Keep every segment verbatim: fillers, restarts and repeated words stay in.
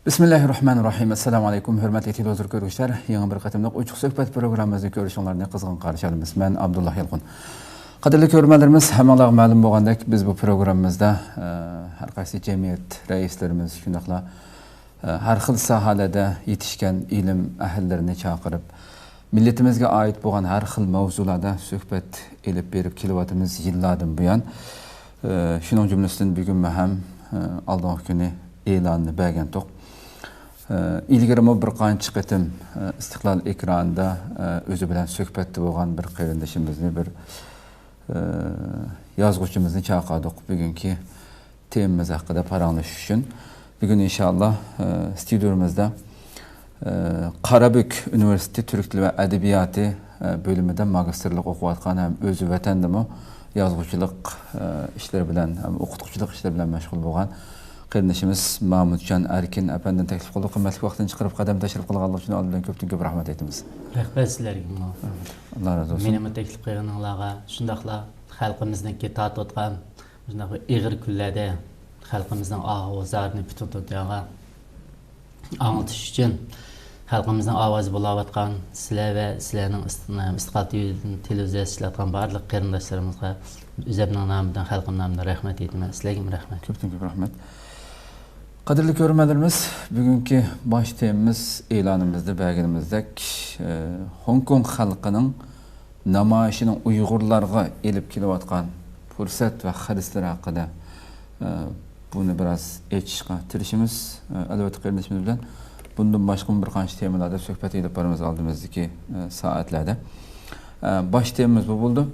بىسمىللاھىررەھمانىررەھىم. ئەسسالامۇ ئەلەيكۇم، ھۆرمەتلىك تېلېۋىزور كۆرگۈچىلەر. يېڭى بىر قېتىملىق ئوچۇق سۆھبەت پروگراممىمىزنى كۆرۈشۈڭلارنى قىزغىن قارشى ئالىمىز. مەن ئابدۇللا يالقۇن. قەدىرلىك كۆرۈرمەنلىرىمىز، ھەممىڭلارغا مەلۇم بولغاندەك، بىز بۇ پروگراممىمىزدا، ئە، ھەر قايسى جەمئىيەت رەئىسلىرىمىز، شۇنداقلا، ئە، ھەر خىل ساھەلەردە يېتىشكەن ئىلىم ئەھلىلىرىنى چاقىرىپ، مىللىتىمىزگە ئائىت بولغان ھەر خىل مەۋزۇلاردا سۆھبەت ئېلىپ بېرىپ كېلىۋاتىمىز يىللاردىن بۇيان. ئە، شۇنىڭ جۈملىسىدىن بۈگۈنمۇ ھەم، ئە، ئالدىنقى كۈنى ئېلاننى بەرگەنتۇق. ئە، ئىلگىرىمۇ بىر قانچە قېتىم، ئە، ئىستىقلال ئېكرانىدا، ئە، ئۆزى بىلەن سۆھبەتتە بولغان بىر قېرىندىشىمىزنى، بىر، ئە، يازغۇچىمىزنى چاقىردۇق بۈگۈنكى تېمىمىز ھەققىدە پاراڭلىشىش ئۈچۈن. بۈگۈن ئىنشائاللا، ئە، ستۇدىيىمىزدا، ئە، قارابۈك ئۇنىۋېرسىتېتى تۈرك تىلى ۋە ئەدەبىياتى، ئە، بۆلۈمىدە ماگىستىرلىق ئوقۇۋاتقان ھەم ئۆزى ۋەتەندىمۇ يازغۇچىلىق، ئە، ئىشلىرى بىلەن ھەم ئوقۇتقۇچىلىق ئىشلىرى بىلەن مەشغۇل بولغان قېرىندىشىمىز مامۇتجان ئەركىن ئەپەندىنى تەكلىپ قىلدۇق. قىممەتلىك ۋاقتىنى چىقىرىپ قەدەم تەشرىپ قىلغانلىقى ئۈچۈن ئالدى بىلەن كۆپتىن كۆپ رەھمەت ئېيتىمىز. رەھمەت سىلەرگىمۇ. ئاللا رازى بولسۇن. مېنىمۇ تەكلىپ قىلغىنىڭلارغا، شۇنداقلا خەلقىمىزنىڭكى تارتىۋاتقان مۇشۇنداق بىر ئېغىر كۈنلەردە خەلقىمىزنىڭ ئاھۇ-زارىنى پۈتۈن دۇنياغا ئاڭلىتىش ئۈچۈن خەلقىمىزنىڭ ئاۋازى بولاۋاتقان سىلەر ۋە سىلەرنىڭ ئىست-، ئىستىقلال تېلېۋىزىيەسى ئىشلەتكەن بارلىق قېرىنداشلىرىمىزغا ئۆزۈمنىڭ نامىدىن، خەلقىم نامىدىن رەھمەت ئېيتىمەن. سىلەرگىمۇ رەھمەت. كۆپتىن كۆپ رەھمەت. قەدىرلىك كۆرۈرمەنلىرىمىز، بۈگۈنكى باش تېمىمىز ئېلانىمىزدا بەرگىنىمىزدەك، ئە، خوڭكوڭ خەلقىنىڭ نامايىشىنىڭ ئۇيغۇرلارغا ئېلىپ كېلىۋاتقان پۇرسەت ۋە خىرىسلىرى ھەققىدە، ئە، بۇنى بىراز ئېچىشقا تىرىشىمىز. ئە، ئەلۋەتتە، قېرىندىشىمىز بىلەن بۇندىن باشقىمۇ بىر قانچە تېمىلاردا سۆھبەت ئېلىپ بارىمىز ئالدىمىزدىكى، ئە، سائەتلەردە. ئە، باش تېمىمىز بۇ بولىدۇ.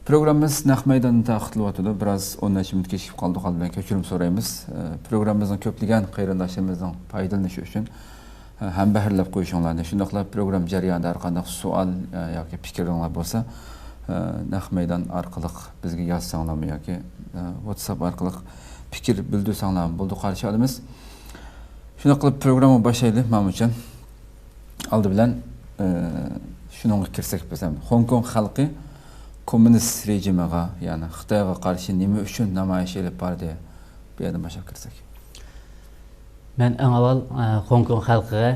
پروگراممىمىز نەق مەيداندا تارقىتىلىۋاتىدۇ. بىراز ئون نەچچە مىنۇت كېچىكىپ قالدۇق، ئالدى بىلەن كەچۈرۈم سورايمىز. ئە، پروگراممىمىزنىڭ كۆپلىگەن قېرىنداشلىرىمىزنىڭ پايدىلىنىشى ئۈچۈن، ئە، ھەمبەھىرلەپ قويۇشۇڭلارنى، شۇنداقلا پروگرامما جەريانىدا ھەر قانداق سوئال، ئە، ياكى پىكىرلىرىڭلار بولسا، ئە، نەق مەيدان ئارقىلىق بىزگە يازساڭلارمۇ ياكى، ئە، ۋاتساپ ئارقىلىق پىكىر بىلدۈرسەڭلارمۇ بولىدۇ، قارشى ئالىمىز. شۇنداق قىلىپ پروگرامما باشلايلى، مامۇتجان. ئالدى بىلەن، ئە، شۇنىڭغا كىرسەك بىز ھەم. خوڭكوڭ خەلقى كوممۇنىست رېجىمىغا، يەنى خىتايغا قارشى نېمە ئۈچۈن نامايىش ئېلىپ باردى؟ بۇ يەردىن باشلاپ كىرسەك. مەن ئەڭ ئاۋۋال، ئە، خوڭكوڭ خەلقىگە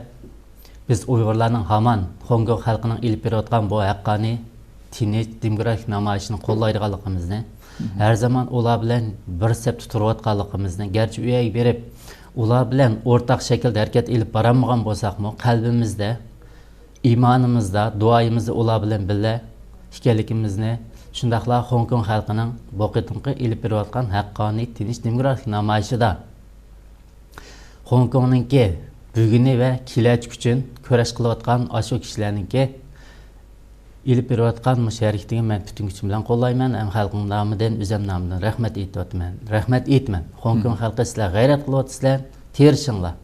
بىز ئۇيغۇرلارنىڭ ھامان خوڭكوڭ خەلقىنىڭ ئېلىپ بېرىۋاتقان بۇ ھەققانىي، تىنچ، دېموكراتىك نامايىشىنى قوللايدىغانلىقىمىزنى، ھەر زامان ئۇلار بىلەن بىر سەپتە تۇرۇۋاتقانلىقىمىزنى، گەرچە ئۆيگە بېرىپ، ئۇلار بىلەن ئورتاق شەكىلدە ھەرىكەت ئېلىپ بارالمىغان بولساقمۇ، قەلبىمىزدە، ئىمانىمىزدا، دۇئايىمىزدا ئۇلار بىلەن بىللە ئىكەنلىكىمىزنى، شۇنداقلا خوڭكوڭ خەلقىنىڭ بۇ قېتىمقى ئېلىپ بېرىۋاتقان ھەققانىي، تىنچ، دېموكراتىك نامايىشىدا خوڭكوڭنىڭكى بۈگۈنى ۋە كېلەچىكى ئۈچۈن كۈرەش قىلىۋاتقان ئاشۇ كىشىلەرنىڭكى ئېلىپ بېرىۋاتقان مۇشۇ ھەرىكىتىگە مەن پۈتۈن كۈچۈم بىلەن قوللايمەن ھەم خەلقىم نامىدىن، ئۆزۈم نامىدىن رەھمەت ئېيتىۋاتىمەن. رەھمەت ئېيتىمەن. خوڭكوڭ خەلقى، سىلەر غەيرەت قىلىۋاتىسىلەر، تىرىشىڭلار.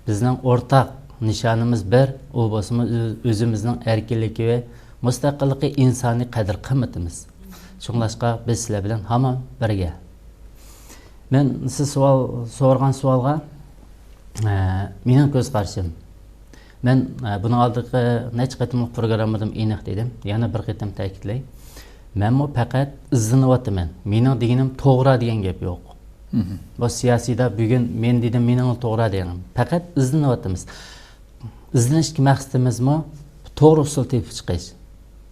بىزنىڭ ئورتاق نىشانىمىز بىر، ئۇ بولسىمۇ ئۆز-، ئۆزىمىزنىڭ ئەركىنلىكى ۋە مۇستەقىللىقى، ئىنسانىي قەدىر-قىممىتىمىز. شۇڭلاشقا بىز سىلەر بىلەن ھامان بىرگە. مەن سىز سوئال سورىغان سوئالغا، ئە، مېنىڭ كۆز قارىشىم. مەن، ئە، بۇنىڭ ئالدىقى نەچچە قېتىملىق پروگراممىدىمۇ ئېنىق دېدىم. يەنە بىر قېتىم تەكىتلەي. مەنمۇ پەقەت ئىزدىنىۋاتىمەن. مېنىڭ دېگىنىم توغرا دېگەن گەپ يوق. بۇ سىياسىيدا بۈگۈن مەن دېدىم، مېنىڭلا توغرا دېگەن. پەقەت ئىزدىنىۋاتىمىز. ئىزدىنىشتىكى مەقسىتىمىزمۇ توغرا ئۇسۇل تېپىپ چىقىش.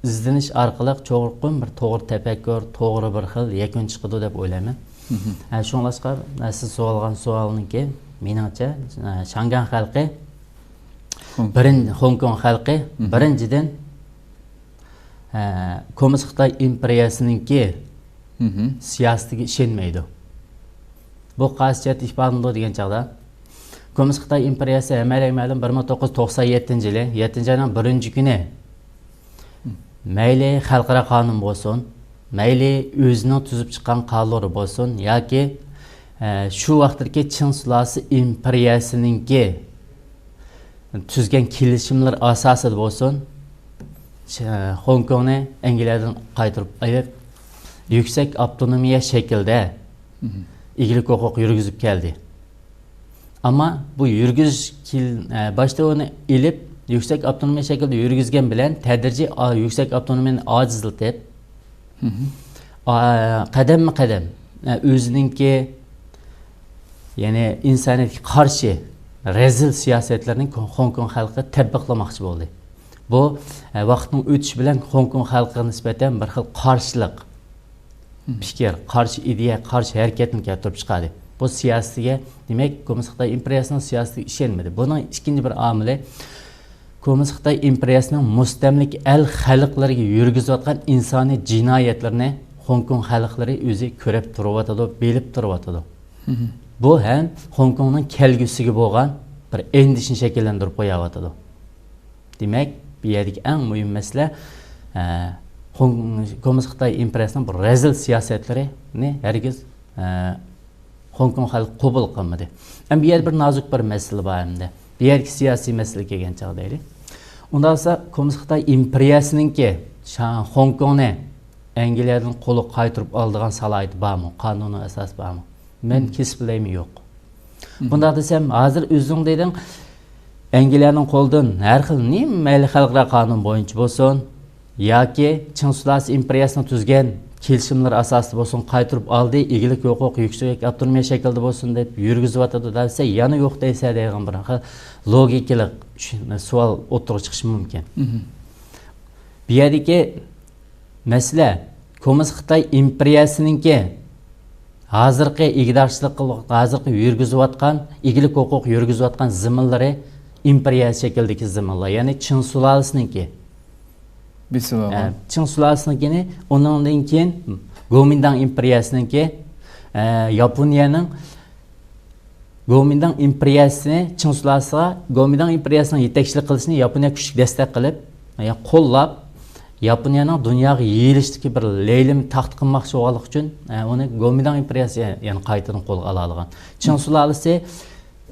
ئىزدىنىش ئارقىلىق چوقۇم بىر توغرا تەپەككۇر، توغرا بىر خىل يەكۈن چىقىدۇ دەپ ئويلايمەن. ھە، شۇڭلاشقا، ھە، سىز سورىغان سوئالنىڭكى، مېنىڭچە، ھە، شاڭگەن خەلقى، بىرىن-، خوڭكوڭ خەلقى، بىرىنچىدىن، ھە، كوممۇنىست خىتاي ئىمپېرىيەسىنىڭكى سىياسىتىگە ئىشەنمەيدۇ. بۇ قايسى جەھەتتە ئىپادىلىنىدۇ دېگەن چاغدا، كوممۇنىست خىتاي ئىمپېرىيەسى ھەممەيلەنگە مەلۇم، بىر مىڭ توققۇز يۈز توقسان يەتتىنچى يىلى يەتتىنچى ئاينىڭ بىرىنچى كۈنى، مەيلى خەلقئارا قانۇن بولسۇن، مەيلى ئۆزىنىڭ تۈزۈپ چىققان قانۇنلىرى بولسۇن ياكى، ئە، شۇ ۋاقىتتىكى چىڭ سۇلالىسى ئىمپېرىيەسىنىڭكى تۈزگەن كېلىشىملىرى ئاساسىدا بولسۇن، چ-، خوڭكوڭنى ئەنگلىيەدىن قايتۇرۇپ ئېلىپ، يۈكسەك ئاپتونومىيە شەكلىدە ئىگىلىك ھوقۇق يۈرگۈزۈپ كەلدى. ئەمما بۇ يۈرگۈزۈش كېل-، ئە، باشتا ئۇنى ئېلىپ، يۈكسەك ئاپتونومىيە شەكلىدە يۈرگۈزگەن بىلەن تەدرىجىي ئا-، يۈكسەك ئاپتونومىيەنى ئاجىزلىتىپ، ئا، قەدەممۇ قەدەم، ئە، ئۆزىنىڭكى، يەنى ئىنسانىيەتكە قارشى رەزىل سىياسەتلىرىنى خو-، خوڭكوڭ خەلقى تەتبىقلىماقچى بولدى. بۇ، ئە، ۋاقىتنىڭ ئۆتۈشى بىلەن خوڭكوڭ خەلقىگە نىسبەتەن بىر خىل قارشىلىق پىكىر، قارشى ئىدىيە، قارشى ھەرىكەتنى كەلتۈرۈپ چىقاردى. بۇ سىياسىتىگە، دېمەك، كوممۇنىست خىتاي ئىمپېرىيەسىنىڭ سىياسىتىگە ئىشەنمىدى. بۇنىڭ ئىككىنچى بىر ئامىلى، كوممۇنىست خىتاي ئىمپېرىيەسىنىڭ مۇستەملىكە ئەل خەلقلىرىگە يۈرگۈزۈۋاتقان ئىنسانىي جىنايەتلىرىنى خوڭكوڭ خەلقلىرى ئۆزى كۆرۈپ تۇرۇۋاتىدۇ، بىلىپ تۇرۇۋاتىدۇ. بۇ ھەم خوڭكوڭنىڭ كەلگۈسىگە بولغان بىر ئەندىشىنى شەكىللەندۈرۈپ قويۇۋاتىدۇ. دېمەك، بۇ يەردىكى ئەڭ مۇھىم مەسىلە، ئە، خوڭ-، كوممۇنىست خىتاي ئىمپېرىيەسىنىڭ بۇ رەزىل سىياسەتلىرىنى ھەرگىز، ئە، خوڭكوڭ خەلقى قوبۇل قىلمىدى. ئەمما بۇ يەردە بىر نازۇك بىر مەسىلە بار ئەمدى. بۇ يەردىكى سىياسىي مەسىلىگە كەلگەن چاغدا دەيلى. ئۇنداق بولسا، كوممۇنىست خىتاي ئىمپېرىيەسىنىڭكى شا-، خوڭكوڭنى ئەنگلىيەدىن قولىغا قايتۇرۇپ ئالىدىغان سالاھىيىتى بارمۇ؟ قانۇنىي ئاساسى بارمۇ؟ مەن كېسىپ بىلەيمەن، يوق. بۇنداق دېسەم، ھازىر ئۆزۈڭ دېدىڭ، ئەنگلىيەنىڭ قولىدىن ھەر خىل نېمە مەيلى خەلقئارا قانۇن بويىچە بولسۇن، ياكى چىڭ سۇلالىسى ئىمپېرىيەسىنىڭ تۈزگەن كېلىشىملىرى ئاساسىدا بولسۇن، قايتۇرۇپ ئالدى، ئىگىلىك ھوقۇق يۈكسەك ئاپتونومىيە شەكلىدە بولسۇن دەپ يۈرگۈزۈۋاتىدۇ دېسە، يەنە يوق دەيسە دەيدىغان بىر خىل لوگىكىلىق چۈش-، سوئال ئوتتۇرىغا چىقىشى مۇمكىن. بۇ يەردىكى مەسىلە، كوممۇنىست خىتاي ئىمپېرىيەسىنىڭكى ھازىرقى ئىگىدارچىلىق قىلىۋاتقان، ھازىرقى يۈرگۈزۈۋاتقان، ئىگىلىك ھوقۇق يۈرگۈزۈۋاتقان زېمىنلىرى ئىمپېرىيە شەكلىدىكى زېمىنلار، يەنى چىڭ سۇلالىسىنىڭكى. بېسىۋالغان. ئە، چىڭ سۇلالىسىنىڭكىنى، ئۇنىڭدىن كېيىن گومىنداڭ ئىمپېرىيەسىنىڭكى، ئە، ياپونىيەنىڭ گومىنداڭ ئىمپېرىيەسىنى چىڭ سۇلالىسىغا، گومىنداڭ ئىمپېرىيەسىنىڭ يېتەكچىلىك قىلىشىنى ياپونىيە كۈچلۈك دەستەك قىلىپ، يا قوللاپ، ياپونىيەنىڭ دۇنياغا يېيىلىشتىكى بىر لەيلىمە تاختا قىلماقچى بولغانلىقى ئۈچۈن، ئە، ئۇنى گومىنداڭ ئىمپېرىيەسى يەنە قايتىدىن قولغا ئالالىغان. چىڭ سۇلالىسى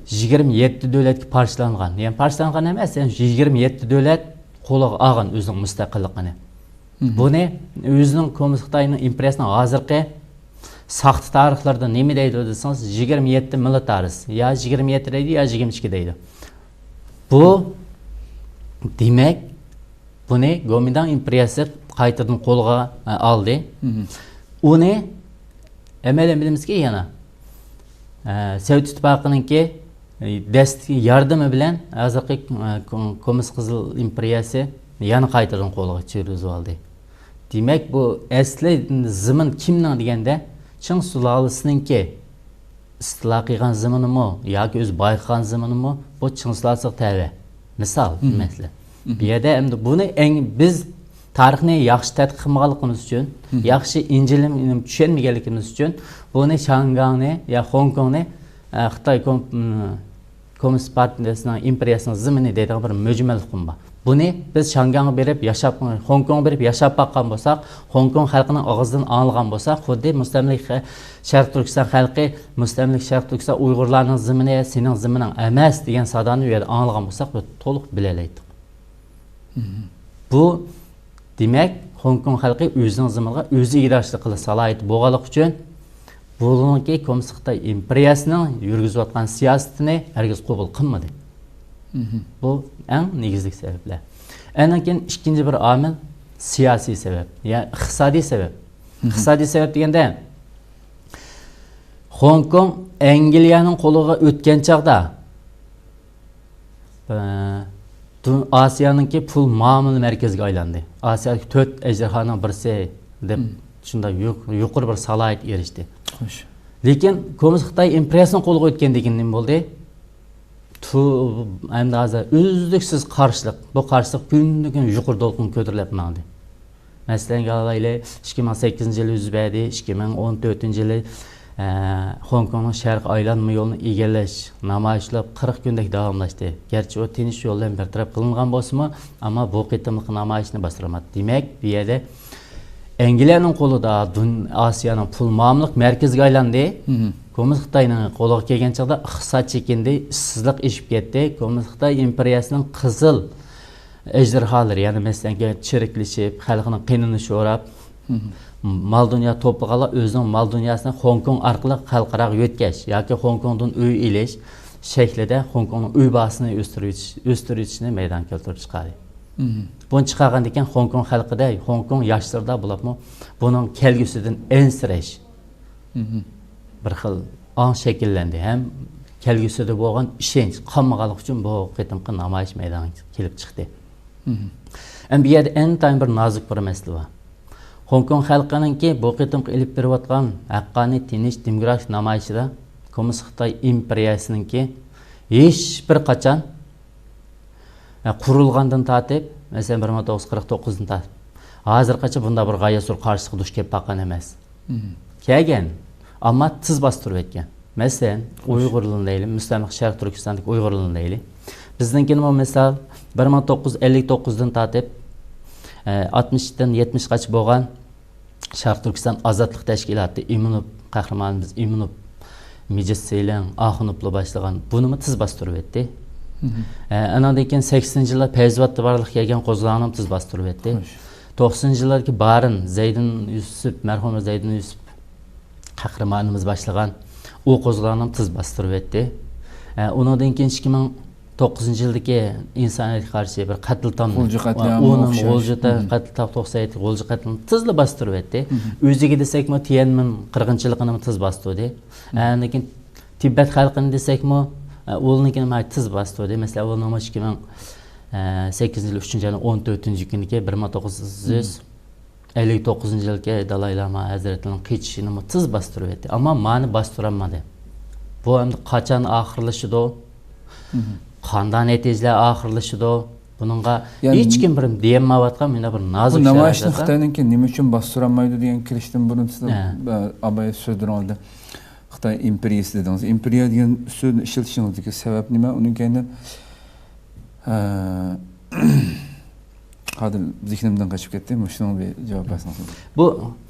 يىگىرمە يەتتە دۆلەتكە پارچىلانغان. يەنى پارچىلانغان ئەمەس، يەنى يىگىرمە يەتتە دۆلەت قولىغا ئالغان ئۆزىنىڭ مۇستەقىللىقىنى. بۇنى ئۆزىنىڭ كوممۇنىست خىتاينىڭ ئىمپېرىيەسىنىڭ ھازىرقى ساختا تارىخلىرىدا نېمە دەيدۇ دېسىڭىز، يىگىرمە يەتتە مىلىتارىس، يا يىگىرمە يەتتە دەيدۇ، يا يىگىرمە ئىككى دەيدۇ. بۇ، دېمەك، بۇنى گومىنداڭ ئىمپېرىيەسى قايتىدىن قولغا، ئە، ئالدى. ئۇنى ئەمەلىي بىلىمىزكى يەنە، ئە، سوۋېت ئىتتىپاقىنىڭكى، ئە، دەستىكى ياردىمى بىلەن ھازىرقى، ئە، كو-، كوممۇنىست قىزىل ئىمپېرىيەسى يەنە قايتىدىن قولىغا كىرگۈزۈۋالدى. دېمەك، بۇ ئەسلى زېمىن كىمنىڭ دېگەندە، چىڭ سۇلالىسىنىڭكى ئىستىلا قىلغان زېمىنىمۇ ياكى ئۆزى بايقىغان زېمىنىمۇ، بۇ چىڭ سۇلالىسىغا تەۋە. مىسال، مەسىلەن. بۇ يەردە ئەمدى بۇنى ئەڭ، بىز تارىخنى ياخشى تەتقىق قىلمىغانلىقىمىز ئۈچۈن، ياخشى ئىنجىلىم-، چۈشەنمىگەنلىكىمىز ئۈچۈن بۇنى شياڭگاڭنى يا خوڭكوڭنى، ئە، خىتاي كوم-، م، كوممۇنىست پارتىيەسىنىڭ ئىمپېرىيەسىنىڭ زېمىنى دەيدىغان بىر مۈجمەل ئۇقۇم بار. بۇنى بىز شياڭگاڭغا بېرىپ ياشاپ، خوڭكوڭغا بېرىپ ياشاپ باققان بولساق، خوڭكوڭ خەلقىنىڭ ئاغزىدىن ئاڭلىغان بولساق، خۇددى مۇستەملىكە شەرقىي تۈركىستان خەلقى، مۇستەملىكە شەرقىي تۈركىستان ئۇيغۇرلارنىڭ زېمىنى، سېنىڭ زېمىنىڭ ئەمەس دېگەن سادانى ئۇ يەردە ئاڭلىغان بولساق، بۇ تولۇق بىلەلەيتتۇق. بۇ، دېمەك، خوڭكوڭ خەلقى ئۆزىنىڭ زېمىنىغا ئۆزى ئىگىدارچىلىق قىلىش سالاھىيىتى بولغانلىقى ئۈچۈن، بۇنىڭكى كوممۇنىست خىتاي ئىمپېرىيەسىنىڭ يۈرگۈزۈۋاتقان سىياسىتىنى ھەرگىز قوبۇل قىلمىدى. بۇ ئەڭ نېگىزلىك سەۋەبلەر. ئاندىن كېيىن ئىككىنچى بىر ئامىل سىياسىي سەۋەب، يا ئىقتىسادىي سەۋەب. ئىقتىسادىي سەۋەب دېگەندە، خوڭكوڭ ئەنگلىيەنىڭ قولىغا ئۆتكەن چاغدا، ئە، دۇ-، ئاسىيانىڭكى پۇل مۇئامىلە مەركىزىگە ئايلاندى. ئاسىيادىكى تۆت ئەجدىھانىڭ بىرسى دەپ شۇنداق يۇق-، يۇقىرى بىر سالاھىيەتكە ئېرىشتى. خوش. لېكىن كوممۇنىست خىتاي ئىمپېرىيەسىنىڭ قولىغا ئۆتكەندىن كېيىن نېمە بولدى؟ تو-، ئەمدى ھازىر ئۈزلۈكسىز قارشىلىق، بۇ قارشىلىق كۈندىن-كۈن يۇقىرى دولقۇنغا كۆتۈرۈلۈپ ماڭدى. مەسىلەن، ئالايلى، ئىككى مىڭ سەككىزىنچى يىلى يۈز بەردى، ئىككى مىڭ ئون تۆتىنچى يىلى، ئە، خوڭكوڭنىڭ شەرقىي ئايلانما يولىنى ئىگىلەش نامايىشلىرى قىرىق كۈندەك داۋاملاشتى. گەرچە ئۇ تىنچ يول بىلەن بىر تەرەپ قىلىنغان بولسىمۇ، ئەمما بۇ قېتىملىق نامايىشنى باستۇرالمىدى. دېمەك، بۇ يەردە ئەنگلىيەنىڭ قولىدا دۇن-، ئاسىيانىڭ پۇل مۇئامىلىلىق مەركىزىگە ئايلاندى. كوممۇنىست خىتاينىڭ قولىغا كەلگەن چاغدا ئىقتىساد چېكىندى، ئىشسىزلىق ئېشىپ كەتتى. كوممۇنىست خىتاي ئىمپېرىيەسىنىڭ قىزىل ئەجدىھالىرى، يەنى مەسىلەن، چىرىكلىشىپ، خەلقنىڭ قېنىنى شوراپ، مال دۇنيا توپلىغانلار ئۆزىنىڭ مال دۇنياسىنى خوڭكوڭ ئارقىلىق خەلقئاراغا يۆتكەش ياكى خوڭكوڭدىن ئۆي ئېلىش شەكلىدە خوڭكوڭنىڭ ئۆي باھاسىنى ئۆستۈرۈۋېتىش-، ئۆستۈرۈۋېتىشنى مەيدانغا كەلتۈرۈپ چىقاردى. بۇنى چىقارغاندىن كېيىن خوڭكوڭ خەلقىدە، خوڭكوڭ ياشلىرىدا بولۇپمۇ بۇنىڭ كەلگۈسىدىن ئەنسىرەش بىر خىل ئاڭ شەكىللەندى ھەم كەلگۈسىدە بولغان ئىشەنچ قالمىغانلىقى ئۈچۈن بۇ قېتىمقى نامايىش مەيدانغا كېلىپ چىقتى. ئەمما بۇ يەردە ئىنتايىن بىر نازۇك بىر مەسىلە بار. خوڭكوڭ خەلقىنىڭكى بۇ قېتىمقى ئېلىپ بېرىۋاتقان ھەققانىي، تىنچ، دېموكراتىك نامايىشىدا كوممۇنىست خىتاي ئىمپېرىيەسىنىڭكى ھېچ بىر قاچان، ھە، قۇرۇلغاندىن تارتىپ، مەسىلەن، بىر مىڭ توققۇز يۈز قىرىق توققۇزدىن تارتىپ، ھازىرغىچە بۇنداق بىر غايەت زور قارشىلىققا دۇچ كېلىپ باققان ئەمەس. كەلگەن، ئەمما تىز باستۇرۇپ ئۆتكەن. مەسىلەن، ئۇيغۇرلىرىنى دەيلى، مۇستەملىكە شەرقىي تۈركىستاندىكى ئۇيغۇرلىرىنى دەيلى. بىزنىڭكىنىمۇ مىسال، بىر مىڭ توققۇز يۈز ئەللىك توققۇزدىن تارتىپ، ئە، ئاتمىشتىن يەتمىشقىچە بولغان شەرقىي تۈركىستان ئازادلىق تەشكىلاتى، ئىمىنوف، قەھرىمانىمىز ئىمىنوف، مىجىت سېلىڭ، ئاخۇنوفلار باشلىغان، بۇنىمۇ تىز باستۇرۇۋەتتى. ئە، ئاناندىن كېيىن سەكسىنىنچى يىللار پەيزىۋاتتا بارلىققا كەلگەن قوزغىلاڭنىمۇ تىز باستۇرۇۋەتتى. توقسىنىنچى يىللاردىكى بارىن، زەيدىن يۈسۈپ، مەرھۇم زەيدىن يۈسۈپ قەھرىمانىمىز باشلىغان ئۇ قوزغىلاڭنىمۇ تىز باستۇرۇۋەتتى. ئە، ئۇنىڭدىن كېيىن ئىككى مىڭ توققۇزىنچى يىلدىكى ئىنسانىيەتكە قارشى بىر قەتلىتام، غۇلجا قەتلىئامىغا ئۇنىمۇ ئوخشاش. غۇلجىدا قەتلىتام، توقسان يەتتە غۇلجا قەتلىتام تىزلا باستۇرۇۋەتتى. ئۆزىگە دېسەكمۇ، تيەنمىن قىرغىنچىلىقىنىمۇ تىز باستۇردى. ئاندىن كېيىن تىبەت خەلقىنى دېسەكمۇ، ئۇلارنىڭكىنى تىز باستۇردى. مەسىلەن، ئۇلارنىڭمۇ ئىككى مىڭ سەككىزىنچى يىل ئۈچىنچى ئاينىڭ ئون تۆتىنچى كۈنىدىكى بىر مىڭ توققۇز يۈز ئەللىك توققۇزىنچى يىلقى دالاي لاما ھەزرىتىنىڭ قېچىشىنىمۇ تىز باستۇرۇۋەتتى. ئەمما مانى باستۇرالمىدى. بۇ ئەمدى قاچان ئاخىرلىشىدۇ؟ قانداق نەتىجىلەر ئاخىرلىشىدۇ؟ بۇنىڭغا يەنى ھېچكىم بىر دېيەلمەيۋاتقان مۇنداق بىر بۇ نازۇك نامايىشنى شارائىتتا. خىتاينىڭكى نېمە ئۈچۈن باستۇرالمايدۇ دېگەن كېلىشتىن بۇرۇن سىز، ھە. ئە، ئاباي سۆزلىرىڭىزدە خىتاي ئىمپېرىيىسى دېدىڭىز. ئىمپېرىيە دېگەن سۆزنى ئىشلىتىشىڭىزدىكى سەۋەب نېمە؟ ئۇنىڭ كەينىدە، ئە، ھازىر زېھنىمدىن قېچىپ كەتتى. مۇشۇنىڭغا بىر جاۋاب بەرسىڭىز. بۇ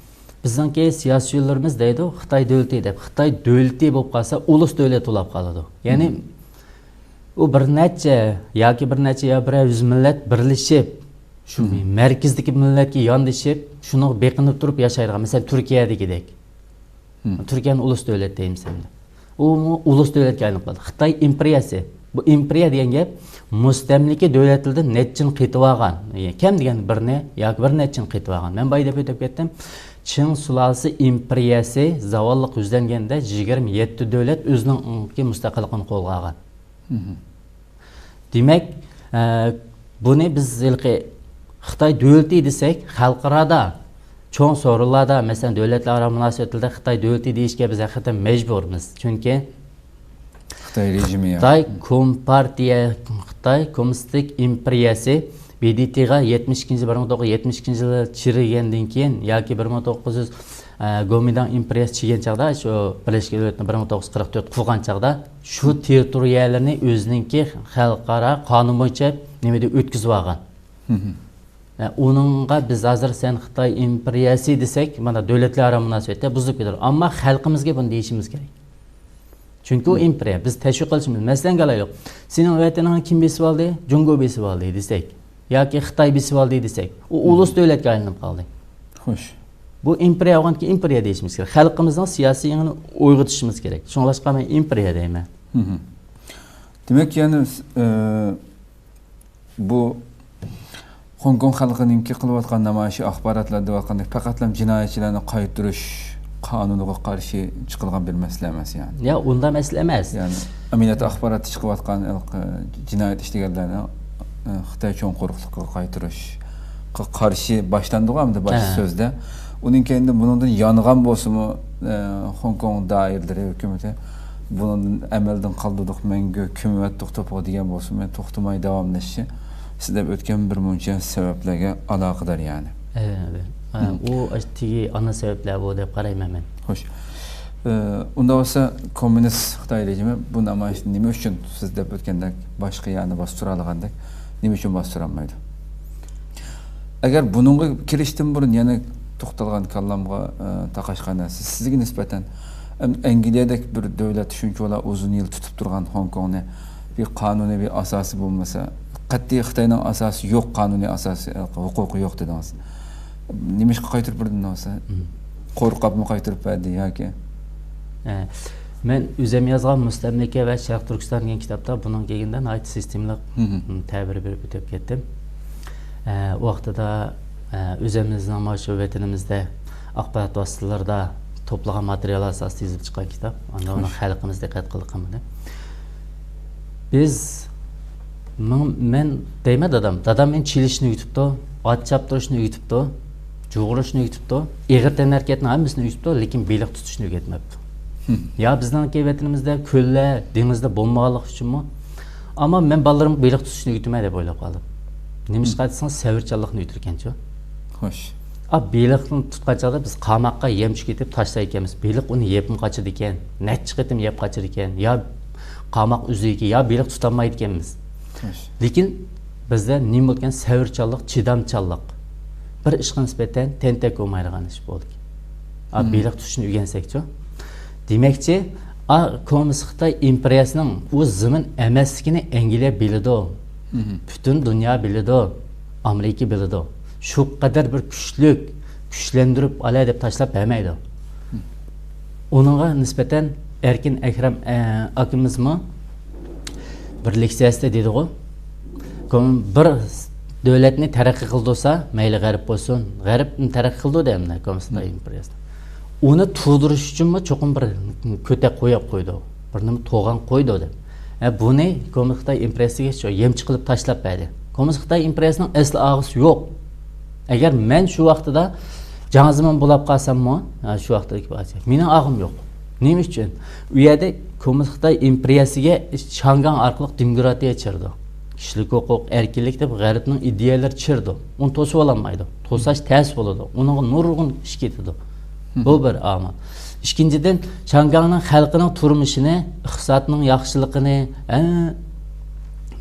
بىزنىڭكى سىياسىيونلىرىمىز دەيدۇ، خىتاي دۆلىتى دەپ. خىتاي دۆلىتى بولۇپ قالسا، ئۇلۇس دۆلەت بولۇپ قالىدۇ. يەنى، ئۇ بىر نەچچە ياكى بىر نەچچە يا بىرەر يۈز مىللەت بىرلىشىپ، شۇ مەركىزدىكى مىللەتكە ياندىشىپ، شۇنىڭغا بېقىنىپ تۇرۇپ ياشايدىغان. مەسىلەن، تۈركىيەدىكىدەك. تۈركىيەنى ئۇلۇس دۆلەت دەيمىز ئەمدى. ئۇمۇ ئۇلۇس دۆلەتكە ئايلىنىپ قالدى. خىتاي ئىمپېرىيەسى. بۇ ئىمپېرىيە دېگەن گەپ مۇستەملىكە دۆلەتلىرىدىن نەچچىنى قېتىۋالغان. كەم دېگەندە بىرنى ياكى بىر نەچچىنى قېتىۋالغان. مەن بايا دەپ ئۆتۈپ كەتتىم. چىڭ سۇلالىسى ئىمپېرىيەسى زاۋاللىق يۈزلەنگەندە يىگىرمە يەتتە دۆلەت ئۆزىنىڭ مۇستەقىللىقىنى قولغا ئالغان. دېمەك، ئە، بۇنى بىز ھېلىقى خىتاي دۆلىتى دېسەك، خەلقئارادا چوڭ سورۇنلاردا، مەسىلەن، دۆلەتلەر ئارا مۇناسىۋەتلىرىدە خىتاي دۆلىتى دېيىشكە بىز ھەقىقەتەن مەجبۇرمىز. چۈنكى خىتاي رېژىمى، يا. خىتاي كومپارتىيە، خىتاي كوممۇنىستىك ئىمپېرىيەسى ب د ت غا يەتمىش ئىككىنچى، بىر مىڭ توققۇز يۈز يەتمىش ئىككىنچى يىلى چىرىگەندىن كېيىن ياكى بىر مىڭ توققۇز يۈز، ئە، گومىنداڭ ئىمپېرىيەسى چىرىگەن چاغدا، شۇ بىرلەشكەن دۆلەتنى بىر مىڭ توققۇز يۈز قىرىق تۆت قۇرغان چاغدا، شۇ تېررىتورىيەلىرىنى ئۆزىنىڭكى خەلقئارا قانۇن بويىچە نېمە دەپ ئۆتكۈزۈۋالغان. ئە، ئۇنىڭغا بىز ھازىر سەن خىتاي ئىمپېرىيەسى دېسەك، مانا دۆلەتلەر ئارا مۇناسىۋەتتە بۇزۇلۇپ كېتىدۇ. ئەمما خەلقىمىزگە بۇنى دېيىشىمىز كېرەك. چۈنكى ئۇ ئىمپېرىيە، بىز تەشۋىق قىلىشىمىز. مەسىلەنگە ئالايلۇق، سېنىڭ ۋەتىنىڭنى كىم بېسىۋالدى؟ جۇڭگو بېسىۋالدى دېسەك، ياكى خىتاي بېسىۋالدى دېسەك، ئۇ ئۇلۇس دۆلەتكە ئايلىنىپ قالدى. خوش. بۇ ئىمپېرىيە بولغاندىكىن ئىمپېرىيە دېيىشىمىز كېرەك. خەلقىمىزنىڭ سىياسىي ئېڭىنى ئويغىتىشىمىز كېرەك. شۇڭلاشقا مەن ئىمپېرىيە دەيمەن. دېمەك، يەنى، ئە، بۇ خوڭكوڭ خەلقىنىڭكى قىلىۋاتقان نامايىشى ئاخباراتلار دەۋاتقاندەك پەقەتلا جىنايەتچىلەرنى قايتۇرۇش قانۇنىغا قارشى چىقىلغان بىر مەسىلە ئەمەس، يەنى. يا، ئۇنداق مەسىلە ئەمەس. يەنى ئەمەلىيەتتە ئاخباراتتا چىقىۋاتقان ھېلىقى جىنايەت ئىشلىگەنلەرنى، ئە، خىتاي چوڭ قۇرۇقلۇقىغا قايتۇرۇشقا قارشى باشلاندىغۇ ئەمدى باش سۆزدە. ئۇنىڭ كەينىدە بۇنىڭدىن يانغان بولسىمۇ، ئە، خوڭكوڭ دائىرىلىرى ھۆكۈمىتى بۇنىڭدىن ئەمەلدىن قالدۇردۇق، مەڭگۈ كۆمۈۋەتتۇق توپىغا دېگەن بولسىمۇ، توختىماي داۋاملىشىشى سىز دەپ ئۆتكەن بىر مۇنچە سەۋەبلەرگە ئالاقىدار، يەنى. ئەلۋەتتە. ھە، ئۇ ئاشتىكى ئانا سەۋەبلەر بۇ دەپ قارايمەن مەن. خوش. ئە، ئۇنداق بولسا، كوممۇنىست خىتاي رېژىمى بۇ نامايىشنى نېمە ئۈچۈن، سىز دەپ ئۆتكەندەك، باشقا يەرنى باستۇرالىغاندەك، نېمە ئۈچۈن باستۇرالمايدۇ؟ ئەگەر بۇنىڭغا كىرىشتىن بۇرۇن يەنە توختالغان كاللامغا، ئە، تاقاشقان نەرسە. سىزگە نىسبەتەن، ئەم، ئەنگلىيەدەك بىر دۆلەت شۇنچىۋالا ئۇزۇن يىل تۇتۇپ تۇرغان خوڭكوڭنى بىر قانۇنىي بىر ئاساسى بولمىسا، قەتئىي خىتاينىڭ ئاساسى يوق، قانۇنىي ئاساسى، ھوقۇقى يوق دېدىڭىز. نېمىشقا قايتۇرۇپ بەردى دېسە؟ مم. قورقۇپمۇ قايتۇرۇپ بەردى ياكى؟ ئە، مەن ئۆزۈم يازغان مۇستەملىكە ۋە شەرق تۈركىستان دېگەن كىتابتا بۇنىڭ كېيىنىدە ناھايىتى سىستېمىلىق، مم، تەبىر بېرىپ ئۆتۈپ كەتتىم. ئە، ئۇ ۋاقتىدا، ئە، ئۆزىمىزنىڭ مانا شۇ ۋەتىنىمىزدە ئاخبارات ۋاسىتىلىرىدا توپلىغان ماتېرىيال ئاساسىدا يېزىلىپ چىققان كىتاب. ئاندىن ئۇنى خەلقىمىز دىققەت قىلىپ قىلمىدى. بىز، مىڭ-، مەن دەيمەن دادام، دادام مېنى چېلىشنى ئۆگىتىپتۇ، ئات چاپتۇرۇشنى ئۆگىتىپتۇ، جۇغۇرۇشنى ئۆگىتىپتۇ، ئېغىر تەنھەرىكەتنىڭ ھەممىسىنى ئۆگىتىپتۇ، لېكىن بېلىق تۇتۇشنى ئۆگەتمەپتۇ. يا بىزنىڭكى ۋەتىنىمىزدە كۆللەر، دېڭىزلار بولمىغانلىقى ئۈچۈنمۇ؟ ئەمما مەن بالىلىرىمغا بېلىق تۇتۇشنى ئۆگىتىمەن دەپ ئويلاپ قالدىم. نېمىشقا دېسىڭىز، سەۋرچانلىقنى ئۆگىتىدىكەنچۇ. خوش. ئا، بېلىقنى تۇتقان چاغدا بىز قاماققا يەم چۈشكەن دەپ تاشلايدىكەنمىز. بېلىق ئۇنى يەپمۇ قاچىدىكەن، نەچچە قېتىم يەپ قاچىدىكەن، يا قاماق ئۈزىدىكەن، يا بېلىق تۇتالمايدىكەنمىز. خوش. لېكىن بىزدە نېمە بولىدىكەن؟ سەۋرچانلىق، چىدامچانلىق. بىر ئىشقا نىسبەتەن تەنتەك بولمايدىغان ئىش بولدى. ئا، مم. بېلىق تۇتۇشنى ئۆگەنسەكچۇ. دېمەكچى، ئا، كوممۇنىست خىتاي ئىمپېرىيەسىنىڭ ئۇ زېمىن ئەمەسلىكىنى ئەنگلىيە بىلىدۇ. مم. پۈتۈن دۇنيا بىلىدۇ. ئامېرىكا بىلىدۇ. شۇ قەدەر بىر كۈچلۈك، كۈچلەندۈرۈپ ئالە دەپ تاشلاپ بەرمەيدۇ. مم. ئۇنىڭغا نىسبەتەن ئەركىن ئەكرەم، ئە، ئاكىمىزمۇ بىر لېكسىيەسىدە دېدىغۇ، بىر دۆلەتنى تەرەققىي قىلدۇرسا، مەيلى غەرب بولسۇن، غەربنى تەرەققىي قىلدۇردى ئەمدى كوممۇنىست خىتاي ئىمپېرىيەسى. ئۇنى تۇغدۇرۇش ئۈچۈنمۇ چوقۇم بىر كۆتەك قويۇپ قويىدۇ، بىر نېمە توغان قويىدۇ دەپ. ھە، بۇنى كوممۇنىست خىتاي ئىمپېرىيەسىگە شۇ يەمچۈك قىلىپ تاشلاپ بەردى. كوممۇنىست خىتاي ئىمپېرىيەسىنىڭ ئەسلى ئاغىسى يوق. ئەگەر مەن شۇ ۋاقتىدا جاڭ زېمىن بولاپ قالساممۇ، ھە، شۇ ۋاقىتتىكى پادىشاھ، مېنىڭ ئاغام يوق. نېمە ئۈچۈن؟ ئۇ يەردە كوممۇنىست خىتاي ئىمپېرىيەسىگە شياڭگاڭ ئارقىلىق دېموكراتىيە چىرىدۇ. كىشىلىك ھوقۇق، ئەركىنلىك دەپ غەربنىڭ ئىدىيەلىرى چىرىدۇ. ئۇنى توسۇۋالالمايدۇ. توساش تەس بولىدۇ. ئۇنىڭغا نۇرغۇن ئىش كېتىدۇ. بۇ بىر ئامىل. ئىككىنچىدىن، شياڭگاڭنىڭ خەلقىنىڭ تۇرمۇشىنى، ئىقتىسادنىڭ ياخشىلىقىنى، ھە،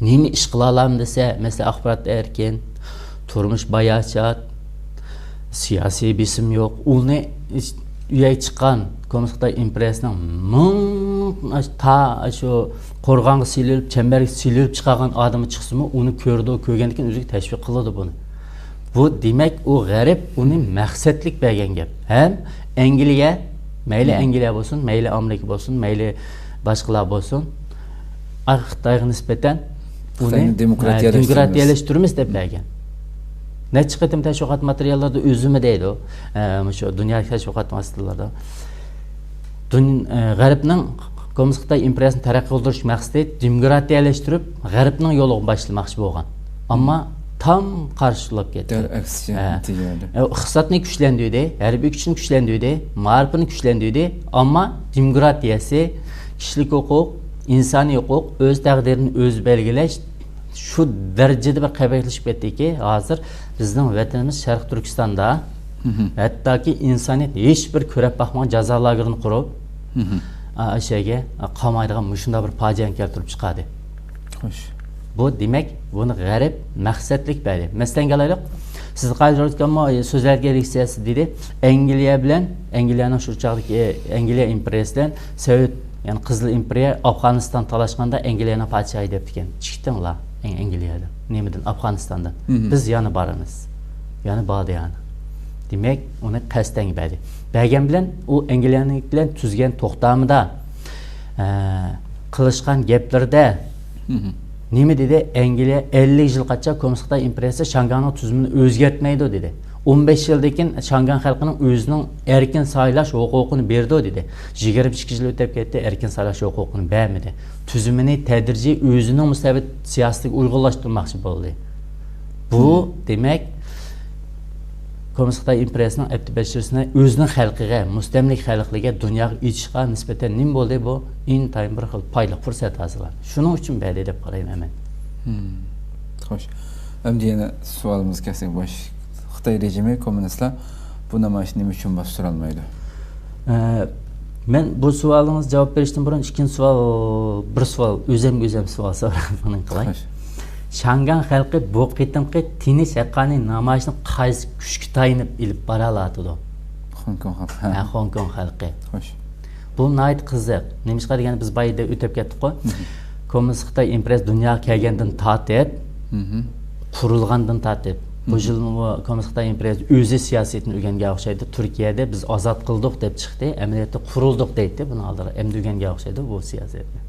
نېمە ئىش قىلالام دېسە، مەسىلەن، ئاخبارات ئەركىن، تۇرمۇش باياشات، سىياسىي بېسىم يوق. ئۇنى ئۈيەگە چىققان كوممۇنىست خىتاي ئىمپېرىيەسىنىڭ مىڭ تا شۇ قورغانغا سېلىنىپ، چەمبەرگە سېلىنىپ چىقارغان ئادىمى چىقسىمۇ، ئۇنى كۆرىدۇ، كۆرگەندىن كېيىن ئۆزىگە تەشۋىق قىلىدۇ بۇنى. بۇ، دېمەك، ئۇ غەرب ئۇنى مەقسەتلىك بەرگەن گەپ. ھەم ئەنگلىيە، مەيلى ئەنگلىيە بولسۇن، مەيلى ئامېرىكا بولسۇن، مەيلى باشقىلار بولسۇن، ئا، خىتايغا نىسبەتەن بۇنى، خىتاينى دېموكراتىيەلەشتۈرىمىز. دېموكراتىيەلەشتۈرىمىز دەپ بەرگەن. نەچچە قېتىم تەشۋىقات ماتېرىياللىرىدا ئۆزىمۇ دەيدۇ، ئە، مۇشۇ دۇنيا تەشۋىقات ۋاسىتىلىرىدا. دۇن-، ئە، غەربنىڭ كوممۇنىست خىتاي ئىمپېرىيەسىنى تەرەققىي قىلدۇرۇش مەقسىتى دېموكراتىيەلەشتۈرۈپ، غەربنىڭ يولىغا باشلىماقچى بولغان. ئەمما تام قارشى بولۇپ كەتتى. دەل ئەكسىچە نەتىجە بەردى. ئە، ئىقتىسادنى كۈچلەندۈردى، ھەربىي كۈچنى كۈچلەندۈردى، مائارىپنى كۈچلەندۈردى، ئەمما دېموكراتىيەسى، كىشىلىك ھوقۇق، ئىنسانىي ھوقۇق، ئۆز تەقدىرىنى ئۆزى بەلگىلەش شۇ دەرىجىدە بىر قەبىھلىشىپ كەتتىكى، ھازىر بىزنىڭ ۋەتىنىمىز شەرقىي تۈركىستاندا، ھەتتاكى ئىنسانىيەت ھېچ بىر كۆرۈپ باقمىغان جازا لاگېرىنى قۇرۇپ، ئا، ئاشۇ يەرگە، ئا، قامايدىغان مۇشۇنداق بىر پاجىئەنى كەلتۈرۈپ چىقاردى. خوش. بۇ، دېمەك، بۇنى غەرب مەقسەتلىك بەردى. مەسىلەنگە ئالايلۇق، سىز قايتۇرۇۋاتقانمۇ سۆزلەرگە ئېرىشسىز دېدى. ئەنگلىيە بىلەن، ئەنگلىيەنىڭ شۇ چاغدىكى ئەنگلىيە ئىمپېرىيەسى بىلەن سوۋېت، يەنى قىزىل ئىمپېرىيە ئافغانىستان تالاشقاندا ئەنگلىيەنىڭ پادىشاھى دەپتىكەن، چىقتىڭلار ئەنگلىيەدىن، نېمىدىن، ئافغانىستاندىن. بىز يەنە بارىمىز. يەنە بارىدۇ يەنە. دېمەك، ئۇنى قەستەن بەردى. بەرگەن بىلەن ئۇ ئەنگلىيەنىڭ بىلەن تۈزگەن توختامىدا، ئە، قىلىشقان گەپلىرىدە نېمە دېدى؟ ئەنگلىيە ئەللىك يىل قاچا كوممۇنىست خىتاي ئىمپېرىيەسى شياڭگاڭنىڭ تۈزۈمىنى ئۆزگەرتمەيدۇ دېدى. ئون بەش يىلدىن كېيىن شياڭگاڭ خەلقىنىڭ ئۆزىنىڭ ئەركىن سايلاش ھوقۇقىنى بېرىدۇ دېدى. يىگىرمە ئىككى يىل ئۆتۈپ كەتتى، ئەركىن سايلاش ھوقۇقىنى بەرمىدى. تۈزۈمىنى تەدرىجىي ئۆزىنىڭ مۇستەبىت سىياسىتىگە ئۇيغۇنلاشتۇرماقچى بولدى. بۇ، دېمەك، كوممۇنىست خىتاي ئىمپېرىيەسىنىڭ ئەپتى بەشىرىسىنى ئۆزىنىڭ خەلقىگە، مۇستەملىكە خەلقىگە دۇنياغا ئېچىشقا نىسبەتەن نېمە بولدى؟ بۇ ئىنتايىن بىر خىل پايدىلىق پۇرسەت ھازىرلاندى. شۇنىڭ ئۈچۈن بەردى دەپ قارايمەن مەن. خوش. ئەمدى يەنە سوئالىمىزغا كەلسەك، باش خىتاي رېجىمى، كوممۇنىستلار بۇ نامايىشنى نېمە ئۈچۈن باستۇرالمايدۇ؟ ئە، مەن بۇ سوئالىڭىزغا جاۋاب بېرىشتىن بۇرۇن ئىككىنچى سوئال، بىر سوئال، ئۆزۈمگە ئۆزۈم سوئال سوراپ، بۇنى قىلاي. خوش. شياڭگاڭ خەلقى بۇ قېتىمقى تىنچ ھەققانىي نامايىشنى قايسى كۈچكە تايىنىپ ئېلىپ بارالايدۇ؟ خوڭكوڭ خەلقى. ھە، خوڭكوڭ خەلقى. خوش. بۇ ناھايىتى قىزىق. نېمىشقا دېگەندە، بىز بايىدا ئۆتۈپ كەتتۇققۇ. كوممۇنىست خىتاي ئىمپېرىيەسى دۇنياغا كەلگەندىن تارتىپ، قۇرۇلغاندىن تارتىپ، بۇ يىلمۇ كوممۇنىست خىتاي ئىمپېرىيەسى ئۆزى سىياسىتىنى ئۆگەنگەن ئوخشايدۇ. تۈركىيەدە بىز ئازاد قىلدۇق دەپ چىقتى، ئەمەلىيەتتە قۇرۇلدۇق دەيتتى. بۇنىڭ ئالدىدا ئەمدى ئۆگەنگەن ئوخشايدۇ بۇ سىياسەتنى.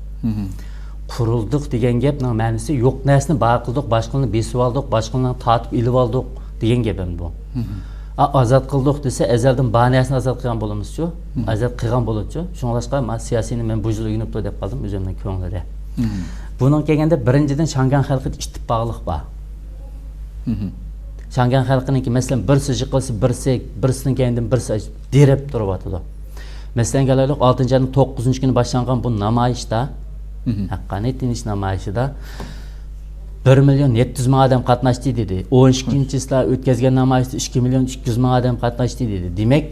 قۇرۇلدۇق دېگەن گەپنىڭ مەنىسى يوق نەرسىنى بار قىلدۇق، باشقىلارنى بېسىۋالدۇق، باشقىلارنى تارتىپ ئېلىۋالدۇق دېگەن گەپ ئەمدى بۇ. ئا، ئازاد قىلدۇق دېسە، ئەزەلدىن بار نەرسىنى ئازاد قىلغان بولىمىزچۇ؟ ئازاد قىلغان بولىدۇچۇ؟ شۇڭلاشقا ما سىياسىينى مەن بۇ يىل ئۆگىنىپتۇ دەپ قالدىم ئۆزۈمنىڭ كۆڭلىدە. بۇنىڭغا كەلگەندە، بىرىنچىدىن، شياڭگاڭ خەلقىدە ئىتتىپاقلىق بار. شياڭگاڭ خەلقىنىڭكى، مەسىلەن، بىرسى يىقىلسا، بىرسى، بىرسىنىڭ كەينىدىن بىرسى دېرىپ تۇرۇۋاتىدۇ. مەسىلەنگە ئالايلۇق، ئالتىنچى ئاينىڭ توققۇزىنچى كۈنى باشلانغان بۇ نامايىشتا، ھەققانىي تىنچ نامايىشىدا بىر مىليون يەتتە يۈز مىڭ ئادەم قاتناشتى دېدى. ئون ئىككىنچى چىسلا ئۆتكەزگەن نامايىشتا ئىككى مىليون ئىككى يۈز مىڭ ئادەم قاتناشتى دېدى. دېمەك،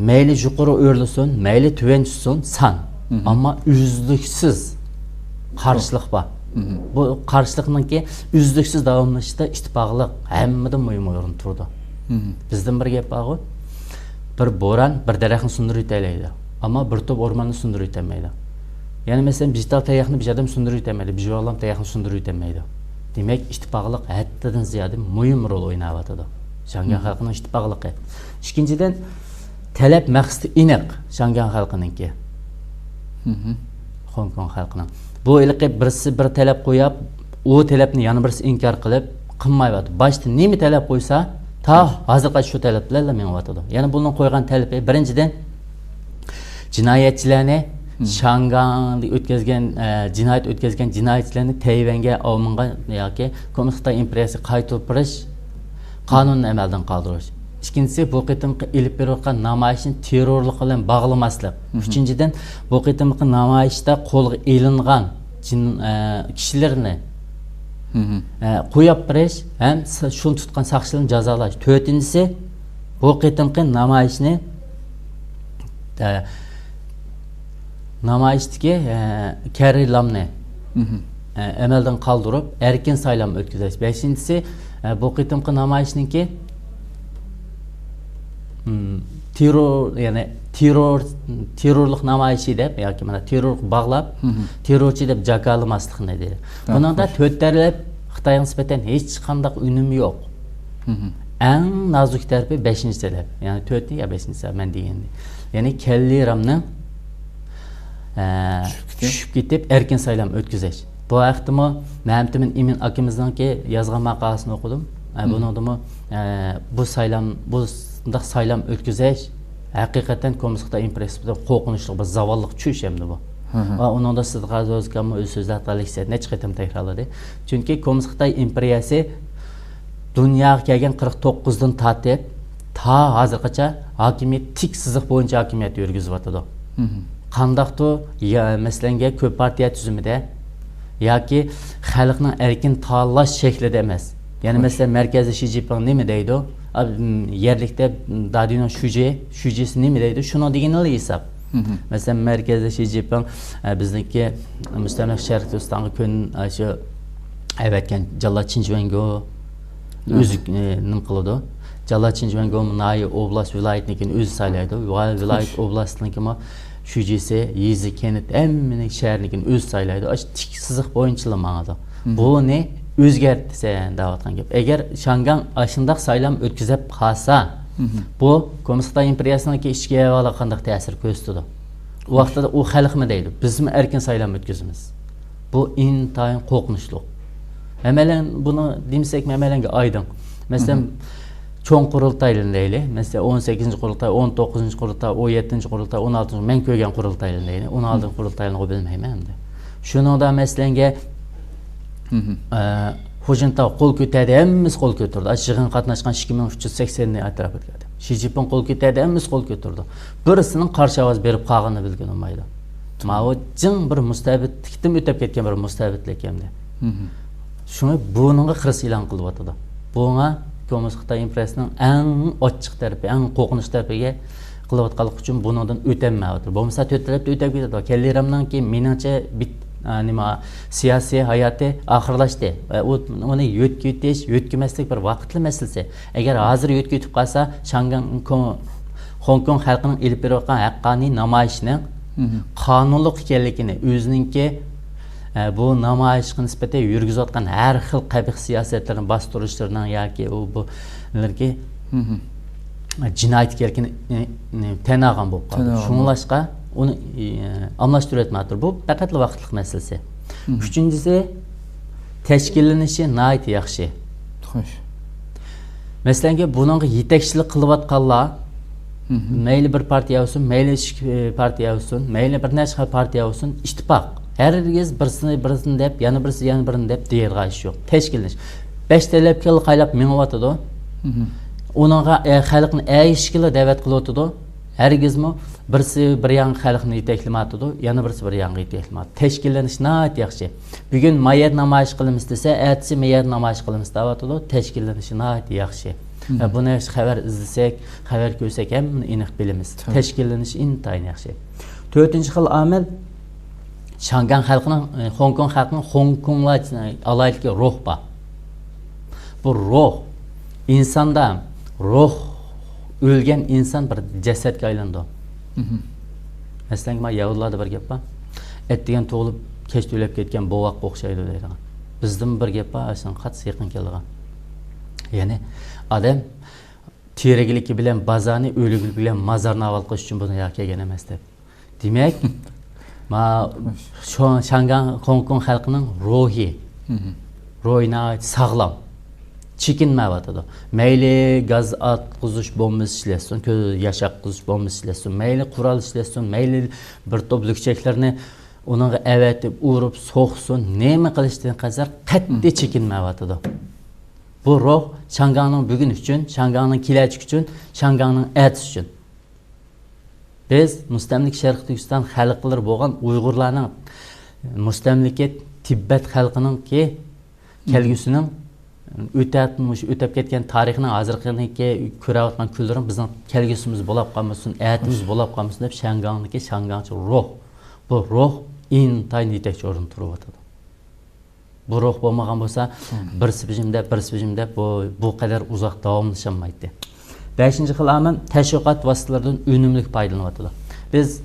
مەيلى يۇقىرى ئۆرلىسۇن، مەيلى تۆۋەن چۈشسۇن سان، ئەمما ئۈزلۈكسىز قارشىلىق بار. بۇ قارشىلىقنىڭكى ئۈزلۈكسىز داۋاملىشىشىدا ئىتتىپاقلىق ھەممىدىن مۇھىم ئورۇندا تۇرىدۇ. بىزدىن بىر گەپ بارغۇ، بىر بوران بىر دەرەخنى سۇندۇرۇۋېتەلەيدۇ، ئەمما بىر توپ ئورماننى سۇندۇرۇۋېتەلمەيدۇ. يەنى مەسىلەن، بىر تال تەيياقنى بىر ئادەم سۇندۇرۇۋېتەلمەيدۇ، بىر جۇۋالام تەيياقنى سۇندۇرۇۋېتەلمەيدۇ. دېمەك، ئىتتىپاقلىق ھەددىدىن زىيادە مۇھىم رول ئويناۋاتىدۇ. شياڭگاڭ خەلقىنىڭ ئىتتىپاقلىقى. ئىككىنچىدىن، تەلەپ مەقسىتى ئېنىق شياڭگاڭ خەلقىنىڭكى. خوڭكوڭ خەلقىنىڭ. بۇ ھېلىقى بىرسى بىر تەلەپ قويۇپ، ئۇ تەلەپنى يەنە بىرسى ئىنكار قىلىپ، قىلمايۋاتىدۇ. باشتا نېمە تەلەپ قويسا، تا ھازىرغىچە شۇ تەلەپ بىلەنلا مېڭىۋاتىدۇ. يەنە بۇنىڭ قويغان تەلىپى، بىرىنچىدىن، جىنايەتچىلەرنى، شياڭگاڭدا ئۆتكەزگەن، ئە، جىنايەت ئۆتكەزگەن جىنايەتچىلەرنى تەيۋەنگە، ئاۋمېنغا ياكى كوممۇنىست خىتاي ئىمپېرىيەسىگە قايتۇرۇپ بېرىش، قانۇننى ئەمەلدىن قالدۇرۇش. ئىككىنچىسى، بۇ قېتىمقى ئېلىپ بېرىۋاتقان نامايىشنى تېررورلۇق بىلەن باغلىماسلىق. ئۈچىنچىدىن، بۇ قېتىمقى نامايىشتا قولغا ئېلىنغان جىن-، ئە، كىشىلەرنى، ئە، قويۇپ بېرىش ھەم س-، شۇنى تۇتقان ساقچىلارنى جازالاش. تۆتىنچىسى، بۇ قېتىمقى نامايىشنى، ئە، نامايىشتىكى، ئە، كەررى لامنى، ئە، ئەمەلدىن قالدۇرۇپ، ئەركىن سايلام ئۆتكۈزۈش. بەشىنچىسى، ئە، بۇ قېتىمقى نامايىشنىڭكى، م، تېررور، يەنى تېررور، تېررورلۇق نامايىشى دەپ ياكى مانا تېررورغا باغلاپ، تېررورچى دەپ جاكارلىماسلىقنى دېدى. بۇنىڭدا تۆت تەرەپ خىتايغا نىسبەتەن ھېچقانداق ئۈنۈم يوق. ئەڭ نازۇك تەرىپى بەشىنچى تەرەپ. يەنى تۆتى يا بەشىنچى تەرەپ مەن دېگەندە. يەنى كەللى رامنىڭ، ئە، چۈشۈپ كېتىپ، چۈشۈپ كېتىپ، ئەركىن سايلام ئۆتكۈزۈش. بۇ ھەقتىمۇ مەمتىمىن ئىمىن ئاكىمىزنىڭكى يازغان ماقالىسىنى ئوقۇدۇم. ئە، بۇنىڭدىمۇ، ئە، بۇ سايلام، بۇنداق سايلام ئۆتكۈزۈش ھەقىقەتەن كوممۇنىست خىتاي ئىمپېرىيەسى بىلەن قورقۇنچلۇق بىر زاۋاللىق چۈش ئەمدى بۇ. ۋە ئۇنىڭدا سىدىق ئازىزكاممۇ ئۆزى سۆزلەپ قالىشى نەچچە قېتىم تەكرارلىدى. چۈنكى كوممۇنىست خىتاي ئىمپېرىيەسى دۇنياغا كەلگەن قىرىق توققۇزدىن تارتىپ تا ھازىرغىچە ھاكىمىيەت تىك سىزىق بويىچە ھاكىمىيەت يۈرگۈزۈۋاتىدۇ. قانداقتۇر، يا، مەسىلەنگە، كۆپ پارتىيە تۈزۈمىدە ياكى خەلقنىڭ ئەركىن تاللاش شەكلىدە ئەمەس. يەنى، مەسىلەن، مەركەزدە شى جىنپىڭ نېمە دەيدۇ؟ ئا، م، يەرلىكتە دادۈينىڭ شۇجى، شۇجىسى نېمە دەيدۇ؟ شۇنىڭ دېگىنىلا ھېساب. مەسىلەن، مەركەزدە شى جىنپىڭ، ئە، بىزنىڭكى مۇستەملىكە شەرقىي تۈركىستانغا كۆن-، ئە، شۇ ئەۋەتكەن جاللات چىن جۈەنگو ئۆزى، ئە، نېمە قىلىدۇ؟ جاللات چىن جۈەنگو ناھىيە، ئوبلاست، ۋىلايەتنىڭكىنى ئۆزى سايلايدۇ. ۋە ۋىلايەت، ئوبلاستنىڭكىمۇ شۇجىسى، يېزا، كەنت، ھەممىنىڭ شەھەرنىڭكىنى ئۆزى سايلايدۇ. ئاشۇ تىك سىزىق بويىچىلا ماڭىدۇ. بۇنى ئۆزگەرتسە دەۋاتقان گەپ. ئەگەر شياڭگاڭ ئاشۇنداق سايلام ئۆتكۈزۈپ قالسا، بۇ كوممۇنىست خىتاي ئىمپېرىيەسىنىڭكى ئىچكى ئەھۋالىغا قانداق تەسىر كۆرسىتىدۇ؟ ئۇ ۋاقىتتا ئۇ خەلقمۇ دەيدۇ، بىزمۇ ئەركىن سايلام ئۆتكۈزىمىز. بۇ ئىنتايىن قورقۇنچلۇق. ھەممەيلەن بۇنى دېمىسەكمۇ ھەممەيلەنگە ئايدىڭ. مەسىلەن، چوڭ قۇرۇلتايلىنى دەيلى. مەسىلەن، ئون سەككىزىنچى قۇرۇلتاي، ئون توققۇزىنچى قۇرۇلتاي، ئون يەتتىنچى قۇرۇلتاي، ئون ئالتىنچى، مەن كۆرگەن قۇرۇلتايلىنى دەيلى. ئون ئالتىنچى قۇرۇلتايلىنى بىلمەيمەن ئەمدى. شۇنىڭدا مەسىلەنگە، ئە، خۇجىنتاۋ قول كۆتەردى، ھەممىسى قول كۆتۈردى. ئاشۇ يىغىنغا قاتناشقان ئىككى مىڭ ئۈچ يۈز سەكسەن ئەتراپىدىكى ئادەم. شى جىنپىڭ قول كۆتەردى، ھەممىسى قول كۆتۈردى. بىرسىنىڭ قارشى ئاۋاز بېرىپ قالغىنىنى بىلگىلى بولمايدۇ. ماۋۇ جىڭ بىر مۇستەبىتلىكتىن ئۆتۈپ كەتكەن بىر مۇستەبىتلىك ئەمدى. شۇڭا بۇنىڭغا خىرىس ئېلان قىلىۋاتىدۇ. بۇڭا كوممۇنىست خىتاي ئىمپېرىيەسىنىڭ ئەڭ ئاچچىق تەرىپى، ئەڭ قورقۇنچ تەرىپىگە قىلىۋاتقانلىقى ئۈچۈن بۇنىڭدىن ئۆتەلمەيۋاتىدۇ. بولمىسا تۆت تەرەپتە ئۆتەپ كېتىدۇ. كەللى رامنىڭكى مېنىڭچە بىت-، ئا، نېمە، سىياسىي ھاياتى ئاخىرلاشتى. ئۇ، ئۇنى يۆتكىۋېتىش، يۆتكىمەسلىك بىر ۋاقىتلا مەسىلىسى. ئەگەر ھازىر يۆتكىۋېتىپ قالسا، شاڭگاڭ، كو-، خوڭكوڭ خەلقىنىڭ ئېلىپ بېرىۋاتقان ھەققانىي نامايىشىنىڭ قانۇنلۇق ئىكەنلىكىنى، ئۆزىنىڭكى، ئە، بۇ نامايىشقا نىسبەتەن يۈرگۈزۈۋاتقان ھەر خىل قەبىھ سىياسەتلىرىنى، باستۇرۇشلىرىنىڭ ياكى ئۇ، بۇ نېلىركى جىنايەت ئىكەنلىكىنى، ئى، ئى، تەن ئالغان بولۇپ قالدى. تەن ئالغان بولدى. شۇڭلاشقا ئۇنى، ئى، ئالماشتۇرۇۋەتمەيۋاتىدۇ. بۇ پەقەتلا ۋاقىتلىق مەسىلىسى. ئۈچىنچىسى، تەشكىللىنىشى ناھايىتى ياخشى. خوش. مەسىلەنكى، بۇنىڭغا يېتەكچىلىك قىلىۋاتقانلار، مەيلى بىر پارتىيە بولسۇن، مەيلى ئىككى پارتىيە بولسۇن، مەيلى بىر نەچچە خىل پارتىيە بولسۇن، ئىتتىپاق. ھەرگىز بىرسىنى، بىرسىنى دەپ، يەنە بىرسى، يەنە بىرىنى دەپ دېيىدىغان ئىش يوق. تەشكىللىنىش. بەش تەلەپكە قايلاپ مېڭىۋاتىدۇ. ئۇنىڭغا، ئە، خەلقنى ئەگىشكىلا دەۋەت قىلىۋاتىدۇ. ھەرگىزمۇ بىرسى بىر يانغا خەلقنى يېتەكلىمەيۋاتىدۇ، يەنە بىرسى بىر يانغا يېتەكلىمەيۋاتىدۇ. تەشكىللىنىش ناھايىتى ياخشى. بۈگۈن ما يەردە نامايىش قىلىمىز دېسە، ئەتىسى ما يەردە نامايىش قىلىمىز دەۋاتىدۇ. تەشكىللىنىشى ناھايىتى ياخشى. ۋە بۇنى خەۋەر ئىزدىسەك، خەۋەر كۆرسەك ھەممىنى ئېنىق بىلىمىز. تەشكىللىنىشى ئىنتايىن ياخشى. تۆتىنچى خىل ئامىل، شاڭگاڭ خەلقىنىڭ، ئى، خوڭكوڭ خەلقىنىڭ خوڭكوڭلار ئالاھىدىلىكى روھ بار. بۇ روھ، ئىنساندا روھ، ئۆلگەن ئىنسان بىر جەسەتكە ئايلىنىدۇ. مەسىلەن، مانا يەھۇدىيلاردا بىر گەپ بار. ئەتىگەن تۇغۇلۇپ، كەچتە ئۆلۈپ كەتكەن بوۋاققا ئوخشايدۇ دەيدىغان. بىزدىمۇ بىر گەپ بار، ئاشۇنىڭغا قاتتىق يېقىن كېلىدىغان. يەنى ئادەم تىرىكلىكى بىلەن بازارنى، ئۆلۈكلۈكى بىلەن مازارنى ئاۋات قىلىش ئۈچۈن بۇ دۇنياغا كەلگەن ئەمەس دەپ. دېمەك، ما، شو-، شاڭگاڭ، خوڭكوڭ خەلقىنىڭ روھى، روھى ناھايىتى ساغلام، چېكىنمەيۋاتىدۇ. مەيلى گاز ئاتقۇزۇش بومبىسى ئىشلەتسۇن، كۆ-، ياش ئاتقۇزۇش بومبىسى ئىشلەتسۇن، مەيلى قورال ئىشلەتسۇن، مەيلى بىر توپ لۈكچەكلەرنى ئۇنىڭغا ئەۋەتىپ، ئۇرۇپ سوقسۇن، نېمە قىلىشتىن قەتئىي چېكىنمەيۋاتىدۇ. بۇ روھ شاڭگاڭنىڭ بۈگۈنى ئۈچۈن، شاڭگاڭنىڭ كېلەچىكى ئۈچۈن، شاڭگاڭنىڭ ئەتىسى ئۈچۈن. بىز مۇستەملىكە شەرقىي تۈركىستان خەلقلىرى بولغان ئۇيغۇرلارنىڭ، مۇستەملىكە تىبەت خەلقىنىڭكى كەلگۈسىنىڭ ئۆتەپ، مۇشۇ ئۆتۈپ كەتكەن تارىخنىڭ ھازىرقىنىڭكى كۆرۈۋاتقان كۈنلىرىڭ بىزنىڭ كەلگۈسىمىز بولاپ قالمىسۇن، ئەتىمىز بولاپ قالمىسۇن دەپ شياڭگاڭدىكى شياڭگاڭچە روھ. بۇ روھ ئىنتايىن يېتەكچى ئورۇندا تۇرۇۋاتىدۇ. بۇ روھ بولمىغان بولسا، بىرسى بىر نېمە دەپ، بىرسى بىر نېمە دەپ، بۇ، بۇ قەدەر ئۇزاق داۋاملىشالمايتتى. بەشىنچى خىل ئامىل، تەشۋىقات ۋاسىتىلىرىدىن ئۈنۈملۈك پايدىلىنىۋاتىدۇ. بىز،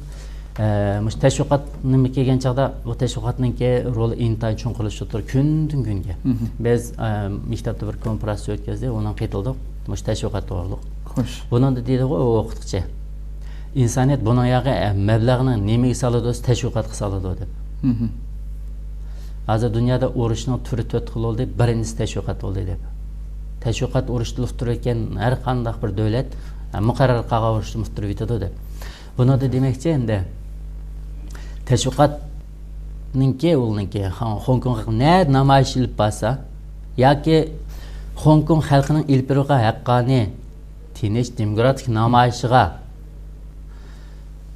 ئە، مۇشۇ تەشۋىقات نېمە كەلگەن چاغدا، بۇ تەشۋىقاتنىڭكى رولى ئىنتايىن چوڭقۇرلىشىپ تۇرىدۇ كۈندىن كۈنگە. بىز، ئە، مەكتەپتە بىر كونفېرانس ئۆتكۈزدى، ئۇنىڭغا قېتىلدۇق. مۇشۇ تەشۋىقات توغرۇلۇق. خوش. بۇنىڭدا دېدىغۇ ئۇ ئوقۇتقۇچى. ئىنسانىيەت بۇنىڭ ياغى، ئە، مەبلەغنى نېمىگە سالىدۇ دېسە، تەشۋىقاتقا سالىدۇ دەپ. ھازىر دۇنيادا ئۇرۇشنىڭ تۈرى تۆت خىل بولدى، بىرىنچىسى تەشۋىقات بولدى دەپ. تەشۋىقات ئۇرۇشتا ئۇتتۇرۇۋەتكەن ھەر قانداق بىر دۆلەت، ئە، مۇقەررەر قىلغان ئۇرۇشتا ئۇتتۇرۇۋېتىدۇ دەپ. بۇنىڭدا دېمەكچى ئەمدى، تەشۋىقاتنىڭكى، ئۇنىڭكى، خا-، خوڭكوڭغا نەدە نامايىش ئېلىپ بارسا، ياكى خوڭكوڭ خەلقىنىڭ ئېلىپ بېرىۋاتقان ھەققانىي، تىنچ، دېموكراتىك نامايىشىغا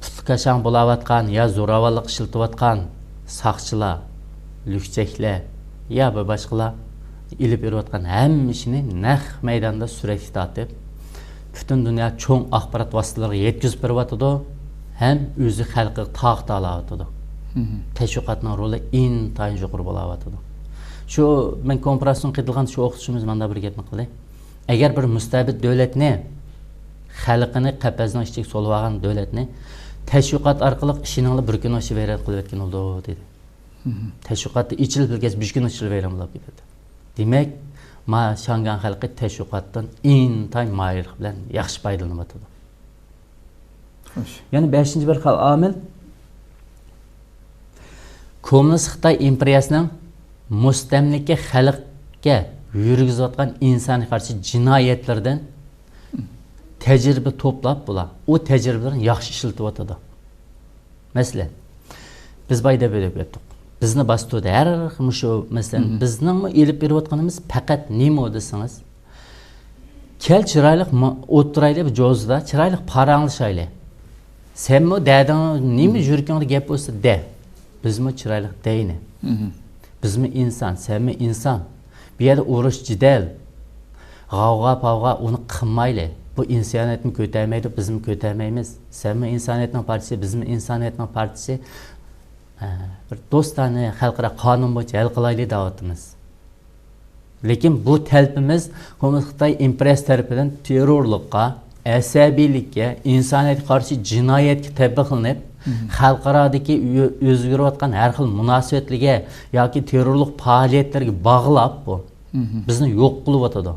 پۇتلىكاشاڭ بولاۋاتقان يا زوراۋانلىق ئىشلىتىۋاتقان ساقچىلار، لۈكچەكلەر يا بىر باشقىلار ئېلىپ بېرىۋاتقان ھەممە ئىشنى نەق مەيداندا سۈرەتكە تارتىپ، پۈتۈن دۇنيا چوڭ ئاخبارات ۋاسىتىلىرىغا يەتكۈزۈپ بېرىۋاتىدۇ ھەم ئۆزى خەلقىگە تارقىتالاۋاتىدۇ. تەشۋىقاتنىڭ رولى ئىنتايىن يۇقىرى بولاۋاتىدۇ. شۇ مەن كونفېرانستىن قېتىلغاندا شۇ ئوقۇتقۇچىمىز مانداق بىر گەپنى قىلدى. ئەگەر بىر مۇستەبىت دۆلەتنى، خەلقىنى قەپەسنىڭ ئىچىگە سولىۋالغان دۆلەتنى تەشۋىقات ئارقىلىق ئىشىنىڭلار بىر كۈننىڭ ئىچىدە ۋەيران قىلىۋەتكىلى بولىدۇ، دېدى. تەشۋىقاتتا ئېچىلىپ كەتسە، بىر كۈننىڭ ئىچىدە ۋەيران بولۇپ كېتىدۇ. دېمەك، ما شياڭگاڭ خەلقى تەشۋىقاتتىن ئىنتايىن ماھىرلىق بىلەن ياخشى پايدىلىنىۋاتىدۇ. خوش. يەنە بەشىنچى بىر خىل ئامىل، كوممۇنىست خىتاي ئىمپېرىيەسىنىڭ مۇستەملىكە خەلقكە يۈرگۈزۈۋاتقان ئىنسانىيەتكە قارشى جىنايەتلىرىدىن تەجرىبە توپلاپ، بۇلار ئۇ تەجرىبىلەرنى ياخشى ئىشلىتىۋاتىدۇ. مەسىلەن، بىز بايا دەپ ئۆتۈپ كەتتۇق. بىزنى باستۇردى. ھەر مۇشۇ، مەسىلەن، بىزنىڭمۇ ئېلىپ بېرىۋاتقىنىمىز پەقەت نېمە دېسىڭىز، كەل چىرايلىق ما-، ئولتۇرايلى بىر جوزىدا، چىرايلىق پاراڭلىشايلى. سەنمۇ دەدىڭ، نېمە يۈرىكىڭدە گەپ بولسا دە. بىزمۇ چىرايلىق دەيلى. بىزمۇ ئىنسان، سەنمۇ ئىنسان. بۇ يەردە ئۇرۇش، جېدەل، غاۋغا، پاۋغا، ئۇنى قىلمايلى. بۇ ئىنسانىيەتمۇ كۆتەرمەيدۇ، بىزمۇ كۆتەرمەيمىز. سەنمۇ ئىنسانىيەتنىڭ پارچىسى، بىزمۇ ئىنسانىيەتنىڭ پارچىسى. بىر دوستانە خەلقئارا قانۇن بويىچە ھەل قىلايلى دەۋاتىمىز. لېكىن بۇ تەلىپىمىز كوممۇنىست خىتاي ئىمپېرىيىسى تەرىپىدىن تېررورلۇققا، ئەسەبىيلىككە، ئىنسانىيەتكە قارشى جىنايەتكە تەبىقلىنىپ، خەلقئارادىكى ئۆ-، ئۆزگىرىۋاتقان ھەر خىل مۇناسىۋەتلىرىگە ياكى تېررورلۇق پائالىيەتلىرىگە باغلاپ، بۇ بىزنى يوق قىلىۋاتىدۇ.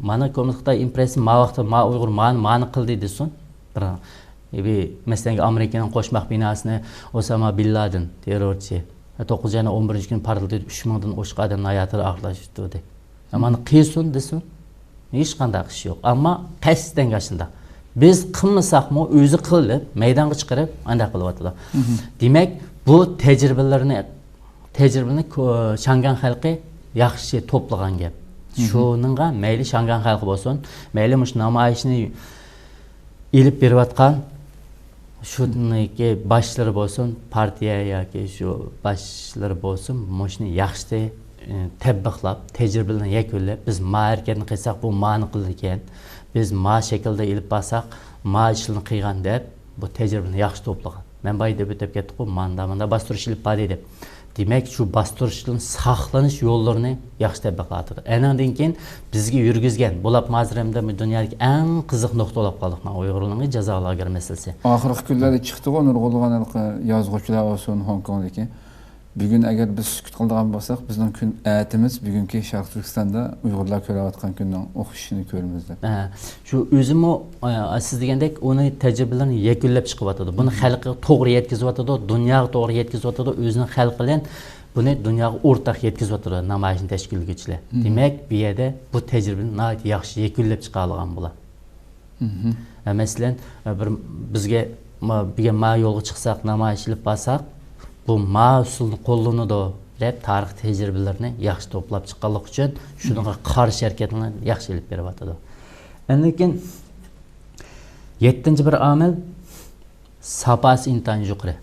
مانا كوممۇنىست خىتاي ئىمپېرىيىسى ما ۋاقىتتا ما ئۇيغۇر مانى، مانى قىلدى دېسۇن. بىر، بىر، مەسىلەن، ئامېرىكىنىڭ قوشماق بىناسىنى ئوساما بىن لادېن تېررورچى توققۇزىنچى ئاينىڭ ئون بىرىنچى كۈنى پارتلىتىپ، ئۈچ مىڭدىن ئوشۇق ئادەمنىڭ ھاياتىنى ئاخىرلاشتۇردى. مانا قىلسۇن دېسۇن، ھېچقانداق ئىش يوق. ئەمما قەستەن ئاشۇنداق. بىز قىلمىساقمۇ، ئۆزى قىلىپ، مەيدانغا چىقىرىپ، ئانداق قىلىۋاتىدۇ. دېمەك، بۇ تەجرىبىلەرنى تەجرىبىنى كو-، شياڭگاڭ خەلقى ياخشى توپلىغان گەپ. شۇنىڭغا مەيلى شياڭگاڭ خەلقى بولسۇن، مەيلى مۇشۇ نامايىشنى ئېلىپ بېرىۋاتقان شۇنىڭكى باشلىرى بولسۇن، پارتىيە ياكى شۇ باشلىرى بولسۇن، مۇشۇنى ياخشى، ئى، تەتبىقلاپ، تەجرىبىلەرنى يەكۈنلەپ، بىز ما ھەرىكەتنى قىلساق، بۇ مانى قىلىدىكەن، بىز ما شەكىلدە ئېلىپ بارساق، ما ئىشلارنى قىلغان دەپ، بۇ تەجرىبىنى ياخشى توپلىغان. مەن بايا دەپ ئۆتۈپ كەتتىققۇ، ماندا، ماندا باستۇرۇش ئېلىپ باردى دەپ. دېمەك، شۇ باستۇرۇشتىن ساقلىنىش يوللىرىنى ياخشى تەتبىقلاۋاتىدۇ. ئەنىڭدىن كېيىن بىزگە يۈرگۈزگەن، بولۇپمۇ ھازىر ھەمدە دۇنيادىكى ئەڭ قىزىق نۇقتا بولۇپ قالدۇق، مانا ئۇيغۇرلارنىڭ جازا لاگېرى مەسىلىسى. ئاخىرقى كۈنلەردە چىقتىغۇ نۇرغۇنلىغان ھېلىقى يازغۇچىلار بولسۇن، خوڭكوڭدىكى. بۈگۈن ئەگەر بىز سۈكۈت قىلىدىغان بولساق، بىزنىڭ كۈن ئەتىمىز بۈگۈنكى شەرقىي تۈركىستاندا ئۇيغۇرلار كۆرۈۋاتقان كۈننىڭ ئوخشىشىنى كۆرىمىز دەپ. ھە، شۇ ئۆزىمۇ، ئە، سىز دېگەندەك ئۇنى تەجرىبىلەرنى يەكۈنلەپ چىقىۋاتىدۇ. بۇنى خەلقىگە توغرا يەتكۈزۈۋاتىدۇ، دۇنياغا توغرا يەتكۈزۈۋاتىدۇ، ئۆزىنىڭ خەلقى بىلەن بۇنى دۇنياغا ئورتاق يەتكۈزۈۋاتىدۇ نامايىشنى تەشكىللىگۈچىلەر. دېمەك، بۇ يەردە بۇ تەجرىبىنى ناھايىتى ياخشى يەكۈنلەپ چىقالىغان بۇلار. ھە، مەسىلەن، بىر بىزگە ما-، بۈگۈن ما يولغا چىقساق، نامايىش ئېلىپ بارساق، بۇ ما ئۇسۇلنى قوللىنىدۇ دەپ تارىخ تەجرىبىلىرىنى ياخشى توپلاپ چىققانلىقى ئۈچۈن شۇنىڭغا قارشى ھەرىكەتنى ياخشى ئېلىپ بېرىۋاتىدۇ. ئاندىن كېيىن يەتتىنچى بىر ئامىل، ساپاسى ئىنتايىن يۇقىرى.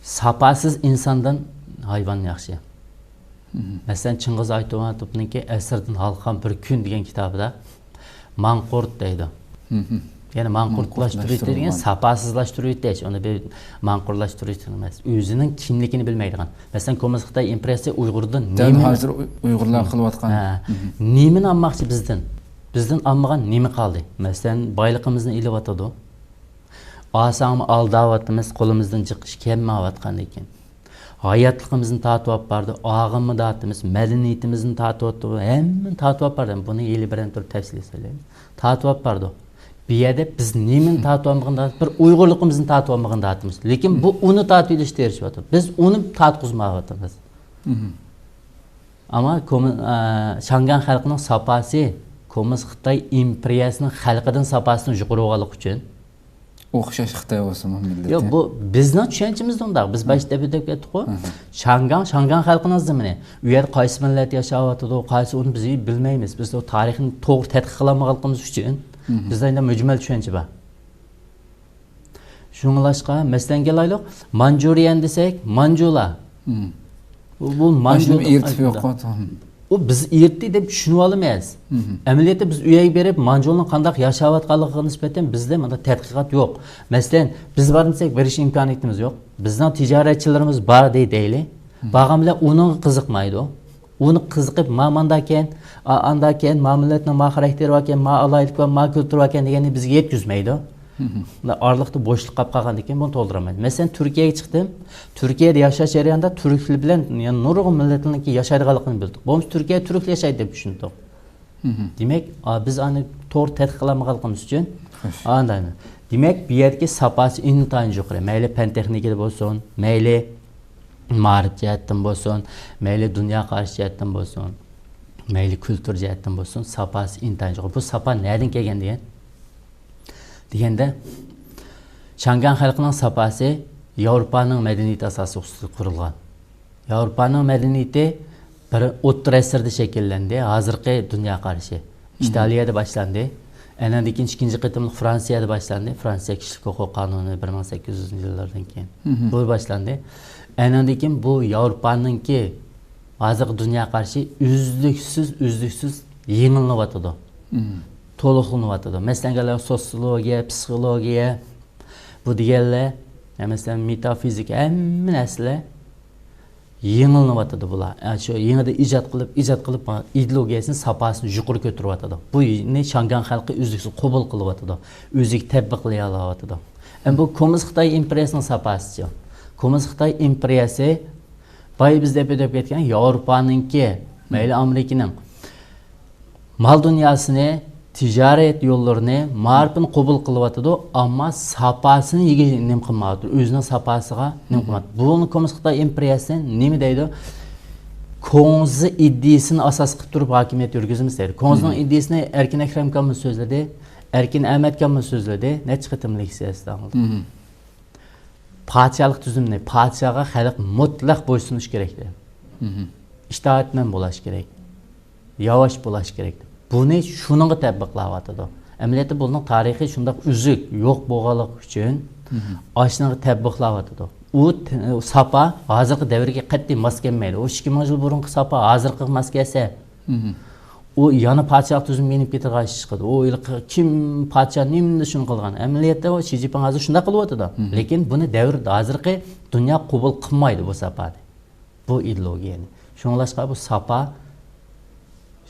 ساپاسىز ئىنساندىن ھايۋان ياخشى. مەسىلەن، چىڭگىز ئايتماتوۋنىڭكى ئەسىردىن ھالقىغان بىر كۈن دېگەن كىتابىدا ماڭقۇرت دەيدۇ. يەنى ماڭقۇرتلاشتۇرۇۋېتىش دېگەن ساپاسىزلاشتۇرۇۋېتىش. ئۇنى بىر ماڭقۇرلاشتۇرۇۋېتىش ئەمەس. ئۆزىنىڭ كىملىكىنى بىلمەيدىغان. مەسىلەن، كوممۇنىست خىتاي ئىمپېرىيىسى ئۇيغۇردىن دەل نېمىنى ھازىر ئۇ-، ئۇيغۇرلار قىلىۋاتقان. ھە. نېمىنى ئالماقچى بىزدىن؟ بىزدىن ئالمىغان نېمە قالدى؟ مەسىلەن، بايلىقىمىزنى ئېلىۋاتىدۇ. ئالساڭمۇ ئالداۋاتىمىز، قولىمىزدىن جىق ئىش كەلمەيۋاتقاندىكىن. ھاياتلىقىمىزنى تارتىۋاپ بارىدۇ. ئاغىنىمۇ تارتىمىز، مەدەنىيىتىمىزنى تارتىۋاتىدۇ. ھەممىنى تارتىۋاپ بارىدۇ. بۇنى ھېلى بىرەن تۇرۇپ تەپسىلىي سۆزلەيمىز. تارتىۋاپ بارىدۇ. بۇ يەردە بىز نېمىنى تارتىۋالمىغىنىدا، بىر ئۇيغۇرلۇقىمىزنى تارتىۋالمىغىنىدا ئاتىمىز. لېكىن بۇ ئۇنى تارتىۋېلىشقا تىرىشىۋاتىدۇ. بىز ئۇنى تارتقۇزمايۋاتىمىز. ئەمما كوممۇن-، ئە، شياڭگاڭ خەلقىنىڭ ساپاسى كوممۇنىست خىتاي ئىمپېرىيەسىنىڭ خەلقىدىن ساپاسىنى يۇقىرى بولغانلىقى ئۈچۈن. ئوخشاش خىتاي بولسىمۇ مىللىتى. يوق، بۇ بىزنىڭ چۈشەنچىمىزدە ئۇنداق. بىز باشتا دەپ ئۆتۈپ كەتتۇققۇ. شياڭگاڭ، شياڭگاڭ خەلقىنىڭ زېمىنى. ئۇ يەردە قايسى مىللەت ياشاۋاتىدۇ، قايسى، ئۇنى بىز بىلمەيمىز. بىز ئۇ تارىخنى توغرا تەتقىق قىلالمىغانلىقىمىز ئۈچۈن بىزدە ئەمدى مۈجمەل چۈشەنچە بار. شۇڭلاشقا، مەسىلەنگە ئالايلۇق، مانجۇرىيەن دېسەك، مانجۇلار. بۇ، بۇ مانجۇ ئېرىتىپ يوقاتقان. ئۇ بىز ئېرىتتى دەپ چۈشىنىۋالىمىز. ئەمەلىيەتتە بىز ئۇ يەرگە بېرىپ، مانجۇلنىڭ قانداق ياشاۋاتقانلىقىغا نىسبەتەن بىزدە مۇنداق تەتقىقات يوق. مەسىلەن، بىز بار دېسەك، بېرىش ئىمكانىيىتىمىز يوق. بىزنىڭ تىجارەتچىلىرىمىز بار دەي-، دەيلى. بارغان بىلەن ئۇنىڭغا قىزىقمايدۇ. ئۇنى قىزىقىپ، ما مانداكەن، ئا-، ئانداكەن، ما مىللەتنىڭ ما خاراكتېرى باركەن، ما ئالاھىدىلىكى بار، ما كۈلتۈرى باركەن دېگەننى بىزگە يەتكۈزمەيدۇ. ئارىلىقتا بوشلۇق قاپ قالغاندىن كېيىن بۇنى تولدۇرالمايدۇ. مەسىلەن، تۈركىيەگە چىقتىم. تۈركىيەدە ياشاش جەريانىدا تۈركلەر بىلەن يەنە نۇرغۇن مىللەتنىڭكى ياشايدىغانلىقىنى بىلدۇق. بولمىسا تۈركىيەدە تۈركلەر ياشايدۇ دەپ چۈشىنىدۇق. دېمەك، ئا، بىز ئانى توغرا تەتقىق قىلالمىغانلىقىمىز ئۈچۈن. ئانداق. دېمەك، بۇ يەردىكى ساپاسى ئىنتايىن يۇقىرى. مەيلى پەن تېخنىكىدا بولسۇن، مەيلى مائارىپ جەھەتتىن بولسۇن، مەيلى دۇنيا قارىشى جەھەتتىن بولسۇن، مەيلى كۈلتۈر جەھەتتىن بولسۇن، ساپاسى ئىنتايىن يۇقىرى. بۇ ساپا نەدىن كەلگەن دېگەن؟ دېگەندە، شياڭگاڭ خەلقىنىڭ ساپاسى ياۋروپانىڭ مەدەنىيىتى ئاساسىي ئۈستىدە قۇرۇلغان. ياۋروپانىڭ مەدەنىيىتى بىر ئوتتۇرا ئەسىردە شەكىللەندى، ھازىرقى دۇنيا قارىشى. ئىتالىيەدە باشلاندى. ئەنەندىن كېيىن ئىككىنچى قېتىملىق فرانسىيەدە باشلاندى. فرانسىيە كىشىلىك ھوقۇق قانۇنى بىر مىڭ سەككىز يۈزىنچى يىللاردىن كېيىن. بۇ باشلاندى. ئەنەندىن كېيىن بۇ ياۋروپانىڭكى ھازىرقى دۇنيا قارىشى ئۈزلۈكسىز، ئۈزلۈكسىز يېڭىلىنىۋاتىدۇ. تولۇقلىنىۋاتىدۇ. مەسىلەن، سوتسىيولوگىيە، پسىخولوگىيە، بۇ دېگەنلەر مەسىلەن، مېتافىزىكا، ھەممە نەرسىلەر يېڭىلىنىۋاتىدۇ بۇلار. ئە، شۇ يېڭىدىن ئىجاد قىلىپ، ئىجاد قىلىپ، ئىدېئولوگىيەسىنى، ساپاسىنى يۇقىرى كۆتۈرۈۋاتىدۇ. بۇنى شياڭگاڭ خەلقى ئۈزلۈكسىز قوبۇل قىلىۋاتىدۇ. ئۆزىگە تەتبىقلىيالاۋاتىدۇ. ئەمما بۇ كوممۇنىست خىتاي ئىمپېرىيەسىنىڭ ساپاسىچۇ؟ كوممۇنىست خىتاي ئىمپېرىيەسى بايا بىز دەپ ئۆتۈپ كەتكەن ياۋروپانىڭكى، مەيلى ئامېرىكىنىڭ مال دۇنياسىنى، تىجارەت يوللىرىنى، مائارىپىنى قوبۇل قىلىۋاتىدۇ، ئەمما ساپاسىنى يېگە-، نېمە قىلمايۋاتىدۇ، ئۆزىنىڭ ساپاسىغا نېمە قىلمايۋاتىدۇ. بۇنى كوممۇنىست خىتاي ئىمپېرىيەسى نېمە دەيدۇ؟ كۇڭزى ئىدىيىسىنى ئاساس قىلىپ تۇرۇپ ھاكىمىيەت يۈرگۈزىمىز دەيدۇ. كۇڭزىنىڭ ئىدىيىسىنى ئەركىن ئەكرەمكانمۇ سۆزلىدى، ئەركىن ئەمەتكانمۇ سۆزلىدى، نەچچە قېتىم لېكسىيە ئاڭلىدىم. پادىشاھلىق تۈزۈمىنى، پادىشاھقا خەلق مۇتلەق بويسۇنۇش كېرەك دەيدۇ. ئىتائەتمەن بولاش كېرەك. ياۋاش بولاش كېرەك. بۇنى شۇنىڭغا تەتبىقلاۋاتىدۇ. ئەمەلىيەتتە بۇنىڭ تارىخى شۇنداق ئۈزۈك، يوق بولغانلىقى ئۈچۈن ئاشۇنىڭغا تەتبىقلاۋاتىدۇ. ئۇ ت-، ساپا ھازىرقى دەۋرگە قەتئىي ماس كەلمەيدۇ. ئۇ ئىككى مىڭ يىل بۇرۇنقى ساپا ھازىرقىغا ماس كەلسە، ئۇ يەنە پادىشاھلىق تۈزۈمى يېنىپ كېتىدىغان ئىش چىقىدۇ. ئۇ ھېلىقى كىم پادىشاھ نېمىدە شۇنى قىلغان. ئەمەلىيەتتە ئۇ شى جىنپىڭ ھازىر شۇنداق قىلىۋاتىدۇ. لېكىن بۇنى دەۋر ھازىرقى دۇنيا قوبۇل قىلمايدۇ بۇ ساپانى. بۇ ئىدېئولوگىيەنى. شۇڭلاشقا بۇ ساپا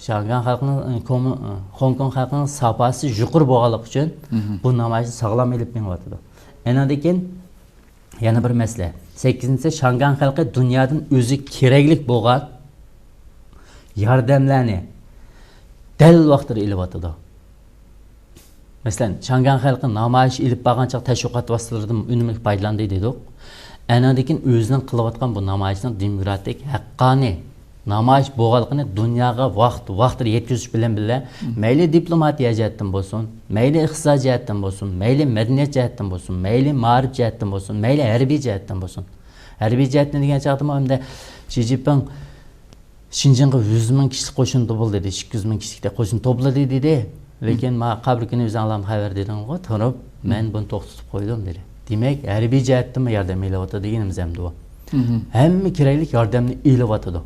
شياڭگاڭ خەلقىنىڭ، كوممۇ-، خوڭكوڭ خەلقىنىڭ ساپاسى يۇقىرى بولغانلىقى ئۈچۈن بۇ نامايىشنى ساغلام ئېلىپ مېڭىۋاتىدۇ. ئەنىڭدىن كېيىن يەنە بىر مەسىلە. سەككىزىنچىسى، شياڭگاڭ خەلقى دۇنيادىن ئۆزىگە كېرەكلىك بولغان ياردەملەرنى دەل ۋاقتىدا ئېلىۋاتىدۇ. مەسىلەن، شياڭگاڭ خەلقى نامايىش ئېلىپ بارغان چاغ تەشۋىقات ۋاسىتىلىرىدىن ئۈنۈملۈك پايدىلاندى دېدۇق. ئەنىڭدىن كېيىن ئۆزىنىڭ قىلىۋاتقان بۇ نامايىشىنىڭ دېموكراتىك، ھەققانىي نامايىش بولغانلىقىنى دۇنياغا ۋاقىت، ۋاقتىدا يەتكۈزۈش بىلەن بىللە، مەيلى دىپلوماتىيە جەھەتتىن بولسۇن، مەيلى ئىقتىساد جەھەتتىن بولسۇن، مەيلى مەدەنىيەت جەھەتتىن بولسۇن، مەيلى مائارىپ جەھەتتىن بولسۇن، مەيلى ھەربىي جەھەتتىن بولسۇن. ھەربىي جەھەتتىن دېگەن چاغدىمۇ ئەمدى شى جىنپىڭ شىنجىڭغا يۈز مىڭ كىشىلىك قوشۇن توپلىدى، ئىككى يۈز مىڭ كىشىلىك قوشۇن توپلىدى دېدى. لېكىن ما قەبرە كۈنى ئۆزۈڭلارمۇ خەۋەر دېدىڭغۇ، تۇرۇپ، مەن بۇنى توختىتىپ قويدۇم دېدى. دېمەك، ھەربىي جەھەتتىنمۇ ياردەم ئېلىۋاتىدۇ دېگىنىمىز ئەمدى بۇ. ھەممە كېرەكلىك ياردەمنى ئېلىۋاتىدۇ.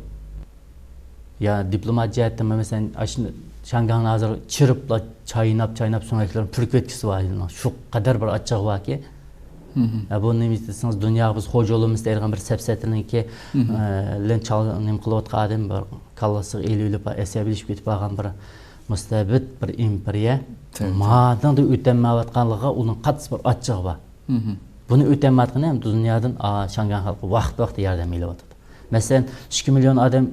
يا دىپلومات جەھەتتىنمۇ، مەسىلەن، ئاشۇ شياڭگاڭنى ھازىر چىرىپلا، چايناپ، چايناپ سۆڭەكلىرىنى پۈركۈۋەتكۈسى بار. شۇ قەدەر بىر ئاچچىقى باركى. ئە، بۇ نېمە دېسىڭىز، دۇنياغا بىز خوجا بولىمىز دەيدىغان بىر سەپسەتىنىڭكى، ئە، بىلەن چال-، نېمە قىلىۋاتقان ئادەم بىر كاللىسىغا ئېلىۋېلىپ، ئەسەبىيلىشىپ كېتىپ قالغان بىر مۇستەبىت بىر ئىمپېرىيە مادىڭدا ئۆتەلمەيۋاتقانلىقىغا ئۇنىڭ قاتتىق بىر ئاچچىقى بار. بۇنى ئۆتەلمەيۋاتقىنى ھەم دۇنيادىن، ئا، شياڭگاڭ خەلقى ۋاقىت-ۋاقتىدا ياردەم ئېلىۋاتىدۇ. مەسىلەن، ئىككى مىليون ئادەم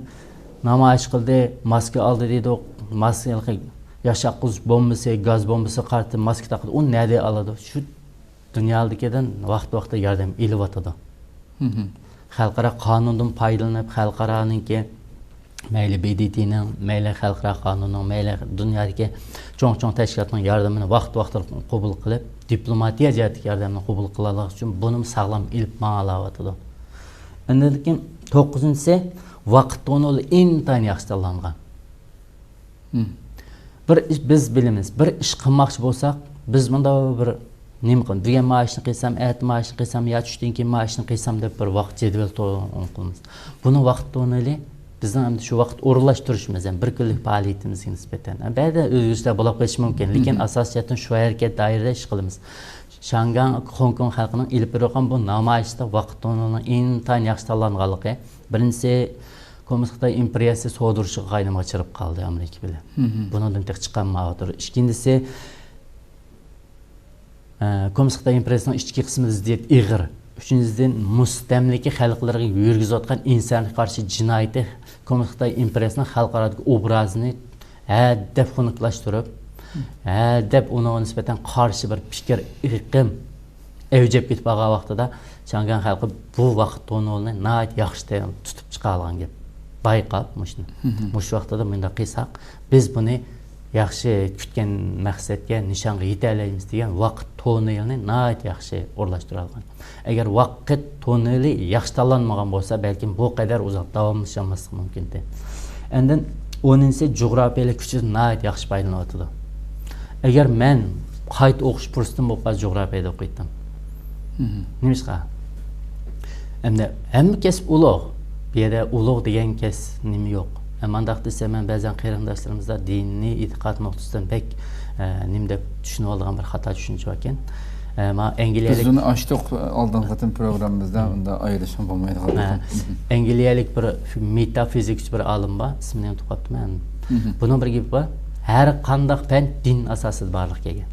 نامايىش قىلدى، ماسكا ئالدى دېدۇق. ماسكا، ياشاتقۇچ بومبىسى، گاز بومبىسى قارىتى ماسكا تاقىدى. ئۇنى نەدە ئالىدۇ؟ شۇ دۇنيادىكىدىن ۋاقىت-ۋاقىتتا ياردەم ئېلىۋاتىدۇ. خەلقئارا قانۇندىن پايدىلىنىپ، خەلقئارانىڭكى، مەيلى ب د ت نىڭ، مەيلى خەلقئارا قانۇننىڭ، مەيلى دۇنيادىكى چوڭ-چوڭ تەشكىلاتنىڭ ياردىمىنى ۋاقىت-ۋاقتىدا قوبۇل قىلىپ، دىپلوماتىيە جەھەتتىكى ياردەمنى قوبۇل قىلالىغان ئۈچۈن بۇنىمۇ ساغلام ئېلىپ ماڭالاۋاتىدۇ. ئاندىن كېيىن توققۇزىنچىسى، ۋاقىت تونېلى ئىنتايىن ياخشى تاللانغان. بىر ئىش، بىز بىلىمىز، بىر ئىش قىلماقچى بولساق، بىز مۇنداق بىر نېمە قىلىمىز؟ بۈگۈن مانا ئىشنى قىلسام، ئەتە مانا ئىشنى قىلسام، يا چۈشتىن كېيىن مانا ئىشنى قىلسام دەپ بىر ۋاقىت جەدۋەل تو-، قىلىمىز. بۇنى ۋاقىت تونېلى بىزنىڭ ئەمدى شۇ ۋاقىت ئورۇنلاشتۇرۇشىمىز، ھەم بىر كۈنلۈك پائالىيىتىمىزگە نىسبەتەن. بەزىدە ئۆزگىرىشلەر بولۇپ قېلىشى مۇمكىن، لېكىن ئاساسىي جەھەتتىن شۇ ھەرىكەت دائىرىدە ئىش قىلىمىز. شياڭگاڭ، خوڭكوڭ خەلقىنىڭ ئېلىپ بېرىۋاتقان بۇ نامايىشتا ۋاقىت تونېلىنىڭ ئىنتايىن ياخشى تاللانغانلىقى، بىرىنچىسى، كوممۇنىست خىتاي ئىمپېرىيەسى سودا ئۇرۇشىغا قاينىمىغا چىرىپ قالدى ئامېرىكا بىلەن. بۇنىڭدىن تېخى چىقالمايۋاتىدۇ. ئىككىنچىسى، ئە، كوممۇنىست خىتاي ئىمپېرىيەسىنىڭ ئىچكى قىسمىدا زىددىيەت ئېغىر. ئۈچىنچىدىن، مۇستەملىكە خەلقلىرىگە يۈرگۈزۈۋاتقان ئىنسانىيەتكە قارشى جىنايىتى كوممۇنىست خىتاي ئىمپېرىيەسىنىڭ خەلقئارادىكى ئوبرازىنى ھەدەپ خۇنۇكلاشتۇرۇپ، ھەدەپ ئۇنىڭغا نىسبەتەن قارشى بىر پىكىر ئېقىم ئەۋج ئېلىپ كېتىپ قالغان ۋاقتىدا، شياڭگاڭ خەلقى بۇ ۋاقىت تونېلىنى ناھايىتى ياخشى تۇتۇپ چىقالىغان گەپ. بايقاپ مۇشۇنى. مۇشۇ ۋاقتىدا مۇنداق قىلساق، بىز بۇنى ياخشى كۈتكەن مەقسەتكە، نىشانغا يېتەلەيمىز دېگەن ۋاقىت تونېلىنى ناھايىتى ياخشى ئورۇنلاشتۇرالىغان. ئەگەر ۋاقىت تونېلى ياخشى تاللانمىغان بولسا، بەلكىم بۇ قەدەر ئۇزاق داۋاملىشالماسلىقى مۇمكىنتى. ئاندىن ئونىنچىسى، جۇغراپىيەلىك كۈچىدىن ناھايىتى ياخشى پايدىلىنىۋاتىدۇ. ئەگەر مەن قايتا ئوقۇش پۇرسىتىم بولۇپ قالسا، جۇغراپىيەدە ئوقۇيتتىم. نېمىشقا؟ ئەمدى ھەممە كەسىپ ئۇلۇغ. بۇ يەردە ئۇلۇغ دېگەن كەسىپ نېمە يوق. ئەمما ئانداق دېسە، مەن بەزەن قېرىنداشلىرىمىزدا دىنىي ئېتىقاد نۇقتىسىدىن بەك، ئە، نېمە دەپ چۈشىنىۋالىدىغان بىر خاتا چۈشىنىش باركەن. ئە، ما ئەنگلىيەلىك بىز بۇنى ئاچتۇق ئالدىنقى قېتىم پروگراممىمىزدا، ئۇندا ئايرىشما بولمايدىغان. ئە، ئەنگلىيەلىك بىر مېتافىزىكچى بىر ئالىم بار، ئىسمىنى ئۇنتۇپ قاپتىمەن. بۇنىڭ بىر گېپى بار، ھەر قانداق پەن دىن ئاساسىدا بارلىققا كەلگەن.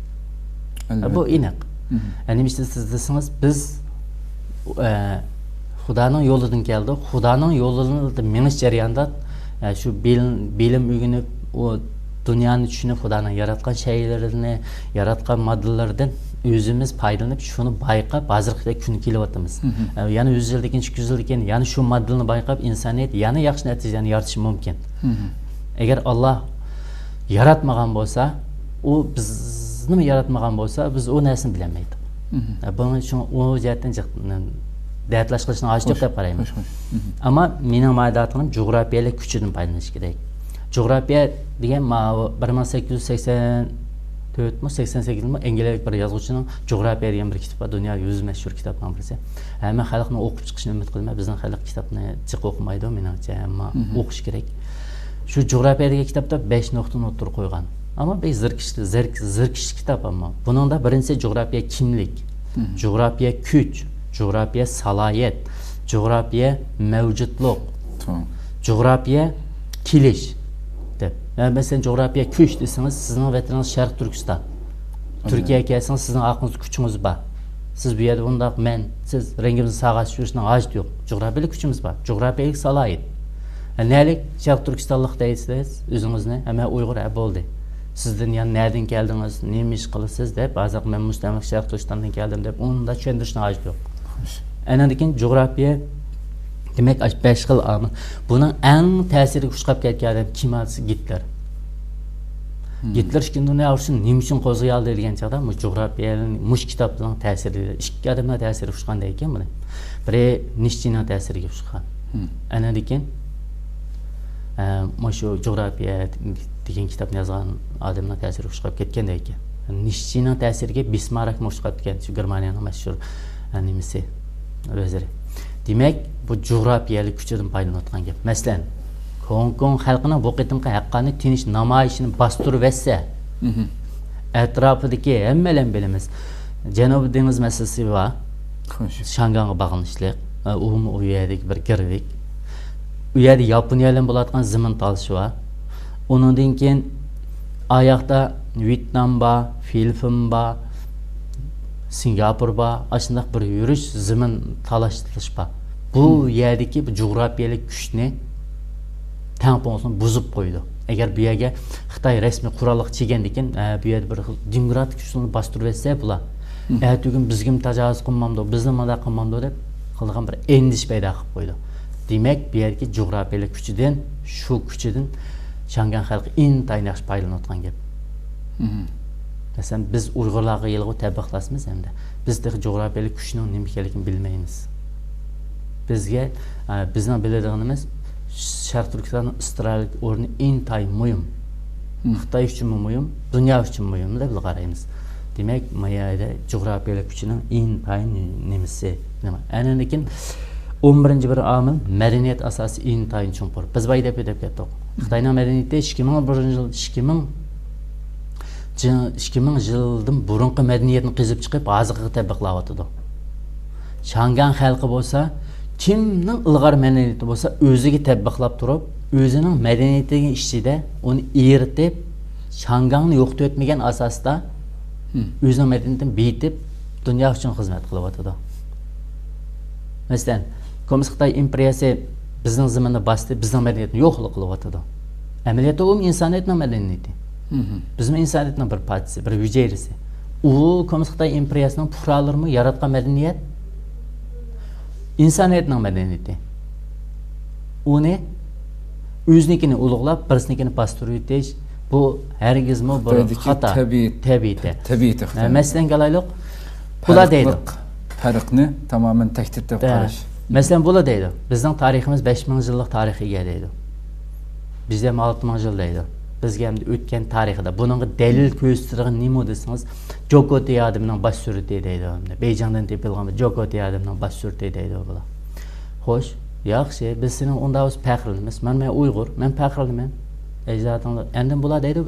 بۇ ئېنىق. ئە، نېمە ئۈچۈن سىز دېسىڭىز، بىز، ئە، خۇدانىڭ يولىدىن كەلدۇق. خۇدانىڭ يولىدا مېڭىش جەريانىدا، ئە، شۇ بىل-، بىلىم ئۆگىنىپ، ئۇ دۇنيانى چۈشىنىپ، خۇدانىڭ ياراتقان شەيلىرىنى، ياراتقان ماددىلىرىدىن ئۆزىمىز پايدىلىنىپ، شۇنى بايقاپ، ھازىرقىدەك كۈنگە كېلىۋاتىمىز. ئە، يەنە يۈز يىلدىن كېيىن، ئىككى يۈز يىلدىن كېيىن يەنە شۇ ماددىنى بايقاپ، ئىنسانىيەت يەنە ياخشى نەتىجىلەرنى يارىتىشى مۇمكىن. ئەگەر ئاللا ياراتمىغان بولسا، ئۇ بىزنىمۇ ياراتمىغان بولسا، بىز ئۇ نەرسىنى بىلەلمەيتتۇق. ئە، بۇنىڭ ئۈچۈن ئۇ جەھەتتىن جىق-، دەتلاش قىلىشنىڭ ھاجىتى يوق دەپ قارايمەن. ئەمما مېنىڭ مانا دەۋاتقىنىم جۇغراپىيەلىك كۈچىدىن پايدىلىنىش كېرەك. جۇغراپىيە دېگەن ماۋۇ بىر مىڭ سەككىز يۈز سەكسەن تۆتمۇ، سەكسەن سەككىزمۇ ئەنگلىيەلىك بىر يازغۇچىنىڭ جۇغراپىيە دېگەن بىر كىتابى بار، دۇنيا يۈز مەشھۇر كىتابنىڭ بىرسى. ھەممە خەلقنىڭ ئوقۇپ چىقىشىنى ئۈمىد قىلىمەن. بىزنىڭ خەلق كىتابنى جىق ئوقۇمايدۇ، مېنىڭچە، ئەمما ئوقۇش كېرەك. شۇ جۇغراپىيە دېگەن كىتابتا بەش نۇقتىنى ئوتتۇرىغا قويغان. ئەمما بەك زېرىكىش-، زېرىك-، زېرىكىشلىك كىتاب ئەمما. بۇنىڭدا بىرىنچىسى جۇغراپىيە كىملىك، جۇغراپىيە كۈچ، جۇغراپىيە سالاھىيەت، جۇغراپىيە مەۋجۇتلۇق، جۇغراپىيە كېلىش دەپ. مەسىلەن، جۇغراپىيە كۈچ دېسىڭىز، سىزنىڭ ۋەتىنىڭىز شەرقىي تۈركىستان. تۈركىيەگە كەلسىڭىز، سىزنىڭ ئارقىڭىزدا كۈچىڭىز بار. سىز بۇ يەردە بۇنداق مەن، سىز رەڭگىمىزنى ساغاش يۈرۈشنىڭ ھاجىتى يوق. جۇغراپىيەلىك كۈچىمىز بار. جۇغراپىيەلىك سالاھىيەت. نەلىك شەرقىي تۈركىستانلىق دەيسىز ئۆزىڭىزنى؟ ھە، مەن ئۇيغۇر، ھە، بولدى. سىزدىن يەنە نەدىن كەلدىڭىز، نېمە ئىش قىلىسىز دەپ، ھازىر مەن مۇستەملىكە شەرقىي تۈركىستاندىن كەلدىم دەپ، ئۇنداق چۈشەندۈرۈشنىڭ ھاجىتى يوق. ئاندىن كېيىن جۇغراپىيە، دېمەك، ئاشۇ بەش خىل ئامىل. بۇنىڭ ئەڭ تەسىرىگە ئۇچراپ كەتكەن ئادەم كىم دېسە، گىتلېر. گىتلېر ئىككىنچى دۇنيا ئۇرۇشىنى نېمە ئۈچۈن قوزغىيالىدى دېگەن چاغدا، مۇشۇ جۇغراپىيەنى، مۇشۇ كىتابنىڭ تەسىرى، ئىككى ئادەمنىڭ تەسىرىگە ئۇچرىغان دەيكەن بۇنى. بىرى نىشچىنىڭ تەسىرىگە ئۇچرىغان. ئاندىن كېيىن، ئە، مۇشۇ جۇغراپىيە دېگەن كىتابنى يازغان ئادەمنىڭ تەسىرىگە ئۇچراپ كەتكەن دەيكەن. نىشچىنىڭ تەسىرىگە بىسماركمۇ ئۇچراپتىكەن، شۇ گېرمانىيەنىڭ مەشھۇر، ئە، نېمىسى، ۋەزىرى. دېمەك، بۇ جۇغراپىيەلىك كۈچىدىن پايدىلىنىۋاتقان گەپ. مەسىلەن، گۇاڭگۇڭ خەلقىنىڭ بۇ قېتىمقى ھەققانىي تىنچ نامايىشىنى باستۇرۇۋەتسە، ئەتراپىدىكى ھەممەيلەن بىلىمىز. جەنۇبىي دېڭىز مەسىلىسى بار. شاڭگاڭغا باغلىنىشلىق. ئۇمۇ ئۇ يەردىكى بىر گىرۋىك. ئۇ يەردە ياپونىيە بىلەن بولۇۋاتقان زېمىن تالىشى بار. ئۇنىڭدىن كېيىن ئاياقتا ۋيېتنام بار، فىلىپپىن بار، سىنگاپور بار. ئاشۇنداق بىر يۈرۈش زېمىن تالاشلىشىش بار. بۇ يەردىكى بۇ جۇغراپىيەلىك كۈچنى تەڭپۇڭلۇقنى بۇزۇپ قويىدۇ. ئەگەر بۇ يەرگە خىتاي رەسمىي قوراللىق كەلگەندىكىن، ھە، بۇ يەردە بىر خىل دېموكراتىك كۈچلەرنى باستۇرۇۋەتسە بۇلار، ئەتىگۈن بىزگىمۇ تاجاۋۇز قىلمامدۇ، بىزنى مۇنداق قىلمامدۇ دەپ قىلىدىغان بىر ئەندىشە پەيدا قىلىپ قويىدۇ. دېمەك، بۇ يەردىكى جۇغراپىيەلىك كۈچىدىن، شۇ كۈچىدىن شاڭگەن خەلقى ئىنتايىن ياخشى پايدىلىنىۋاتقان گەپ. مەسىلەن، بىز ئۇيغۇرلارغا ھېلىغۇ تەبىق قىلاسىمىز ئەمدى. بىز تېخى جۇغراپىيەلىك كۈچنىڭ نېمە ئىكەنلىكىنى بىلمەيمىز. بىزگە، ئە، بىزنىڭ بىلىدىغىنىمىز، شەرقىي تۈركىستاننىڭ ئىستراتېگىيەلىك ئورنى ئىنتايىن مۇھىم. خىتاي ئۈچۈنمۇ مۇھىم، دۇنيا ئۈچۈنمۇ مۇھىم دەپ قارايمىز. دېمەك، ما يەردە جۇغراپىيەلىك كۈچىنىڭ ئىنتايىن نېمىسى، نېمە؟ ئەنە لېكىن ئون بىرىنچى بىر ئامىل، مەدەنىيەت ئاساسى ئىنتايىن چوڭقۇر. بىز بايا دەپ ئۆتۈپ كەتتۇق. خىتاينىڭ مەدەنىيىتى ئىككى مىڭ بىرىنچى يىل، ئىككى مىڭ، ئىككى مىڭ يىلدىن بۇرۇنقى مەدەنىيەتنى قېزىپ چىقىپ، ھازىرغا تەتبىقلاۋاتىدۇ. شاڭگاڭ خەلقى بولسا، كىمنىڭ ئىلغار مەدەنىيىتى بولسا، ئۆزىگە تەتبىقلاپ تۇرۇپ، ئۆزىنىڭ مەدەنىيىتىنىڭ ئىچىدە ئۇنى ئېرىتىپ، شاڭگاڭنى يوقىتىۋەتمىگەن ئاساستا، ئۆزىنىڭ مەدەنىيىتىنى بېيىتىپ، دۇنيا ئۈچۈن خىزمەت قىلىۋاتىدۇ. مەسىلەن، كوممۇنىست خىتاي ئىمپېرىيەسى بىزنىڭ زېمىننى باستى، بىزنىڭ مەدەنىيەتنى يوقلۇق قىلىۋاتىدۇ. ئەمەلىيەتتە ئۇ ئىنسانىيەتنىڭ مەدەنىيىتى. بىزمۇ ئىنسانىيەتنىڭ بىر پارچىسى، بىر ھۈجەيرىسى. ئۇ كوممۇنىست خىتاي ئىمپېرىيەسىنىڭ پۇقرالىرىمۇ ياراتقان مەدەنىيەت ئىنسانىيەتنىڭ مەدەنىيىتى. ئۇنى، ئۆزىنىڭكىنى ئۇلۇغلاپ، بىرسىنىڭكىنى باستۇرۇۋېتىش، بۇ ھەرگىزمۇ بىر خىتايدىكى خاتا. تەبىئىي، تەبىئىتى. تەبىئىتى خىتاي. مەسىلەنگە ئالايلۇق. بۇلار دەيدۇ. پەرقلىق پەرقنى تامامەن تەھدىت دەپ قاراش. مەسىلەن، بۇلار دەيدۇ. بىزنىڭ تارىخىمىز بەش مىڭ يىللىق تارىخقا ئىگە دەيدۇ. بىزدە ئالتە مىڭ يىل دەيدۇ. بىزگە ئەمدى ئۆتكەن تارىخىدا بۇنىڭغا دەلىل كۆرسىتىدىغان نېمە دېسىڭىز، جوكوتى ئادەمنىڭ باش سۈرىتى دەيدۇ. بېيجىڭدىن تېپىلغان بىر جوكوتى ئادەمنىڭ باش سۈرىتى دەيدۇ بۇلار. خوش، ياخشى، بىز سېنىڭ ئۇنداق بولسا پەخىرلىنىمىز. مانا مەن ئۇيغۇر، مەن پەخىرلىنىمەن. ئەجدادىڭلار، ئاندىن بۇلار دەيدۇ،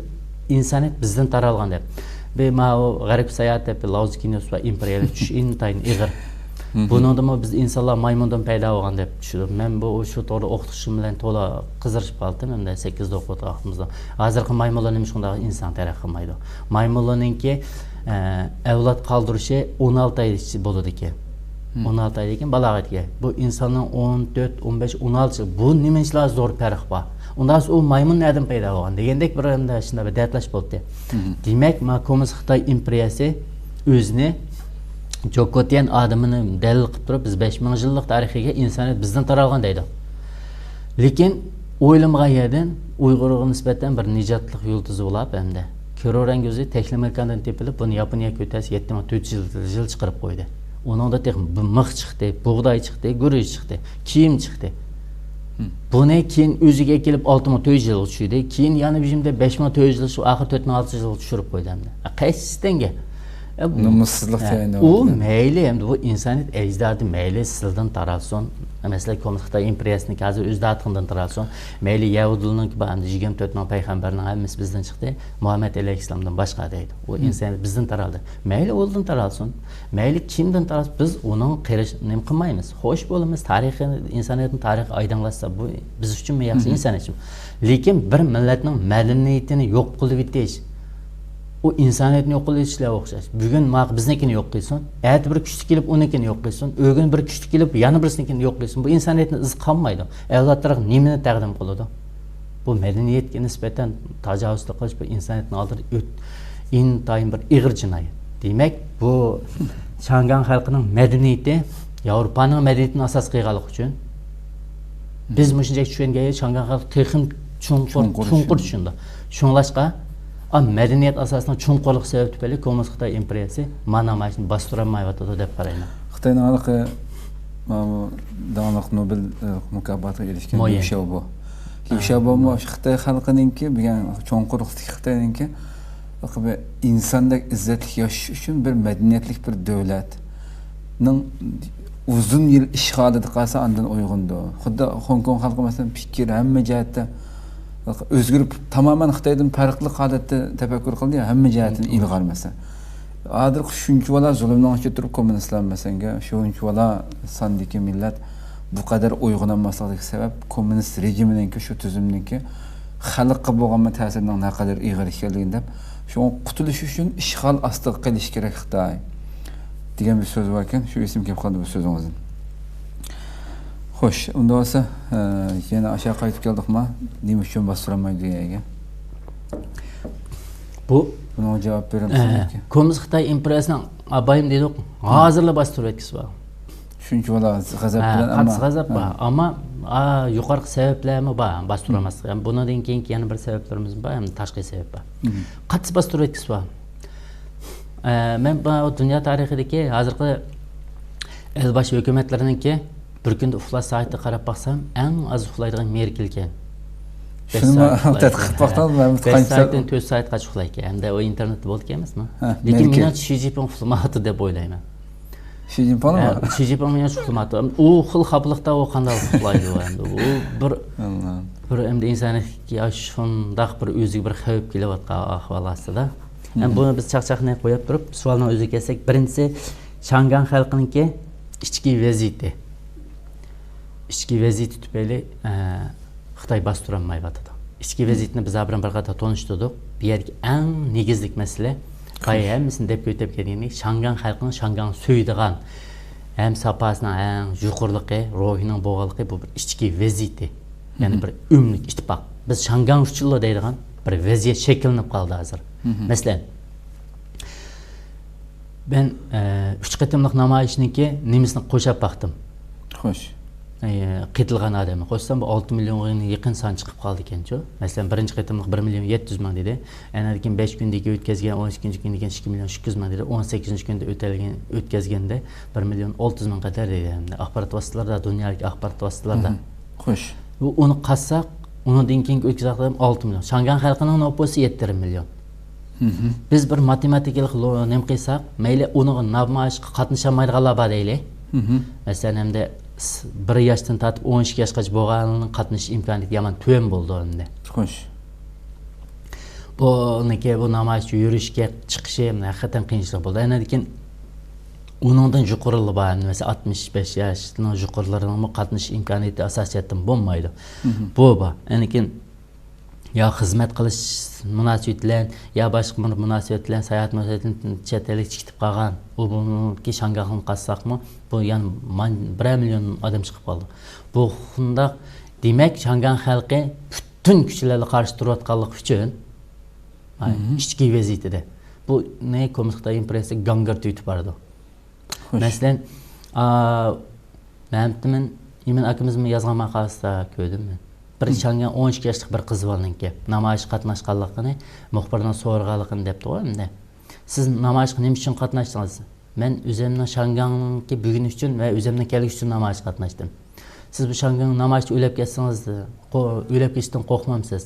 ئىنسانىيەت بىزدىن تارالغان دەپ. بىر ماۋۇ غەربكە ساياھەت دەپ بىر لاۋزا كىنوسى بار، ئىمپېرىيەلىك چۈش، ئىنتايىن ئېغىر. بۇنىڭدىمۇ بىز ئىنسانلار مايمۇندىن پەيدا بولغان دەپ چۈشىدۇ. مەن بۇ، شۇ توغرىدا ئوقۇتقۇچىم بىلەن تولا قىزىرىشىپ قالدىم، ھەمدە سەككىزدە ئوقۇۋاتقان ۋاقتىمىزدا. ھازىرقى مايمۇنلار نېمە شۇنداق ئىنسان تەرەققىي قىلمايدۇ؟ مايمۇنلارنىڭكى، ئە، ئەۋلاد قالدۇرۇشى ئون ئالتە ئاي ئىچىدە بولىدىكەن. ئون ئالتە ئايدىن كېيىن بالاغەتكە. بۇ ئىنساننىڭ ئون تۆت، ئون بەش، ئون ئالتە يىل. بۇ نېمىنچىلا زور پەرق بار. ئۇنداق بولسا ئۇ مايمۇن نەدىن پەيدا بولغان دېگەندەك بىر ئەمدى شۇنداق بىر دەتلاش بولدى. دېمەك، ما كوممۇنىست خىتاي ئىمپېرىيەسى ئۆزىنى جوكوتيەن ئادىمىنى دەلىل قىلىپ تۇرۇپ، بىز بەش مىڭ يىللىق تارىخىي ئىنسانىيەت بىزدىن تارالغان دەيدۇ. لېكىن ئويلىمىغان يەردىن ئۇيغۇرغا نىسبەتەن بىر نىجاتلىق يۇلتۇزى بولاپ ئەمدى كىرورەنگۈزى تەكلىماكاندىن تېپىلىپ، بۇنى ياپونىيەگە كۆتەرسە يەتتە مىڭ تۆت يۈز يىل، يىل چىقىرىپ قويدى. ئۇنىڭدا تېخى بىر مىخ چىقتى، بۇغداي چىقتى، گۈرۈچ چىقتى، كىيىم چىقتى. بۇنى كېيىن ئۆزىگە كېلىپ ئالتە مىڭ تۆت يۈز يىلغا چۈشۈردى. كېيىن يەنە بىر يىلدا بەش مىڭ تۆت يۈز يىل، شۇ ئاخىر تۆت مىڭ ئالتە يۈز يىلغا چۈشۈرۈپ قويدى ئەمدى. قەستەنگە. ئە، بۇ، نومۇسسىزلىق ئە، جايىنى ئۇ ئالدى. مەيلى، ئەمدى بۇ ئىنسانىيەت ئەجدادى مەيلى سىلدىن تارالسۇن. مەسىلەن، كوممۇنىست خىتاي ئىمپېرىيەسىنىڭ ھازىر ئۆز داتىقىدىن تارالسۇن. مەيلى يەھۇدىيلارنىڭكى بار، ئەمدى يىگىرمە تۆت مىڭ پەيغەمبەرنىڭ ھەممىسى بىزدىن چىقتى. مۇھەممەد ئەلەيھىسسالامدىن باشقا دەيدۇ. ئۇ ئىنسانىيەت بىزدىن تارالدى. مەيلى ئۇلدىن تارالسۇن. مەيلى كىمدىن تارالسۇن، بىز ئۇنىڭغا قېرىش نېمە قىلمايمىز. خوش بولىمىز، تارىخى، ئىنسانىيەتنىڭ تارىخى ئايدىڭلاشسا، بۇ بىز ئۈچۈنمۇ ياخشى، ئىنسانىيەت ئۈچۈن. لېكىن بىر مىللەتنىڭ مەدەنىيىتىنى يوق قىلىۋېتىش، ئۇ ئىنسانىيەتنى يوق قىلىۋېتىشلەرگە ئوخشاش. بۈگۈن ماقۇل بىزنىڭكىنى يوق قىلسۇن، ئەتە بىر كۈچلۈك كېلىپ ئۇنىڭكىنى يوق قىلسۇن، ئۆگۈن بىر كۈچلۈك كېلىپ يەنە بىرسىنىڭكىنى يوق قىلسۇن. بۇ ئىنسانىيەتنىڭ ئىزى قالمايدۇ. ئەۋلادلارغا نېمىنى تەقدىم قىلىدۇ؟ بۇ مەدەنىيەتكە نىسبەتەن تاجاۋۇزچىلىق قىلىش بۇ ئىنسانىيەتنىڭ ئالدىدا ئۆت-، ئىنتايىن بىر ئېغىر جىنايەت. دېمەك، بۇ شياڭگاڭ خەلقىنىڭ مەدەنىيىتى ياۋروپانىڭ مەدەنىيىتىنى ئاساس قىلغانلىقى ئۈچۈن، بىز مۇشۇنچە چۈشەنگەن شياڭگاڭ خەلقى تېخىمۇ چوڭقۇر، چوڭقۇر چوڭقۇر چۈشىنىدۇ. چۈشىنىدۇ. شۇڭلاشقا، ئا، مەدەنىيەت ئاساسىنىڭ چوڭقۇرلۇقى سەۋەب تۈپەيلى كوممۇنىست خىتاي ئىمپېرىيەسى مانا، مانا شۇنى باستۇرالمايۋاتىدۇ دەپ قارايمەن. خىتاينىڭ ھېلىقى، ماۋۇ داڭلىق نوبېل، ئە، مۇكاپاتىغا ئېرىشكەن مو يەن. ليۇ شياۋبو. ليۇ شياۋبومۇ شۇ خىتاي خەلقىنىڭكى، بىر چوڭقۇرلۇقتىكى خىتاينىڭكى، بىر ئىنساندەك ئىززەتلىك ياشاش ئۈچۈن بىر مەدەنىيەتلىك بىر دۆلەتنىڭ ئۇزۇن يىل ئىشغالىدا قالسا، ئاندىن ئويغىنىدۇ. خۇددى خوڭكوڭ خەلقى، مەسىلەن، پىكىر، ھەممە جەھەتتە ئۆزگىرىپ، تامامەن خىتايدىن پەرقلىق ھالەتتە تەپەككۇر قىلدى، ھەممە جەھەتتىن ئىلغار، مەسىلەن. ھازىرقى شۇنچىۋالا زۇلۇمنىڭ ئىچىدە تۇرۇپ، كوممۇنىستلار، مەسىلەن، شۇنچىۋالا ساندىكى مىللەت بۇ قەدەر ئويغىنالماسلىقىدىكى سەۋەب، كوممۇنىست رېجىمىنىڭكى، شۇ تۈزۈمنىڭكى خەلققە بولغان تەسىرىنىڭ نەقەدەر ئېغىر ئىكەنلىكىنى دەپ، شۇڭا قۇتۇلۇش ئۈچۈن ئىشغال ئاستىغا قېلىش كېرەك خىتاي، دېگەن بىر سۆز باركەن، شۇ ئېسىمگە كېلىپ قالدى بۇ سۆزىڭىزدىن. خوش، ئۇنداق بولسا، ئە، يەنە ئاشۇ قايتىپ كەلدۇقما؟ نېمە ئۈچۈن باستۇرالمايدۇ دېگەن گەپكە؟ بۇ، بۇنىڭغا جاۋاب بېرەمسىز؟ ئە، كوممۇنىست خىتاي ئىمپېرىيەسىنىڭ ئابايىم دېدۇق، ھازىرلا باستۇرۇۋەتكۈسى بار. شۇنچە بالا غەزەپ بىلەن، قاتتىق غەزەپ بار. ئەمما، ئا، يۇقىرىقى سەۋەبلەرمۇ بار، باستۇرالماسلىق. بۇنىڭدىن كېيىنكى يەنە بىر سەۋەبلىرىمىز بار، ھەم تاشقى سەۋەب بار. قاتتىق باستۇرۇۋەتكۈسى بار. ئە، مەن بۇ دۇنيا تارىخىدىكى ھازىرقى ئەل باشى ھۆكۈمەتلىرىنىڭكى بىر كۈندە ئۇخلاش سائىتىگە قاراپ باقسام، ئەڭ ئاز ئۇخلايدىغان مېركېلكەن. بەش سائەت ئۇخلايدىكەن. تەتقىق قىلىپ باقتىڭىزمۇ؟ بەش سائەتتىن تۆت سائەتقىچە ئۇخلايدىكەن. ھەمدە ئۇ ئىنتېرنېتتا بولىدىكەن ئەمەسمۇ؟ لېكىن مېنىڭچە شى جىنپىڭ ئۇخلىمايۋاتىدۇ دەپ ئويلايمەن. شى جىنپىڭمۇ؟ ھە، شى جىنپىڭ مېنىڭچە ئۇخلىمايۋاتىدۇ. ئۇ خىل خاپىلىقتا ئۇ قانداق ئۇخلايدۇ ئەمدى؟ ئۇ بىر، بىر ئەمدى ئىنسانىيەتكە شۇنداق بىر ئۆزىگە بىر خەۋپ كېلىۋاتقان ئەھۋال ئاستىدا. ئەمدى بۇنى بىز چاقچاقنى قويۇپ تۇرۇپ، سوئالنىڭ ئۆزىگە كەلسەك، بىرىنچىسى، شياڭگاڭ خەلقىنىڭكى ئىچكى ۋەزىيىتى. ئىچكى ۋەزىيىتى تۈپەيلى، ئە، خىتاي باستۇرالمايۋاتىدۇ. ئىچكى ۋەزىيىتىنى بىز بۇرۇن بىر قېتىم تونۇشتۇردۇق. بۇ يەردىكى ئەڭ نېگىزلىك مەسىلە، بايا ھەممىسىنى دەپ ئۆتۈپ كەتكەندىن كېيىن، شياڭگاڭ خەلقىنىڭ شياڭگاڭ سۆيىدىغان، ھەم ساپاسىنىڭ ئەڭ يۇقىرىلىقى، روھىنىڭ بولغانلىقى، بۇ بىر ئىچكى ۋەزىيىتى. يەنى بىر ئۆملۈك ئىتتىپاق. بىز شياڭگاڭ ئۈچۈنلا دەيدىغان بىر ۋەزىيەت شەكىللىنىپ قالدى ھازىر. مەسىلەن، مەن، ئە، ئۈچ قېتىملىق نامايىشنىڭكى نېمىسىنى قوشاپ باقتىم. خوش. ئە، قېتىلغان ئادەمنى قوشسام، بۇ ئالتە مىليونغا يېقىن سان چىقىپ قالدىكەنچۇ. مەسىلەن، بىرىنچى قېتىملىق بىر مىليون يەتتە يۈز مىڭ دېدى. ئەنەدىن كېيىن بەش كۈندىن كېيىن ئۆتكەزگەن، ئون ئىككىنچى كۈندىن كېيىن ئىككى مىليون ئىككى يۈز مىڭ دېدى. ئون سەككىزىنچى كۈندە ئۆتەلگەن، ئۆتكەزگەندە بىر مىليون ئالتە يۈز مىڭ قەدەر دېدى. ئەمدى ئاخبارات ۋاسىتىلىرىدا، دۇنيادىكى ئاخبارات ۋاسىتىلىرىدا. خوش. بۇ، ئۇنى قاتساق، ئۇنىڭدىن كېيىنكى ئۆتكۈزۈۋاتقان ئالتە مىليون. شياڭگاڭ خەلقىنىڭ نوپۇسى يەتتە يېرىم مىليون. بىز بىر ماتېماتىكىلىق لو-، نېمە قىلساق، مەيلى ئۇنىڭغا نامايىشقا قاتنىشالمايدىغانلار بار دەيلى. مەسىلەن، ئەمدى س-، بىر ياشتىن تارتىپ ئون ئىككى ياشقىچە بولغانلارنىڭ قاتنىشىش ئىمكانىيىتى يامان تۆۋەن بولىدۇ ئەمدى. خوش. بۇنىڭكى بۇ نامايىشقا يۈرۈشكە چىقىشى ھەقىقەتەن قىيىنچىلىق بولدى. ئەنەدىكىن ئۇنىڭدىن يۇقىرىلىرى بار، مەسىلەن، ئاتمىش بەش ياشنىڭ يۇقىرىلىرىنىڭمۇ قاتنىشىش ئىمكانىيىتى ئاساسىي جەھەتتىن بولمايدۇ. بۇ بار. ئەنىكىن يا خىزمەت قىلىش مۇناسىۋىتى بىلەن، يا باشقا بىر مۇناسىۋەت بىلەن، ساياھەت مۇناسىۋىتى بىلەن چەت ئەلگە چىقىپ قالغان، ئۇ بۇنىڭكى شاڭگاڭغا قارىساقمۇ، بۇ يەنە مان-، بىرەر مىليون ئادەم چىقىپ قالدى. بۇ شۇنداق، دېمەك، شاڭگاڭ خەلقى پۈتۈن كۈچلەرگە قارشى تۇرۇۋاتقانلىقى ئۈچۈن، ئىچكى ۋەزىيىتىدە بۇنى كوممۇنىست خىتاي ئىمپېرىيەسى گاڭگىر تۈگىتىپ بارىدۇ. مەسىلەن، ئا، مەمتىمىن ئىمىن ئاكىمىزمۇ يازغان ماقالىسىدا كۆردۈم مەن. بىر شاڭگەن ئون ئىككى ياشلىق بىر قىز بالىنىڭكى نامايىشقا قاتناشقانلىقىنى، مۇخبىرنىڭ سورىغانلىقىنى دەپتۇ ئەمدى. سىز نامايىشقا نېمە ئۈچۈن قاتناشتىڭىز؟ مەن ئۆزۈمنىڭ شاڭگاڭنىڭكى بۈگۈنى ئۈچۈن ۋە ئۆزۈمنىڭ كەلگۈسى ئۈچۈن نامايىشقا قاتناشتىم. سىز بۇ شاڭگاڭ نامايىشتا ئۆلۈپ كەتسىڭىز، قو-، ئۆلۈپ كېتىشتىن قورقمامسىز؟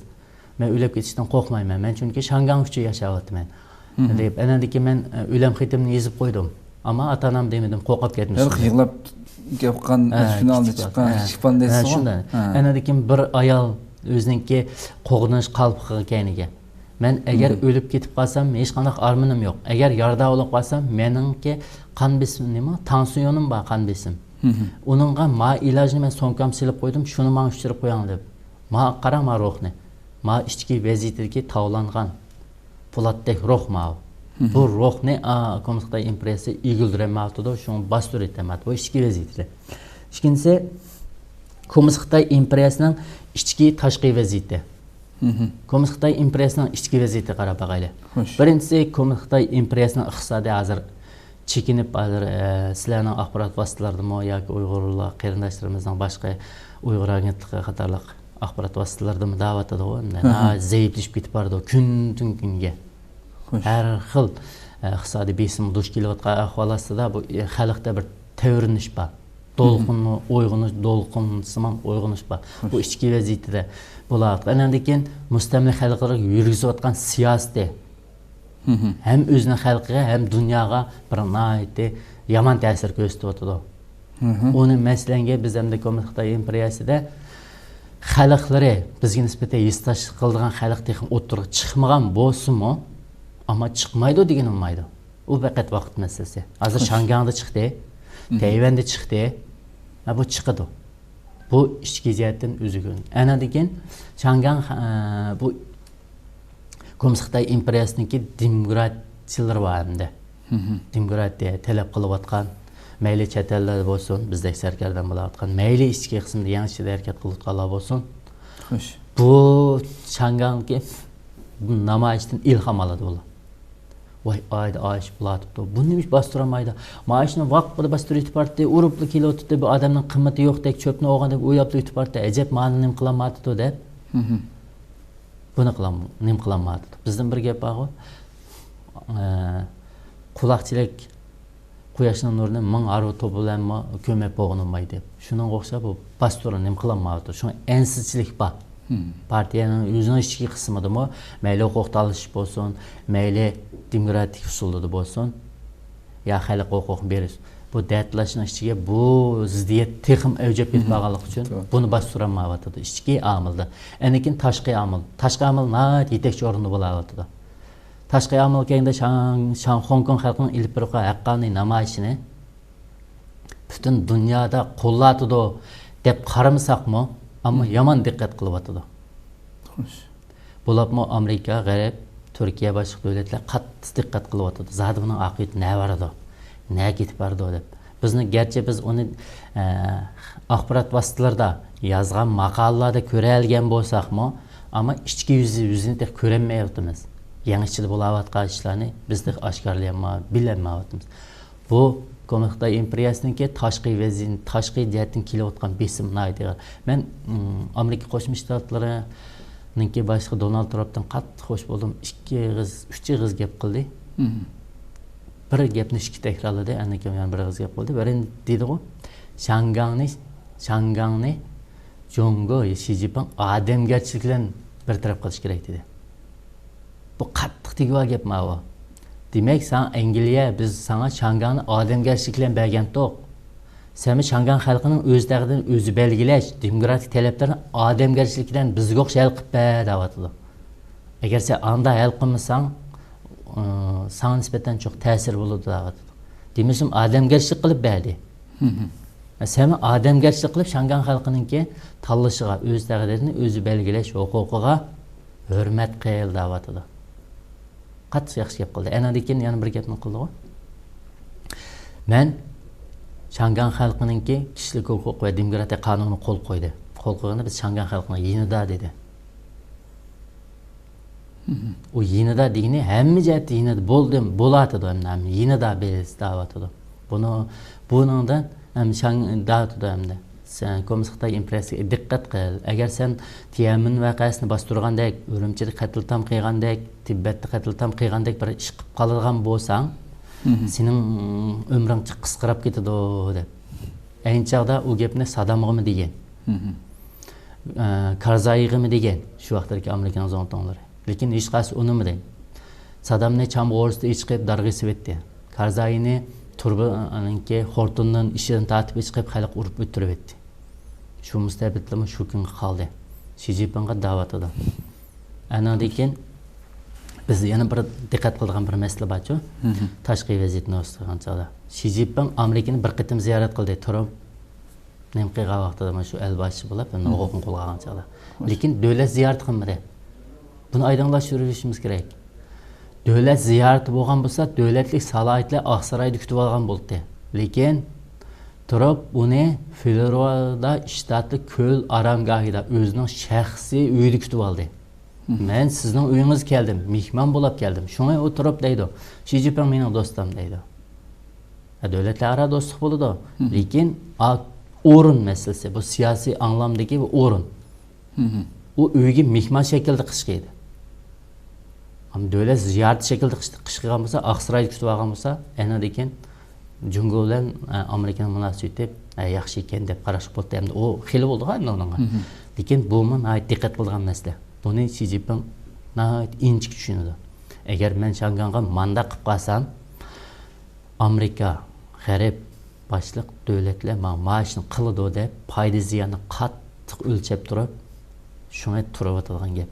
مەن ئۆلۈپ كېتىشتىن قورقمايمەن. مەن چۈنكى شاڭگاڭ ئۈچۈن ياشاۋاتىمەن. دەپ، ئەنەدىكى مەن، ئە، ئۆلۈم خېتىمنى يېزىپ قويدۇم. ئەمما ئاتا-ئانام دېمىدىم، قورقۇپ كەتمىسۇن. ھېلىقى يىغلاپ گەپ قىلغان، ھە، فىنالدا كىچىك چىققان، ھە. كىچىك پان دەيسىزغۇ؟ شۇنداق. ھە. ئەنەدىكى بىر ئايال ئۆزىنىڭكى قوغدىنىش قالپىقىغا كەينىگە. مەن ئەگەر ئۆلۈپ كېتىپ قالسام، ھېچقانداق ئارمىنىم يوق. ئەگەر يارىدار بولۇپ قالسام، مېنىڭكى قان بېسىم، نېمە؟ تانسىيونۇم بار، قان بېسىم. ئۇنىڭغا ما ئىلاجنى مەن سومكامغا سېلىپ قويدۇم، شۇنى ماڭا ئۇچۇرۇپ قويۇڭ دەپ. ما قارا، ما روھنى. ما ئىچكى ۋەزىيىتىدىكى تاۋلانغان پولاتتەك روھ ماۋۇ. بۇ روھنى، ئا، كوممۇنىست خىتاي ئىمپېرىيەسى ئىگىلدۈرەلمەيۋاتىدۇ، شۇڭا باستۇرۇۋېتەلمەيۋاتىدۇ. بۇ ئىچكى ۋەزىيىتىدە. ئىككىنچىسى، كوممۇنىست خىتاي ئىمپېرىيەسىنىڭ ئىچكى، تاشقى ۋەزىيىتى. كوممۇنىست خىتاي ئىمپېرىيەسىنىڭ ئىچكى ۋەزىيىتىگە قاراپ باقايلى. خوش. بىرىنچىسى، كوممۇنىست خىتاي ئىمپېرىيەسىنىڭ ئىقتىسادى ھازىر چېكىنىپ، ھازىر، ئە، سىلەرنىڭ ئاخبارات ۋاسىتىلىرىدىمۇ ياكى ئۇيغۇرلار قېرىنداشلىرىمىزنىڭ باشقا ئۇيغۇر ئھاكىمىيىتى قاتارلىق ئاخبارات ۋاسىتىلىرىدىمۇ دەۋاتىدىغۇ، ئەمدى ناھايىتى زەئىپلىشىپ كېتىپ بارىدۇ، كۈندىن كۈنگە. خوش. ھەر خىل، ئە، ئىقتىسادىي بېسىمغا دۇچ كېلىۋاتقان ئەھۋال ئاستىدا بۇ، ئە، خەلقتە بىر تەۋرىنىش بار. دولقۇن، ئويغىنىش، دولقۇنسىمان ئويغىنىش بار. خوش. بۇ ئىچكى ۋەزىيىتىدە بولۇۋاتقان. ئەنەندىن كېيىن مۇستەملىكە خەلقلەرگە يۈرگۈزۈۋاتقان سىياسىتى. ھەم ئۆزىنىڭ خەلقىگە، ھەم دۇنياغا بىر ناھايىتى يامان تەسىر كۆرسىتىۋاتىدۇ. ئۇنى مەسىلەنگە بىز ئەمدى كوممۇنىست خىتاي ئىمپېرىيەسىدە خەلقلىرى بىزگە نىسبەتەن ھېسداشلىق قىلىدىغان خەلق تېخى ئوتتۇرىغا چىقمىغان بولسىمۇ، ئەمما چىقمايدۇ دېگىلى بولمايدۇ. ئۇ پەقەت ۋاقىت مەسىلىسى. ھازىر خوش. شاڭگاڭدا چىقتى، تەيۋەندە چىقتى. ھە، بۇ چىقىدۇ. بۇ ئىچكى جەھەتتىن ئۆزىگە. ئەنەدىن كېيىن شاڭگاڭ، ئە، بۇ كوممۇنىست خىتاي ئىمپېرىيەسىنىڭكى دېموكراتچىلىرى بار ئەمدى. دېموكراتىيە تەلەپ قىلىۋاتقان، مەيلى چەت ئەللەردە بولسۇن، بىزدەك سەركەردان بولۇۋاتقان، مەيلى ئىچكى قىسىمدا، يېڭى ئىچىدە ھەرىكەت قىلىۋاتقانلار بولسۇن. خوش. بۇ شاڭگاڭدىكى نامايىشتىن ئىلھام ئالىدۇ بۇلار. ۋاي، ئايدا ئايىش بولاتىپتۇ. بۇ نېمە ئىش باستۇرالمايدۇ؟ مائاشنى ۋاقتىدا باستۇرۇپ يېتىپ باراتتى. ئۇرۇپلا كېلىۋاتاتتى. بۇ ئادەمنىڭ قىممىتى يوقتەك، چۆپنى ئوغان دەپ ئوياپلا يېتىپ باراتتى. ئەجەب، مانا نېمە قىلالماياتىدۇ دەپ. بۇنى قىلام-، نېمە قىلالماياتىدۇ؟ بىزدىن بىر گەپ بارغۇ. ئە، قۇلاقچىلىك قۇياشنىڭ نۇرىنى مىڭ ھارۋا توپا بىلەنمۇ كۆمۈپ بولغىلى بولمايدۇ. شۇنىڭغا ئوخشاپ بۇ باستۇرۇ نېمە قىلالمايۋاتىدۇ. شۇڭا ئەنسىزچىلىك بار. پارتىيەنىڭ ئۆزىنىڭ ئىچكى قىسمىدىمۇ مەيلى ھوقۇق تالىشىش بولسۇن، مەيلى دېموكراتىك ئۇسۇلدا بولسۇن، يا خەلق ھوقۇق بېرىش. بۇ دەتلاشنىڭ ئىچىگە بۇ زىددىيەت تېخىمۇ ئەۋج ئېلىپ كېتىپ قالغانلىقى ئۈچۈن بۇنى باستۇرالمايۋاتىدۇ ئىچكى ئامىلدا. ئەنكىن تاشقى ئامىل. تاشقى ئامىل ناھايىتى يېتەكچى ئورۇندا بولۇۋاتىدۇ. تاشقى ئامىل كەينىدە شاڭ-، شاڭ-، خوڭكوڭ خەلقىنىڭ ئېلىپ بېرىۋاتقان ھەققانىي نامايىشىنى پۈتۈن دۇنيادا قوللاۋاتىدۇ دەپ قارىمىساقمۇ، ئەمما يامان دىققەت قىلىۋاتىدۇ. خوش. بولۇپمۇ ئامېرىكا، غەرب، تۈركىيە، باشقا دۆلەتلەر قاتتىق دىققەت قىلىۋاتىدۇ. زادى بۇنىڭ ئاقىۋىتى نە بارىدۇ؟ نەگە كېتىپ بارىدۇ دەپ. بىزنى گەرچە بىز ئۇنى، ئە، ئاخبارات ۋاسىتىلىرىدا يازغان ماقالىلەردە كۆرەلىگەن بولساقمۇ، ئەمما ئىچكى يۈزى، يۈزىنى تېخى كۆرەلمەيۋاتىمىز. يېڭى ئىچىدە بولۇۋاتقان ئىشلارنى بىز تېخى ئاشكارىلىيالماي، بىلەلمەيۋاتىمىز. بۇ كوممۇنىست خىتاي ئىمپېرىيەسىنىڭكى تاشقى ۋەزىيىتى، تاشقى جەھەتتىن كېلىۋاتقان بېسىم ناھايىتى ئېغىر. مەن، ئىم، ئامېرىكا قوشما شتاتلىرىنىڭكى باشلىقى دونالد ترامپتىن قاتتىق خوش بولدۇم. ئىككى ئېغىز، ئۈچ ئېغىز گەپ قىلدى. بىر گەپنى ئىككى تەكرارلىدى، ئاندىن كېيىن يەنە بىر ئېغىز گەپ قىلدى. بىرىنى دېدىغۇ، شياڭگاڭنى، شياڭگاڭنى جۇڭگو، شى جىنپىڭ ئادەمگەرچىلىك بىلەن بىر تەرەپ قىلىش كېرەك دېدى. بۇ قاتتىق تېگىۋالغان گەپ ماۋۇ. دېمەك، ساڭا ئەنگلىيە، بىز ساڭا شياڭگاڭنى ئادەمگەرچىلىك بىلەن بەرگەنتۇق. سەنمۇ شياڭگاڭ خەلقىنىڭ ئۆز تەقدىرىنى ئۆزى بەلگىلەش، دېموكراتىك تەلەپلىرىنى ئادەمگەرچىلىك بىلەن بىزگە ئوخشاش ھەل قىلىپ بەر دەۋاتىدۇ. ئەگەر سەن ئاندا ھەل قىلمىساڭ، ئى، ساڭا نىسبەتەن چوڭ تەسىر بولىدۇ دەۋاتىدۇ. دېمىسىمۇ ئادەمگەرچىلىك قىلىپ بەردى. سەن ئادەمگەرچىلىك قىلىپ شياڭگاڭ خەلقىنىڭكى تاللىشىغا، ئۆز تەقدىرىنى ئۆزى بەلگىلەش ھوقۇقىغا ھۆرمەت قىل دەۋاتىدۇ. قاتتىق ياخشى گەپ قىلدى. ئەنىڭدىن كېيىن يەنە بىر گەپنى قىلدىغۇ. مەن شياڭگاڭ خەلقىنىڭكى كىشىلىك ھوقۇق ۋە دېموكراتىيە قانۇنىغا قول قويدى. قول قويغاندا بىز شياڭگاڭ خەلقىنىڭ يېنىدا دېدى. ئۇ يېنىدا دېگىنى ھەممە جەھەتتە يېنىدا بولدى، بولاتىدۇ، ھەمدە ھەم يېنىدا بىز دەۋاتىدۇ. بۇنى، بۇنىڭدىن ھەم شاڭ دەۋاتىدۇ ھەمدە. سەن كوممۇنىست خىتاي ئىمپېرىيەسىگە دىققەت قىل. ئەگەر سەن تيەنئەنمېن ۋەقەسىنى باستۇرغاندەك، ئۈرۈمچىدە قەتلىئام قىلغاندەك، تىبەتتە قەتلىئام قىلغاندەك بىر ئىش قىلىپ قالىدىغان بولساڭ، سېنىڭ ئۆمرۈڭ قىسقىراپ كېتىدۇ دەپ. ئەينى چاغدا ئۇ گەپنى سادامغىمۇ دېگەن. ئە، كارزايىغىمۇ دېگەن، شۇ ۋاقىتتىكى ئامېرىكىنىڭ زۇڭتۇڭلىرى. لېكىن ھېچقايسى ئۇنىمىدى. سادامنى چامغۇرۇستا ئېچىقىپ دارغا ئېسىۋەتتى. كارزايىنى تۇربىنىڭكى خورتۇمدىن ئىشىدىن تارتىپ ئېچىقىپ خەلققە ئۇرۇپ ئۆلتۈرۈۋەتتى. شۇ مۇستەبىتلىمۇ شۇ كۈنگە قالدى. شى جىنپىڭغا دەۋاتىدۇ. ئانىڭدىن كېيىن بىز يەنە بىر دىققەت قىلىدىغان بىر مەسىلە بارچۇ. تاشقى ۋەزىيەتنى ئۆستۈرگەن چاغدا. شى جىنپىڭ ئامېرىكىنى بىر قېتىم زىيارەت قىلدى. ترامپ نېمە قىلغان ۋاقتىدا مانا شۇ ئەلباشچى بولۇپ، ھوقۇقنى قولغا ئالغان چاغدا. لېكىن دۆلەت زىيارىتى قىلمىدى. بۇنى ئايدىڭلاشتۇرۇۋېلىشىمىز كېرەك. دۆلەت زىيارىتى بولغان بولسا، دۆلەتلىك سالاھىيەتلەر ئاقسارايدا كۈتۈۋالغان بولاتتى. لېكىن ترامپ ئۇنى فلورىدا شتاتلىق كۆل ئارامگاھىدا ئۆزىنىڭ شەخسىي ئۆيىدە كۈتۈۋالدى. مەن سىزنىڭ ئۆيىڭىزگە كەلدىم، مېھمان بولاپ كەلدىم. شۇڭا ئۇ تۇرۇپ دەيدۇ، شى جىنپىڭ مېنىڭ دوستۇم دەيدۇ. ھە، دۆلەتلەر ئارا دوستلۇق بولىدۇ. لېكىن ئا-، ئورۇن مەسىلىسى، بۇ سىياسىي ئاڭلامدىكى بۇ ئورۇن. ئۇ ئۆيگە مېھمان شەكلىدە قىشقىدى. ئەمما دۆلەت زىيارىتى شەكلىدە قىش-، قىشقىغان بولسا، ئاقسارايدا كۈتۈۋالغان بولسا، ئەنىڭدىن كېيىن جۇڭگو بىلەن، ئە، ئامېرىكىنىڭ مۇناسىۋىتى، ئە، ياخشى ئىكەن دەپ قاراشقا بولاتتى. ئەمدى ئۇ خېلى بولدىغۇ ئەمدى ئۇنىڭغا. لېكىن بۇمۇ ناھايىتى دىققەت قىلىدىغان مەسىلە. بۇنى شى جىنپىڭ ناھايىتى ئىنچىكە چۈشىنىدۇ. ئەگەر مەن شياڭگاڭغا مانداق قىلىپ قالسام، ئامېرىكا، غەرب، باشلىق دۆلەتلەر ماڭا مانا شۇنى قىلىدۇ دەپ پايدا زىياننى قاتتىق ئۆلچەپ تۇرۇپ، شۇڭا تۇرۇۋاتىدىغان گەپ.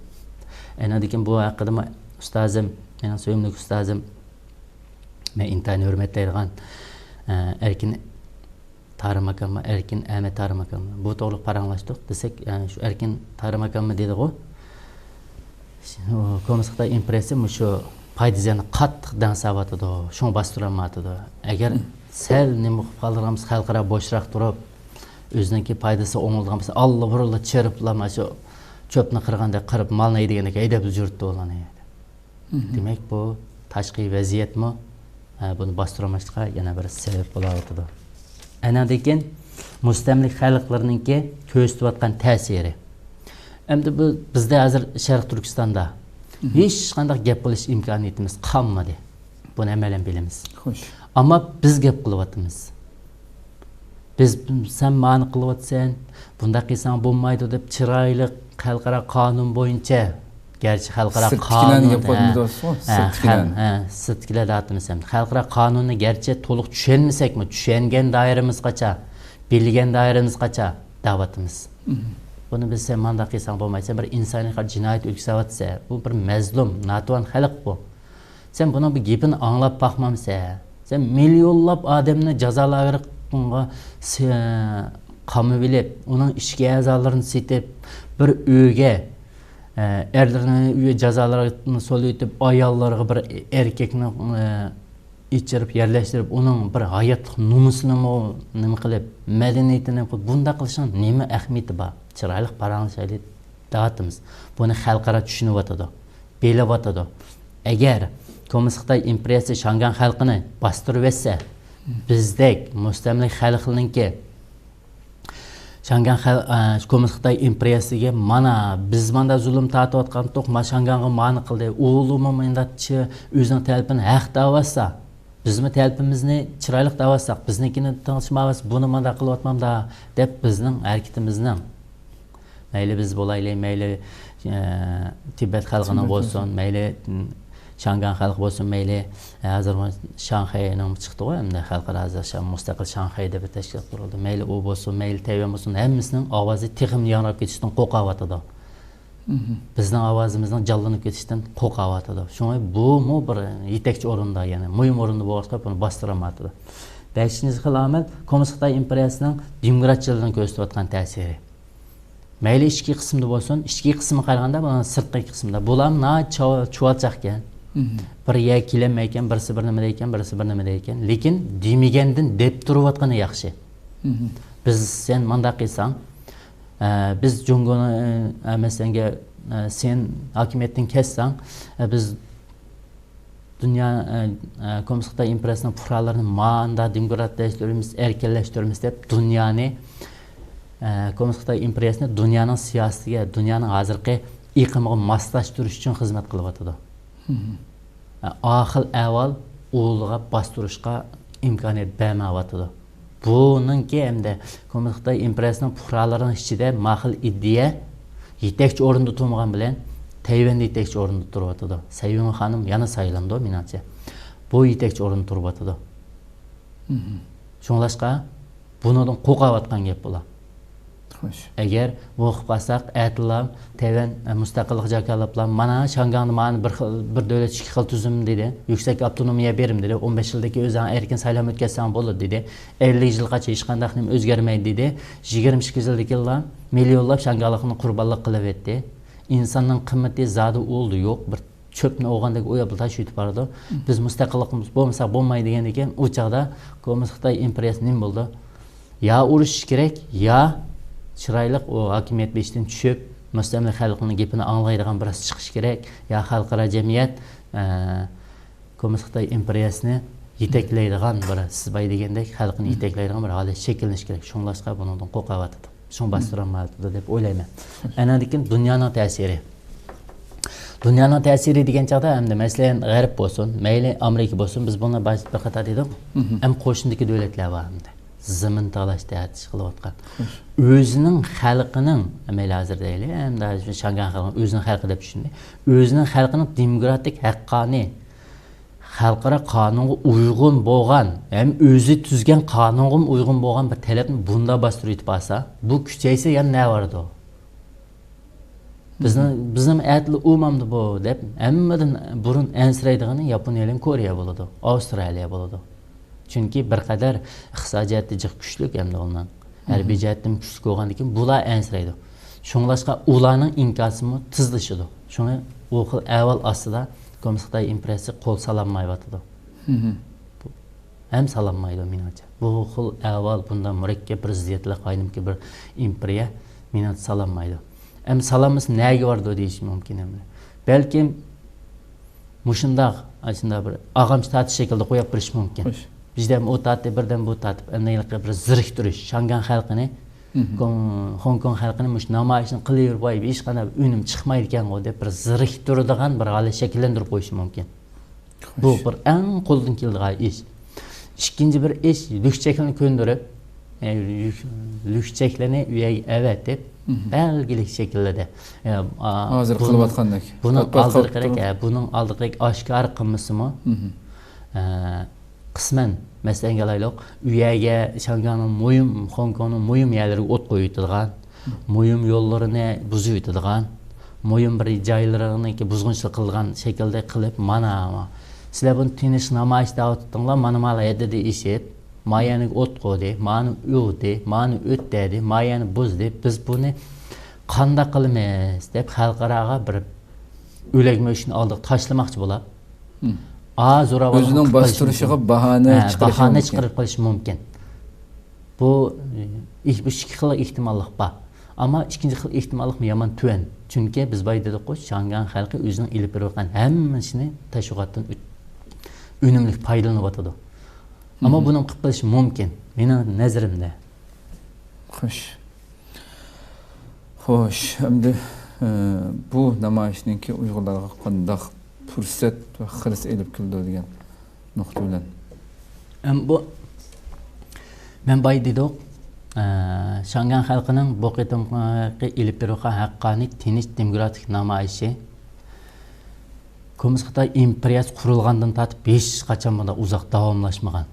ئەنىڭدىن كېيىن بۇ ھەققىدىمۇ ئۇستازىم، مېنىڭ سۆيۈملۈك ئۇستازىم، مەن ئىنتايىن ھۆرمەتلەيدىغان، ئە، ئەركىن تارىم ئاكام، ئەركىن ئەمەت تارىم ئاكام، بۇ توغرىلىق پاراڭلاشتۇق دېسەك، ئە، شۇ ئەركىن تارىم ئاكاممۇ دېدىغۇ، كوممۇنىست خىتاي ئىمپېرىيەسى مۇشۇ پايدا زىياننى قاتتىق دەڭسەۋاتىدۇ، شۇڭا باستۇرالمايۋاتىدۇ. ئەگەر سەل نېمە قىلىپ قالدۇرغان بولسا، خەلقئارا بوشراق تۇرۇپ، ئۆزىنىڭكى پايدىسى ئوڭۇلىدىغان بولسا، ئاللىبۇرۇنلا چىرىپلا مانا شۇ چۆپنى قىرغاندەك قىرىپ، مالنى ھەيدىگەندەك ھەيدەپ يۈرۈپتۇ ئۇلارنى. دېمەك، بۇ تاشقى ۋەزىيەتمۇ، ئە، بۇنى باستۇرالماسلىققا يەنە بىر سەۋەب بولاۋاتىدۇ. ئەنەدىكىن مۇستەملىكە خەلقلىرىنىڭكى كۆرسىتىۋاتقان تەسىرى. ئەمدى بۇ بىزدە ھازىر شەرقىي تۈركىستاندا ھېچقانداق گەپ قىلىش ئىمكانىيىتىمىز قالمىدى. بۇنى ھەممەيلەن بىلىمىز. خوش. ئەمما بىز گەپ قىلىۋاتىمىز. بىز، سەن مانى قىلىۋاتىسەن، بۇنداق قىلساڭ بولمايدۇ دەپ چىرايلىق خەلقئارا قانۇن بويىچە، گەرچە خەلقئارا سىرتتىكىلەرنى قانۇن، گەپ قىلىۋاتىمىز ھە، دوستلار، ھە، سىرتتىكىلەر. ھە، سىرتتىكىلەر دەۋاتىمىز ھەم. خەلقئارا قانۇننى گەرچە تولۇق چۈشەنمىسەكمۇ، چۈشەنگەن دائىرىمىزغىچە، بىلگەن دائىرىمىزغىچە دەۋاتىمىز. بۇنى بىز سەن مانداق قىلساڭ بولمايدۇ، سەن بىر ئىنسانىي جىنايەت ئۆتكۈزۈۋاتىسەن. بۇ بىر مەزلۇم، ناتىۋان خەلق بۇ. سەن بۇنىڭ بىر گېپىنى ئاڭلاپ باقمامسەن؟ سەن مىليونلاپ ئادەمنى جازا لاگېرىغا سى-، قامىۋېلىپ، ئۇنىڭ ئىچكى ئەزالىرىنى سېتىپ، بىر ئۆيگە، ئە، ئەرلىرىنى ئۆي جازا لاگېرىغا سولىۋېتىپ، ئاياللارغا بىر ئەركەكنى، ئە، ئېچىرىپ، يەرلەشتۈرۈپ، ئۇنىڭ بىر ھاياتلىق نومۇسىنىمۇ نېمە قىلىپ، مەدەنىيىتىنى نېمە قىلىپ، بۇنداق قىلىشنىڭ نېمە ئەھمىيىتى بار؟ چىرايلىق پاراڭلىشايلى دەۋاتىمىز. بۇنى خەلقئارا چۈشىنىۋاتىدۇ. بىلىۋاتىدۇ. ئەگەر كوممۇنىست خىتاي ئىمپېرىيەسى شياڭگاڭ خەلقىنى باستۇرۇۋەتسە، بىزدەك مۇستەملىكە خەلقلىرىنىڭكى شياڭگاڭ خەل-، ئە، كوممۇنىست خىتاي ئىمپېرىيەسىگە مانا بىز ماندا زۇلۇم تارتىۋاتقانتۇق، ما شياڭگاڭغا مانى قىلدى، ئۇلۇمۇ مۇنداقچە ئۆزىنىڭ تەلىپىنى ھەق دەۋاتسا، بىزمۇ تەلىپىمىزنى چىرايلىق دەۋاتساق، بىزنىڭكىنى تىڭشىماۋاتسا، بۇنى مانداق قىلىۋاتمامدا دەپ بىزنىڭ ھەرىكىتىمىزنىڭ مەيلى بىز بولايلى، مەيلى، ئە، تىبەت خەلقىنىڭ بولسۇن، مەيلى، م، شياڭگاڭ خەلقى بولسۇن، مەيلى، ئە، ھازىر شاڭخەينىڭ چىقتىغۇ، ئەمدى خەلقئارا ھازىر شا-، مۇستەقىل شاڭخەي دەپ بىر تەشكىلات قۇرۇلدى. مەيلى ئۇ بولسۇن، مەيلى تەيۋەن بولسۇن، ھەممىسىنىڭ ئاۋازى تېخىمۇ ياڭراپ كېتىشتىن قورقۇۋاتىدۇ. بىزنىڭ ئاۋازىمىزنىڭ جانلىنىپ كېتىشىدىن قورقۇۋاتىدۇ. شۇڭا بۇمۇ بىر يېتەكچى ئورۇندا، يەنى مۇھىم ئورۇندا بولغاچقا، بۇنى باستۇرالمايۋاتىدۇ. بەشىنچى خىل ئامىل، كوممۇنىست خىتاي ئىمپېرىيەسىنىڭ دېموكراتچىلىقىنى كۆرسىتىۋاتقان تەسىرى. مەيلى ئىچكى قىسىمدا بولسۇن، ئىچكى قىسمىغا قارىغاندا بۇنىڭ سىرتقى قىسمىدا. بۇلار ناھايىتى چۇۋا-، چۇۋالچاقكەن. بىر يەرگە كېلەلمەيكەن، بىرسى بىر نېمە دەيكەن، بىرسى بىر نېمە دەيكەن. لېكىن دېمىگەندىن دەپ تۇرۇۋاتقىنى ياخشى. بىز، سەن مانداق قىلساڭ، ئە، بىز جۇڭگونى، ئە، مەسىلەنگە، ئە، سەن ھاكىمىيەتتىن كەتسەڭ، ئە، بىز دۇنيا، ئە، ئە، كوممۇنىست خىتاي ئىمپېرىيەسىنىڭ پۇقرالىرىنى ماندا دېموكراتلاشتۇرىمىز، ئەركىنلەشتۈرىمىز دەپ دۇنيانى، ئە، كوممۇنىست خىتاي ئىمپېرىيەسىنى دۇنيانىڭ سىياسىتىگە، دۇنيانىڭ ھازىرقى ئېقىمىغا ماسلاشتۇرۇش ئۈچۈن خىزمەت قىلىۋاتىدۇ. ئە، ئا خىل ئەھۋال ئۇلىغا باستۇرۇشقا ئىمكانىيەت بەرمەيۋاتىدۇ. بۇنىڭكى ھەمدە كوممۇنىست خىتاي ئىمپېرىيەسىنىڭ پۇقرالىرىنىڭ ئىچىدە ما خىل ئىدىيە يېتەكچى ئورۇندا تۇرمىغان بىلەن تەيۋەندە يېتەكچى ئورۇندا تۇرۇۋاتىدۇ. سەي يۈنخې خانىم يەنە سايلىنىدۇ، مېنىڭچە. بۇ يېتەكچى ئورۇندا تۇرۇۋاتىدۇ. شۇڭلاشقا بۇنىڭدىن قورقۇۋاتقان گەپ بۇلار. خوش. ئەگەر بۇ قىلىپ قالساق، ئەتىلا تەيۋەن، ئە، مۇستەقىللىق جاكارلاپلا، مانا شياڭگاڭدا مانا بىر خىل، بىر دۆلەت ئىككى خىل تۈزۈم دېدى. يۈكسەك ئاپتونومىيە بېرىم دېدى. ئون بەش يىلدىكى ئۆزۈڭ ئەركىن سايلام ئۆتكۈزسەڭ بولىدۇ دېدى. ئەللىك يىلغىچە ھېچقانداق نېمە ئۆزگەرمەيدۇ دېدى. يىگىرمە ئىككى يىلدىكىلا مىليونلاپ شياڭگاڭلىقنى قۇربانلىق قىلىۋەتتى. ئىنساننىڭ قىممىتى زادى ئۇلدا يوق. بىر چۆپنى ئوغاندەك ئوياپلا تاشلىۋېتىپ بارىدۇ. بىز مۇستەقىللىقىمىز بولمىسا بولمايدۇ دېگەندىن كېيىن، ئۇ چاغدا كوممۇنىست خىتاي ئىمپېرىيەسى نېمە بولىدۇ؟ يا ئۇرۇشۇش كېرەك، يا چىرايلىق ئۇ ھاكىمىيەت بېشىدىن چۈشۈپ، مۇستەملىكە خەلقنىڭ گېپىنى ئاڭلايدىغان بىرسى چىقىشى كېرەك، يا خەلقئارا جەمئىيەت، ئە، كوممۇنىست خىتاي ئىمپېرىيەسىنى يېتەكلەيدىغان بىر، سىز بايا دېگەندەك، خەلقنى يېتەكلەيدىغان بىر ھالەت شەكىللىنىشى كېرەك. شۇڭلاشقا بۇنىڭدىن قورقۇۋاتىدۇ. شۇڭا باستۇرالمايۋاتىدۇ دەپ ئويلايمەن. ئاندىن كېيىن دۇنيانىڭ تەسىرى. دۇنيانىڭ تەسىرى دېگەن چاغدا ئەمدى، مەسىلەن، غەرب بولسۇن، مەيلى ئامېرىكا بولسۇن، بىز بۇنى باش-، بىر قاتار دېدۇق. ئەمدى قوشنىدىكى دۆلەتلەر بار ئەمدى. زېمىن تالاش تارتىش قىلىۋاتقان. ئۆزىنىڭ خەلقىنىڭ، مەيلى ھازىر دەيلى، ئەمدى شياڭگاڭ خەلقىنىڭ ئۆزىنىڭ خەلقى دەپ چۈشىنىلى. ئۆزىنىڭ خەلقىنىڭ دېموكراتىك ھەققانىي خەلقئارا قانۇنغا ئۇيغۇن بولغان ھەم ئۆزى تۈزگەن قانۇنغىمۇ ئۇيغۇن بولغان بىر تەلەپنى بۇنداق باستۇرۇۋېتىپ قالسا، بۇ كۈچەيسە يەنە نە بارىدۇ؟ بىزنىڭ، بىزنىڭ ئەتىلا ئۇمامدۇ بۇ دەپ ھەممىدىن بۇرۇن ئەنسىرەيدىغىنى ياپونىيە بىلەن كورېيە بولىدۇ، ئاۋسترالىيە بولىدۇ. چۈنكى بىر قەدەر ئىقتىسادىي جىق كۈچلۈك ھەمدە ئۇنىڭ ھەربىي جەھەتتىن كۈچلۈك بولغاندىن كېيىن بۇلار ئەنسىرەيدۇ. شۇڭلاشقا ئۇلارنىڭ ئىنكاسىمۇ تېزلىشىدۇ. شۇڭا ئۇ خىل ئەھۋال ئاستىدا كوممۇنىست خىتاي ئىمپېرىيەسى قول سالالمايۋاتىدۇ. ھەم سالالمايدۇ، مېنىڭچە. بۇ خىل ئەھۋال، بۇنداق مۇرەككەپ بىر زىددىيەتلىك قاينىمىكى بىر ئىمپېرىيە، مېنىڭچە، سالالمايدۇ. ئەمدى سالالمىسا نەگە بارىدۇ دېيىش مۇمكىن ئەمدى. بەلكىم مۇشۇنداق، ئاشۇنداق بىر ئاغامچە تارتىش شەكلىدە قويۇپ بېرىشى مۇمكىن. خوش. بىردەم ئۇ تارتتى، بىردەم بۇ تارتىپ، ئەمدى ھېلىقى بىر زېرىكتۈرۈش، شياڭگاڭ خەلقىنى، كوڭ-، خوڭكوڭ خەلقىنى مۇشۇ نامايىشنى قىلىۋېرىپ، ۋاي، ھېچقانداق ئۈنۈم چىقمايدىكەنغۇ دەپ بىر زېرىكتۈرىدىغان بىر ھالەت شەكىللەندۈرۈپ قويۇشى مۇمكىن. بۇ بىر ئەڭ قولدىن كېلىدىغان ئىش. ئىككىنچى بىر ئىش، لۈكچەكلىرىنى كۆندۈرۈپ، ئە، لۈك-، لۈكچەكلىرىنى ئۆيگە ئەۋەتىپ، بەلگىلىك شەكىلدە، ئە، ئا، ھازىر بۇنىڭ، قىلىۋاتقاندەك. بۇنىڭ پات-پات ئالدىغا قىلىپ كېرەك، تۇرۇپ. ئە، بۇنىڭ ئالدىغا ئاشكارا قىلمىسىمۇ، ئە، قىسمەن، مەسىلەنگە ئالايلۇق، ئۇ يەرگە شياڭگاڭنىڭ مۇھىم، خوڭكوڭنىڭ مۇھىم يەرلىرىگە ئوت قويۇۋېتىدىغان، مۇھىم يوللىرىنى بۇزۇۋېتىدىغان، مۇھىم بىر جايلىرىنىڭكى بۇزغۇنچىلىق قىلىدىغان شەكىلدە قىلىپ، مانا، سىلەر بۇنى تىنچ نامايىش دەۋاتىدىڭلار، مانا، مانا ھەددىدىن ئېشىپ، ما يەرنى ئوت قويدى، مانى ئۇردى، مانى ئۆت دەدى، ما يەرنى بۇزدى، بىز بۇنى قانداق قىلىمىز دەپ خەلقئاراغا بىر ئۆلەك مۆشۈكنى ئالدىغا تاشلىماقچى بولاپ، ئا، زوراۋانلىق ئۆزىنىڭ قىلىپ قېلىشى باستۇرۇشىغا مۇمكىن. باھانە ھە، چىقىرىشى باھانە مۇمكىن. چىقىرىپ قېلىشى مۇمكىن. بۇ، ئىك-، بۇ ئىككى خىل ئېھتىماللىق بار. ئەمما ئىككىنچى خىل ئېھتىماللىقمۇ يامان تۆۋەن. چۈنكى بىز بايا دېدۇققۇ، شياڭگاڭ خەلقى ئۆزىنىڭ ئېلىپ بېرىۋاتقان ھەممە ئىشىنى تەشۋىقاتتىن ئۆت-، ئۈنۈملۈك پايدىلىنىۋاتىدۇ. ئەمما بۇنىڭ قىلىپ قېلىشى مۇمكىن، مېنىڭ نەزىرىمدە. خوش. خوش، ئەمدى، ئە، بۇ نامايىشنىڭكى ئۇيغۇرلارغا قانداق پۇرسەت ۋە خىرىس ئېلىپ كېلىدۇ دېگەن نۇقتا بىلەن. ئەم، بۇ، مەن بايا دېدۇق، ئە، شياڭگاڭ خەلقىنىڭ بۇ قېتىمقى ئېلىپ بېرىۋاتقان ھەققانىي تىنچ دېموكراتىك نامايىشى كوممۇنىست خىتاي ئىمپېرىيەسى قۇرۇلغاندىن تارتىپ ھېچقاچان بۇنداق ئۇزاق داۋاملاشمىغان.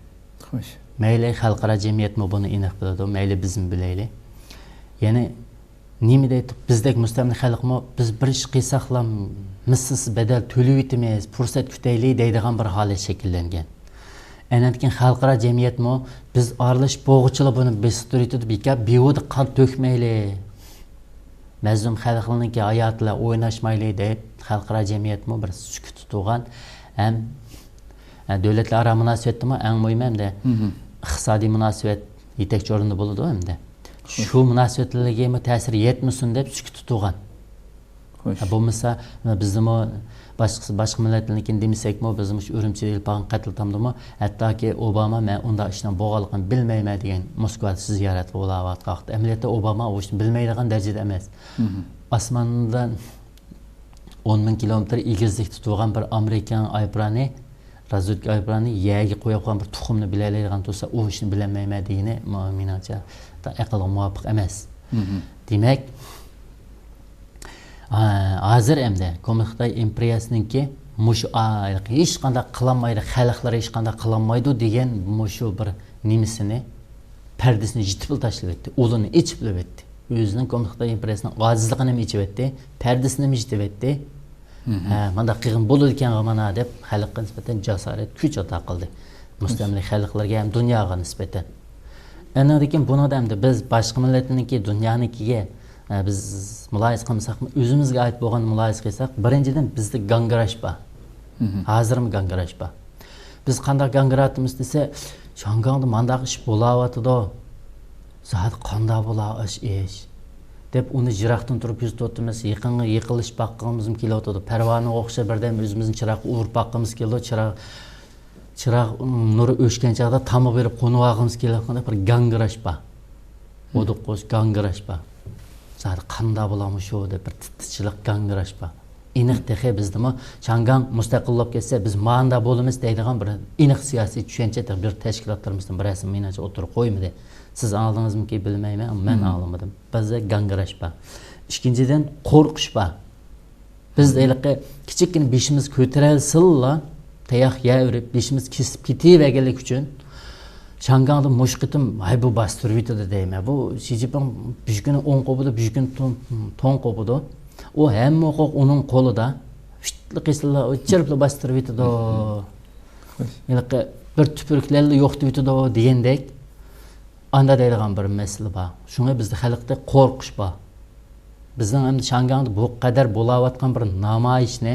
خوش. مەيلى خەلقئارا جەمئىيەتمۇ بۇنى ئېنىق بىلىدۇ، مەيلى بىزمۇ بىلەيلى. يەنى نېمە دەيتتۇق، بىزدەك مۇستەملىكە خەلقمۇ، بىز بىر ئىش قىلساقلا مىسلىسىز بەدەل تۆلىۋېتىمىز، پۇرسەت كۈتەيلى دەيدىغان بىر ھالەت شەكىللەنگەن. ئەنەندىن كېيىن خەلقئارا جەمئىيەتمۇ، بىز ئارىلىشىپ بولغۇچىلا بۇنى بېسىقتۇرۇۋېتىدۇ، بىكار بىھۇدە قان تۆكمەيلى، مەزلۇم خەلقنىڭكى ھاياتى بىلەن ئويناشمايلى دەپ، خەلقئارا جەمئىيەتمۇ بىر سۈكۈت تۇتۇۋالغان ھەم، ئە، دۆلەتلەر ئارا مۇناسىۋەتتىمۇ ئەڭ مۇھىمى ھەمدە ئىقتىسادىي مۇناسىۋەت يېتەكچى ئورۇندا بولىدۇ ھەمدە. شۇ مۇناسىۋەتلەرگىمۇ تەسىر يەتمىسۇن دەپ سۈكۈت تۇتۇلغان. خوش. ھە، بولمىسا، بىزدىمۇ باشقىسى، باشقا مىللەتلەرنىڭكىنى دېمىسەكمۇ، بىزمۇ شۇ ئۈرۈمچىدە ئېلىپ بارغان قەتلىتامدىمۇ، ھەتتاكى ئوباما، مەن ئۇنداق ئىشنىڭ بولغانلىقىنى بىلمەيمەن دېگەن موسكۋادا سىز زىيارەتكە بولاۋاتقان ۋاقىتتا، ئەمەلىيەتتە ئوباما ئۇ ئىشنى بىلمەيدىغان دەرىجىدە ئەمەس. مم. ئاسماندا ئون مىڭ كىلومېتىر ئېگىزلىكتە تۇرغان بىر ئامېرىكان ئايروپىلانى، رازۋېدكا ئايروپىلانى يەرگە قويۇپ قويغان بىر تۇخۇمنى بىلەلەيدىغان تۇرسا، ئۇ ئىشنى بىلەلمەيمەن دېگىنى، مېنىڭچە، ئەقىلگە مۇۋاپىق ئەمەس. مم. دېمەك، ھا، ھازىر ئەمدى كوممۇنىست خىتاي ئىمپېرىيەسىنىڭكى مۇشۇ ئا-، ھېچقانداق قىلالمايدۇ، خەلقلەر ھېچقانداق قىلالمايدۇ دېگەن مۇشۇ بىر نېمىسىنى، پەردىسىنى يېپىپلا تاشلىۋەتتى، ئۇلىنى ئېچىپلا ئۆتتى. ئۆزىنىڭ كوممۇنىست خىتاي ئىمپېرىيەسىنىڭ ئاجىزلىقىنى ئېچىۋەتتى، پەردىسىنى يېپىۋەتتى. مم. ھە، مانداق قىلغىن بولىدىكەنغۇ مانا دەپ خەلققە نىسبەتەن جاسارەت، كۈچ ئاتا قىلدى. مۇستەملىكە خەلقلەرگە ھەم دۇنياغا نىسبەتەن. ئەنىڭدىن كېيىن بۇنىڭدا ئەمدى بىز باشقا مىللەتنىڭكى، دۇنيانىڭكىگە، ئە، بىز مۇلاھىزە قىلمىساقمۇ، ئۆزىمىزگە ئائىت بولغاننى مۇلاھىزە قىلساق، بىرىنچىدىن، بىزدە گاڭگىراش بار. مم. ھازىرمۇ گاڭگىراش بار. بىز قانداق گاڭگىرايتتۇق دېسە، شياڭگاڭدا مانداق ئىش بولاۋاتىدۇ. زادى قانداق بولا ئىش، ئىش؟ دەپ ئۇنى يىراقتىن تۇرۇپ كۆزىتىۋاتىمىز، يېقىنغا يېقىنلىشىپ باققىمىزمۇ كېلىۋاتىدۇ. پەرۋانىغا ئوخشاپ بىردەم ئۆزىمىزنى چىراغقا ئۇرۇپ باققىمىز كېلىدۇ. چىراغ، چىراغ نۇرى ئۆچكەن چاغدا تامغا بېرىپ قونۇۋالغىمىز كېلىۋاتقاندەك بىر گاڭگىراش بار. ھودۇققۇش، گاڭگىراش بار. زادى قانداق بولامۇ شۇ دەپ بىر تىتىچىلىق، گاڭگىراش بار. ئېنىق تېخى بىزدىمۇ شياڭگاڭ مۇستەقىل بولۇپ كەتسە، بىز ماندا بولىمىز دەيدىغان بىر ئېنىق سىياسىي چۈشەنچە تېخى بىر تەشكىلاتلىرىمىزدىن بىرەرسى مېنىڭچە ئوتتۇرىغا قويمىدى. سىز ئاڭلىدىڭىزمىكىن بىلمەيمەن، ئەمما مەن مم. ئاڭلىمىدىم. بىزدە گاڭگىراش بار. ئىككىنچىدىن، قورقۇش بار. بىز ھېلىقى كىچىككىنە بېشىمىز كۆتۈرەلسىلا، تاياق يەۋېرىپ، بېشىمىز كېسىپ كېتىۋەرگەنلىكى ئۈچۈن، شياڭگاڭدا مۇشۇ قېتىم، ھاي، بۇ باستۇرۇۋېتىدۇ دەيمەن. بۇ شى جىنپىڭ بىر كۈنى ئوڭ قوپىدۇ، بىر كۈنى توڭ، توڭ قوپىدۇ. ئۇ ھەممە ھوقۇق ئۇنىڭ قولىدا. فىتلا قىلسىلا، ئۇ چىرىپلا باستۇرۇۋېتىدۇ. خوش. ھېلىقى بىر تۈپۈرۈكلەرلا يوقىتىۋېتىدۇ دېگەندەك. ئاندا دەيدىغان بىر مەسىلە بار. شۇڭا بىزدە خەلقتە قورقۇش بار. بىزنىڭ ئەمدى شياڭگاڭدا بۇ قەدەر بولاۋاتقان بىر نامايىشنى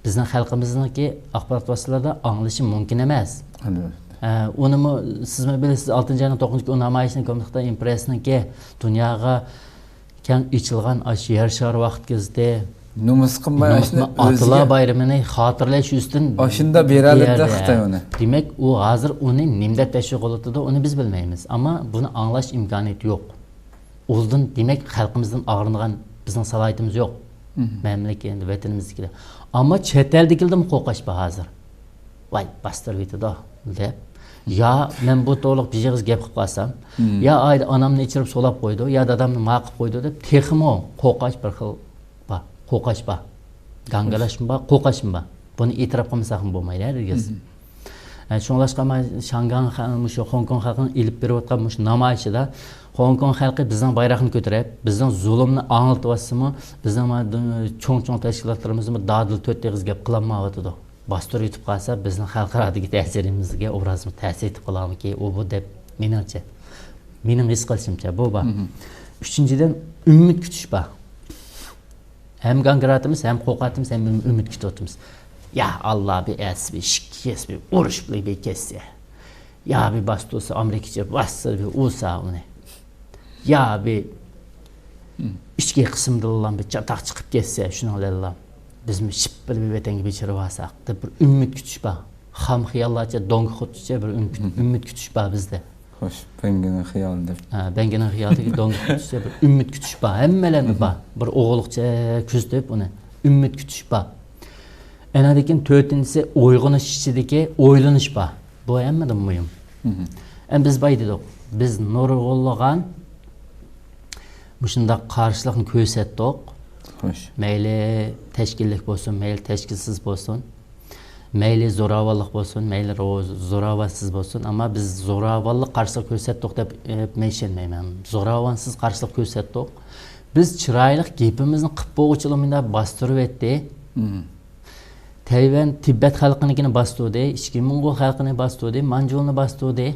بىزنىڭ خەلقىمىزنىڭكى ئاخبارات ۋاسىتىلىرىدا ئاڭلىشى مۇمكىن ئەمەس. ئەلۋەتتە. ئە، ئۇنىمۇ سىزمۇ بىلىسىز، ئالتىنچى ئاينىڭ توققۇزىنچى كۈنى ئۇ نامايىشنى كوممۇنىست خىتاي ئىمپېرىيەسىنىڭكى دۇنياغا كەڭ ئېچىلغان ئاشۇ يەر شارى ۋاقىت گېزىتى نومۇس قىلماي، نومۇس ئاشۇنى قىلماي، ئاتىلار ئۆزىگە بايرىمىنى خاتىرىلەش يۈزىسىدىن ئاشۇنداق بېرەلىدى بېرىدۇ. خىتاي ئۇنى. دېمەك، ئۇ ھازىر ئۇنى نېمە دەپ تەشۋىق قىلىۋاتىدۇ، ئۇنى بىز بىلمەيمىز. ئەمما بۇنى ئاڭلاش ئىمكانىيىتى يوق. ئۇلدىن، دېمەك، خەلقىمىزدىن ئاغرىنىدىغان بىزنىڭ سالاھىيىتىمىز يوق. مم. مەملىكەت، ۋەتىنىمىزدىكىلەر. ئەمما چەت ئەلدىكىلەردىنمۇ قورقۇش بار ھازىر. ۋاي، باستۇرۇۋېتىدۇ دەپ. يا مەن بۇ توغرىلىق بىر ئېغىز گەپ قىلىپ قالسام، مم. يا ئائىلە ئانامنى ئېچىرىپ سولاپ قويىدۇ، يا دادامنى ما قىلىپ قويىدۇ دەپ، تېخىمۇ قورقۇش بىر خىل بار، قورقۇش بار. گاڭگىراشمۇ بار، قورقۇشمۇ بار. بۇنى ئېتىراپ قىلمىساقمۇ بولمايدۇ ھەرگىز. مم. ئە، شۇڭلاشقا مانا شياڭگاڭ خە-، مۇشۇ خوڭكوڭ خەلقىنىڭ ئېلىپ بېرىۋاتقان مۇشۇ نامايىشىدا خوڭكوڭ خەلقى بىزنىڭ بايراقنى كۆتۈرۈپ، بىزنىڭ زۇلۇمنى ئاڭلىتىۋاتسىمۇ، بىزنىڭ مانا چوڭ-چوڭ تەشكىلاتلىرىمىزمۇ دادىل تۆت ئېغىز گەپ قىلالمايۋاتىدۇ. باستۇرۇۋېتىپ قالسا، بىزنىڭ خەلقئارادىكى تەسىرىمىزگە، ئوبرازىمىزغا تەسىر يېتىپ قالارمىكىن، ئۇ بۇ دەپ، مېنىڭچە، مېنىڭ ھېس قىلىشىمچە، بۇ بار. مم. ئۈچىنچىدىن، ئۈمىد كۈتۈش بار. ھەم گاڭگىراتىمىز، ھەم قورقاتىمىز، ھەم ئۈم-، ئۈمىد كۈتۈۋاتىمىز. يا ئاللا، بىر ئەتىسى، بىر ئىككى كەسى، بىر ئۇرۇش بىلەن بىر كەتسە. يا بىر باستۇرسا، ئامېرىكىچە باسسا، بىر ئۇرسا ئۇنى. يا بىر ئىچكى قىسىمدىنلا بىر چاتاق چىقىپ كەتسە، شۇنىڭ بىلەنلا بىزمۇ شىپپىلا بىر ۋەتەنگە بېچىرىۋالساق دەپ بىر ئۈمىد كۈتۈش بار. خام خىياللارچە، دون كىخوتچە بىر ئۈن-، ئۈمىد كۈتۈش بار بىزدە. خوش، بەڭگىنىڭ خىيالى دەپ. ھە، بەڭگىنىڭ خىيالىدىكى دون كىخوتچە بىر ئۈمىد كۈتۈش بار. ھەممەيلەندە بار. بىر ئوغۇللۇقچە كۆزىتىپ ئۇنى. ئۈمىد كۈتۈش بار. ئەنەدىكىن تۆتىنچىسى ئويغىنىش ئىچىدىكى ئويلىنىش بار. بۇ ھەممىدىن مۇھىم. مم. ئەمدى بىز بايا دېدۇق، بىز نۇرغۇنلىغان مۇشۇنداق قارشىلىقنى كۆرسەتتۇق. خوش. مەيلى تەشكىللىك بولسۇن، مەيلى تەشكىلسىز بولسۇن، مەيلى زوراۋانلىق بولسۇن، مەيلى رو-، زوراۋانسىز بولسۇن، ئەمما بىز زوراۋانلىق قارشىلىق كۆرسەتتۇق دەپ، ئە، مەن ئىشەنمەيمەن. زوراۋانسىز قارشىلىق كۆرسەتتۇق. بىز چىرايلىق گېپىمىزنى قىپ بولغۇچىلا مۇنداق باستۇرۇۋەتتى. تەيۋەن، تىبەت خەلقىنىڭكىنى باستۇردى، ئىچكى موڭغۇل خەلقىنى باستۇردى، مانجۇلنى باستۇردى.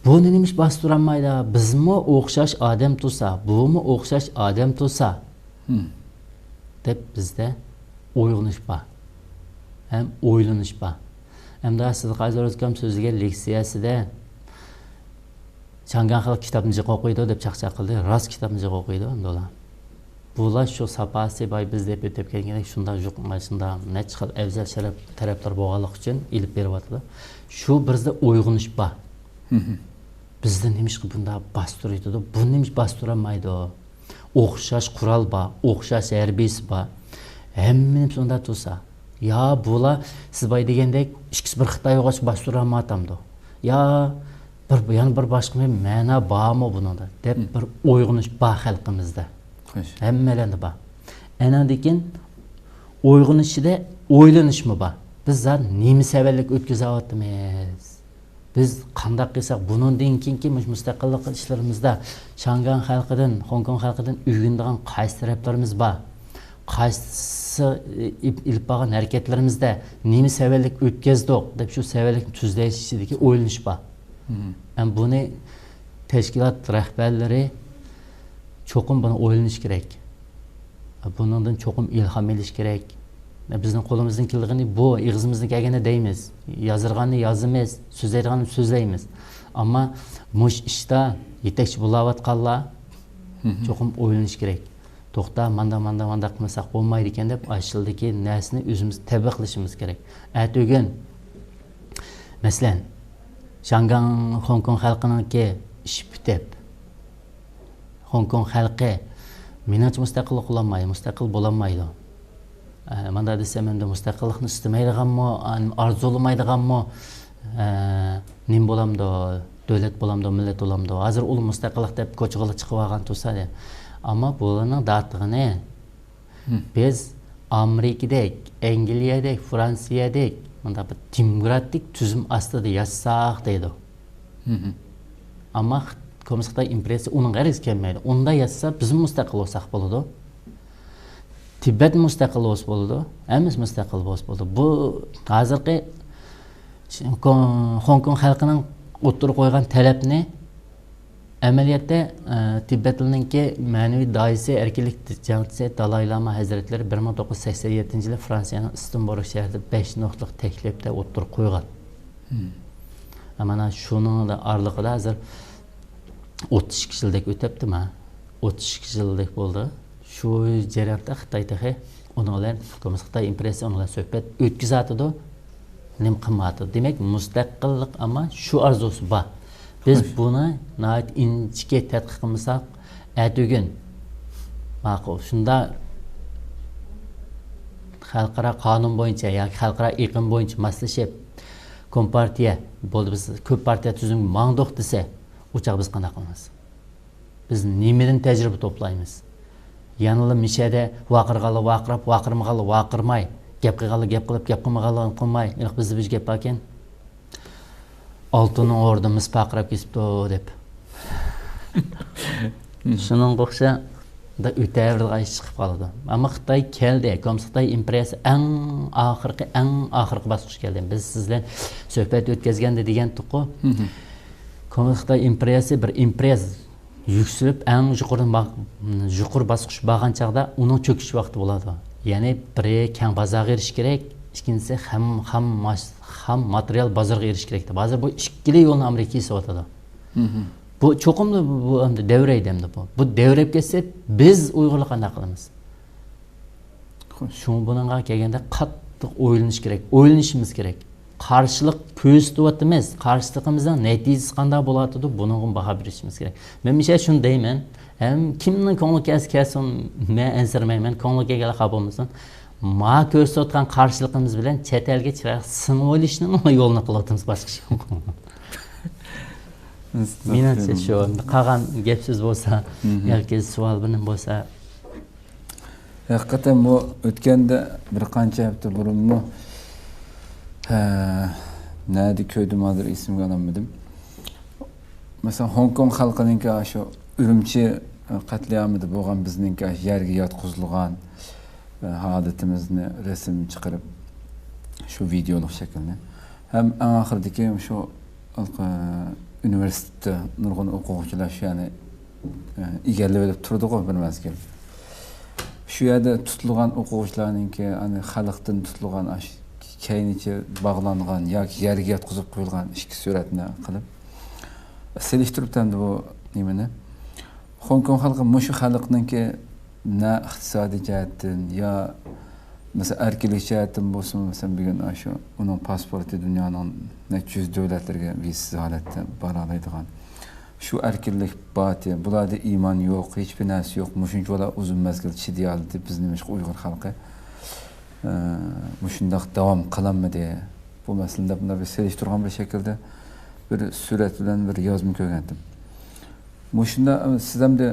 بۇنى نېمىش باستۇرالمايدۇ؟ بىزمۇ ئوخشاش ئادەم تۇرسا، بۇمۇ ئوخشاش ئادەم تۇرسا، دەپ بىزدە ئويغىنىش بار. ھەم ئويلىنىش بار. ئەمدى سىز ھازىر ئۆزكەم سۆزلىگەن لېكسىيەسىدە، شياڭگاڭ خەلق كىتابنى جىق ئوقۇيدۇ دەپ چاقچاق قىلدى. راست كىتابنى جىق ئوقۇيدۇ، ئەمدىلا. بۇلار شۇ ساپاسى باي بىز دەپ ئۆتۈپ كەلگەندەك شۇنداق يۇق-، شۇنداق نەچچە خىل ئەۋزەل شەرەپ، تەرەپلەر بولغانلىقى ئۈچۈن ئېلىپ بېرىۋاتىدۇ. شۇ بىزدە ئويغىنىش بار. بىزدە نېمىشقا بۇنداق باستۇرۇۋېتىدۇ؟ بۇ نېمىش باستۇرالمايدۇ؟ ئوخشاش قورال بار، ئوخشاش ھەربىيسى بار. ھەممىمىز ئۇنداق تۇرسا، يا بۇلار سىز باي دېگەندەك ئىككىسى بىر خىتاي بولغاچقا باستۇرالمايۋاتامدۇ؟ يا بىر، يەنە بىر باشقا بىر مەنە بارمۇ بۇنىڭدا دەپ بىر ئويغىنىش بار خەلقىمىزدە. خوش. ھەممەيلەندە بار. ئەنەندىن كېيىن ئويغىنىشىدا ئويلىنىشمۇ بار. بىز زادى نېمە سەۋەنلىك ئۆتكۈزۈۋاتىمىز؟ بىز قانداق قىلساق بۇنىڭدىن كېيىنكى مۇشۇ مۇستەقىللىق ئىشلىرىمىزدا شياڭگاڭ خەلقىدىن، خوڭكوڭ خەلقىدىن ئۆگىنىدىغان قايسى تەرەپلىرىمىز بار؟ قايسى ئېلىپ، ئېلىپ بارغان ھەرىكەتلىرىمىزدە نېمە سەۋەنلىك ئۆتكەزدۇق دەپ شۇ سەۋەنلىكنى تۈزەش ئىچىدىكى ئويلىنىش بار. ئەمما بۇنى تەشكىلات رەھبەرلىرى چوقۇم بۇنى ئويلىنىش كېرەك. بۇنىڭدىن چوقۇم ئىلھام ئېلىش كېرەك. بىزنىڭ قولىمىزدىن كېلىدىغىنى بۇ، ئېغىزىمىزدىن كەلگەننى دەيمىز، يازىدىغاننى يازىمىز، سۆزلەيدىغاننى سۆزلەيمىز. ئەمما مۇشۇ ئىشتا يېتەكچى بولاۋاتقانلار چوقۇم ئويلىنىش كېرەك. توختا، ماندا، ماندا، ماندا قىلمىساق بولمايدىكەن دەپ، ئاشۇ يىلدىكى نەرسىنى ئۆزىمىز تەبىق قىلىشىمىز كېرەك. ئەتىگۈن، مەسىلەن، شياڭگاڭ، خوڭكوڭ خەلقىنىڭكى ئىشى پۈتۈپ، خوڭكوڭ خەلقى، مېنىڭچە، مۇستەقىللىق بولالمايدۇ، مۇستەقىل بولالمايدۇ. ئە، مانداق دېسەم، ئەمدى مۇستەقىللىقنى ئىستىمەيدىغانمۇ، ئارزۇلىمايدىغانمۇ، ئە، نېمە بولامدۇ، دۆلەت بولامدۇ، مىللەت بولامدۇ؟ ھازىر ئۇلار مۇستەقىللىق دەپ كوچىغىلا چىقىۋالغان تۇرسا، ئەمما بۇلارنىڭ دەۋاتقىنى، بىز ئامېرىكىدەك، ئەنگلىيەدەك، فرانسىيەدەك مۇنداق بىر دېموكراتىك تۈزۈم ئاستىدا ياشىساق دەيدۇ. ئەمما خىت-، كوممۇنىست خىتاي ئىمپېرىيەسى ئۇنىڭغا ھەرگىز كەلمەيدۇ. ئۇنداق ياشىسا بىزمۇ مۇستەقىل بولساق بولىدۇ. تىبەت مۇستەقىل بولسا بولىدۇ. ھەممىسى مۇستەقىل بولسا بولىدۇ. بۇ ھازىرقى ش-، كو-، خوڭكوڭ خەلقىنىڭ ئوتتۇرىغا قويغان تەلەپنى ئەمەلىيەتتە، ئە، تىبەتلىنىڭكى مەنىۋى داھىيسى، ئەركىنلىك جەڭچىسى دالاي لاما ھەزرەتلىرى بىر مىڭ توققۇز يۈز سەكسەن يەتتىنچى يىلى فرانسىيەنىڭ ئىستىنبۇل شەھىرىدە بەش نۇقتىلىق تەكلىپتە ئوتتۇرىغا قويغان. مانا شۇنىڭ ئارىلىقىدا ھازىر ئوتتۇز ئىككى يىلدەك ئۆتەپتىما؟ ئوتتۇز ئىككى يىلدەك بولدى. شۇ جەرياندا خىتاي تېخى ئۇنىڭ بىلەن، كوممۇنىست خىتاي ئىمپېرىيەسى ئۇنىڭ بىلەن سۆھبەت ئۆتكۈزۈۋاتىدۇ. نېمە قىلمايۋاتىدۇ؟ دېمەك، مۇستەقىللىق، ئەمما شۇ ئارزۇسى بار. بىز بۇنى ناھايىتى ئىنچىكە تەتقىق قىلمىساق، ئەتىگۈن، ماقۇل، شۇنداق خەلقئارا قانۇن بويىچە ياكى خەلقئارا ئېقىم بويىچە ماسلىشىپ، كومپارتىيە، بولدى، بىز كۆپ پارتىيە تۈزۈمگە ماڭدۇق دېسە، ئۇ چاغ بىز قانداق قىلىمىز؟ بىز نېمىدىن تەجرىبە توپلايمىز؟ يەنىلا مىشەدە ۋارقىرىغانلار ۋارقىراپ، ۋارقىرىمىغانلار ۋارقىرىماي، گەپ قىلغانلار گەپ قىلىپ، گەپ قىلمىغانلار قىلماي. ئېنىق بىزدە بىر گەپ باركەن، ئالتۇننىڭ ئورنىدا مىس پارقىراپ كېتىپتۇ دەپ. شۇنىڭغا ئوخشاش ئۆتەۋېرىدىغان ئىش چىقىپ قالىدۇ. ئەمما خىتاي كەلدى، كوممۇنىست خىتاي ئىمپېرىيەسى ئەڭ ئاخىرقى، ئەڭ ئاخىرقى باسقۇچقا كەلدى. بىز سىز بىلەن سۆھبەت ئۆتكەزگەندە دېگەنتۇققۇ، كوممۇنىست خىتاي ئىمپېرىيەسى بىر ئىمپېرىيە يۈكسىلىپ، ئەڭ يۇقىرىدىن باق-، يۇقىرى باسقۇچ بارغان چاغدا ئۇنىڭ چۆكۈش ۋاقتى بولىدۇ. يەنى بىرى كەڭ بازارغا ئېرىشىش كېرەك، ئىككىنچىسى خام، خام ماس-، خام ماتېرىيال بازىرىغا ئېرىشىش كېرەك دەپ. ھازىر بۇ ئىككىلا يولنى ئامېرىكا كېسىۋاتىدۇ. بۇ چوقۇم بۇ، بۇ ئەمدى دەۋرەيدۇ ئەمدى بۇ. بۇ دەۋرەپ كەتسە، بىز ئۇيغۇرلار قانداق قىلىمىز؟ خوش. شۇڭا بۇنىڭغا كەلگەندە قاتتىق ئويلىنىش كېرەك، ئويلىنىشىمىز كېرەك. قارشىلىق كۆرسىتىۋاتىمىز، قارشىلىقىمىزنىڭ نەتىجىسى قانداق بولۇۋاتىدۇ، بۇنىڭغا باھا بېرىشىمىز كېرەك. مەن مىشە شۇنى دەيمەن، ھەم كىمنىڭ كۆڭلى كەلسە كەلسۇن، مەن ئەنسىرىمەيمەن، كۆڭلى كەلگەنلەر خاپا بولمىسۇن. ما كۆرسىتىۋاتقان قارشىلىقىمىز بىلەن چەت ئەلگە چىرايلىق سىڭىۋېلىشنىڭ يولىنى قىلىۋاتىمىز، باشقا ئىش يوق. مېنىڭچە شۇ. قالغان گەپ سۆز بولسا ياكى سوئال بىلەن بولسا. ھەقىقەتەن بۇ ئۆتكەندە بىر قانچە ھەپتە بۇرۇنمۇ، ھە، نەدە كۆردۈم، ھازىر ئېسىمگە ئالالمىدىم. مەسىلەن، خوڭكوڭ خەلقىنىڭكى شۇ ئۈرۈمچى قەتلىئامىدا بولغان بىزنىڭكى يەرگە ياتقۇزۇلغان، ئە، ھالىتىمىزنى رەسىم چىقىرىپ، شۇ ۋىدېئولۇق شەكىلنى. ھەم ئەڭ ئاخىرىدىكى شۇ، ئە، ئۇنىۋېرسىتېتتا نۇرغۇن ئوقۇغۇچىلار شۇ يەرنى، ئە، ئىگىلەۋېلىپ تۇرىدىغۇ بىر مەزگىل. شۇ يەردە تۇتۇلغان ئوقۇغۇچىلارنىڭكى، ئەنە، خەلقتىن تۇتۇلغان ئاش-، كەينىچە باغلانغان ياكى يەرگە ياتقۇزۇپ قويۇلغان ئىككى سۈرەتنى قىلىپ، سېلىشتۇرۇپتۇ ئەمدى بۇ نېمىنى. خوڭكوڭ خەلقى مۇشۇ خەلقنىڭكى نە ئىقتىسادىي جەھەتتىن يا، مەسىلەن، ئەركىنلىك جەھەتتىن بولسۇن، مەسىلەن، بۈگۈن ئاشۇ ئۇنىڭ پاسپورتى دۇنيانىڭ نەچچە يۈز دۆلەتلىرىگە ۋىزىسىز ھالەتتە بارالايدىغان. شۇ ئەركىنلىك باتى، بۇلاردا ئىمان يوق، ھېچبىر نەرسە يوق. مۇشۇنچىۋالا ئۇزۇن مەزگىل چىدىيالىدى بىز نېمىشقا ئۇيغۇر خەلقى؟ ئە، مۇشۇنداق داۋام قىلالمىدى. بۇ مەسىلىنى دەپ مۇنداق بىر سېلىشتۇرغان بىر شەكىلدە بىر سۈرەت بىلەن بىر يازما كۆرگەنتىم. مۇشۇنداق، سىز ئەمدى،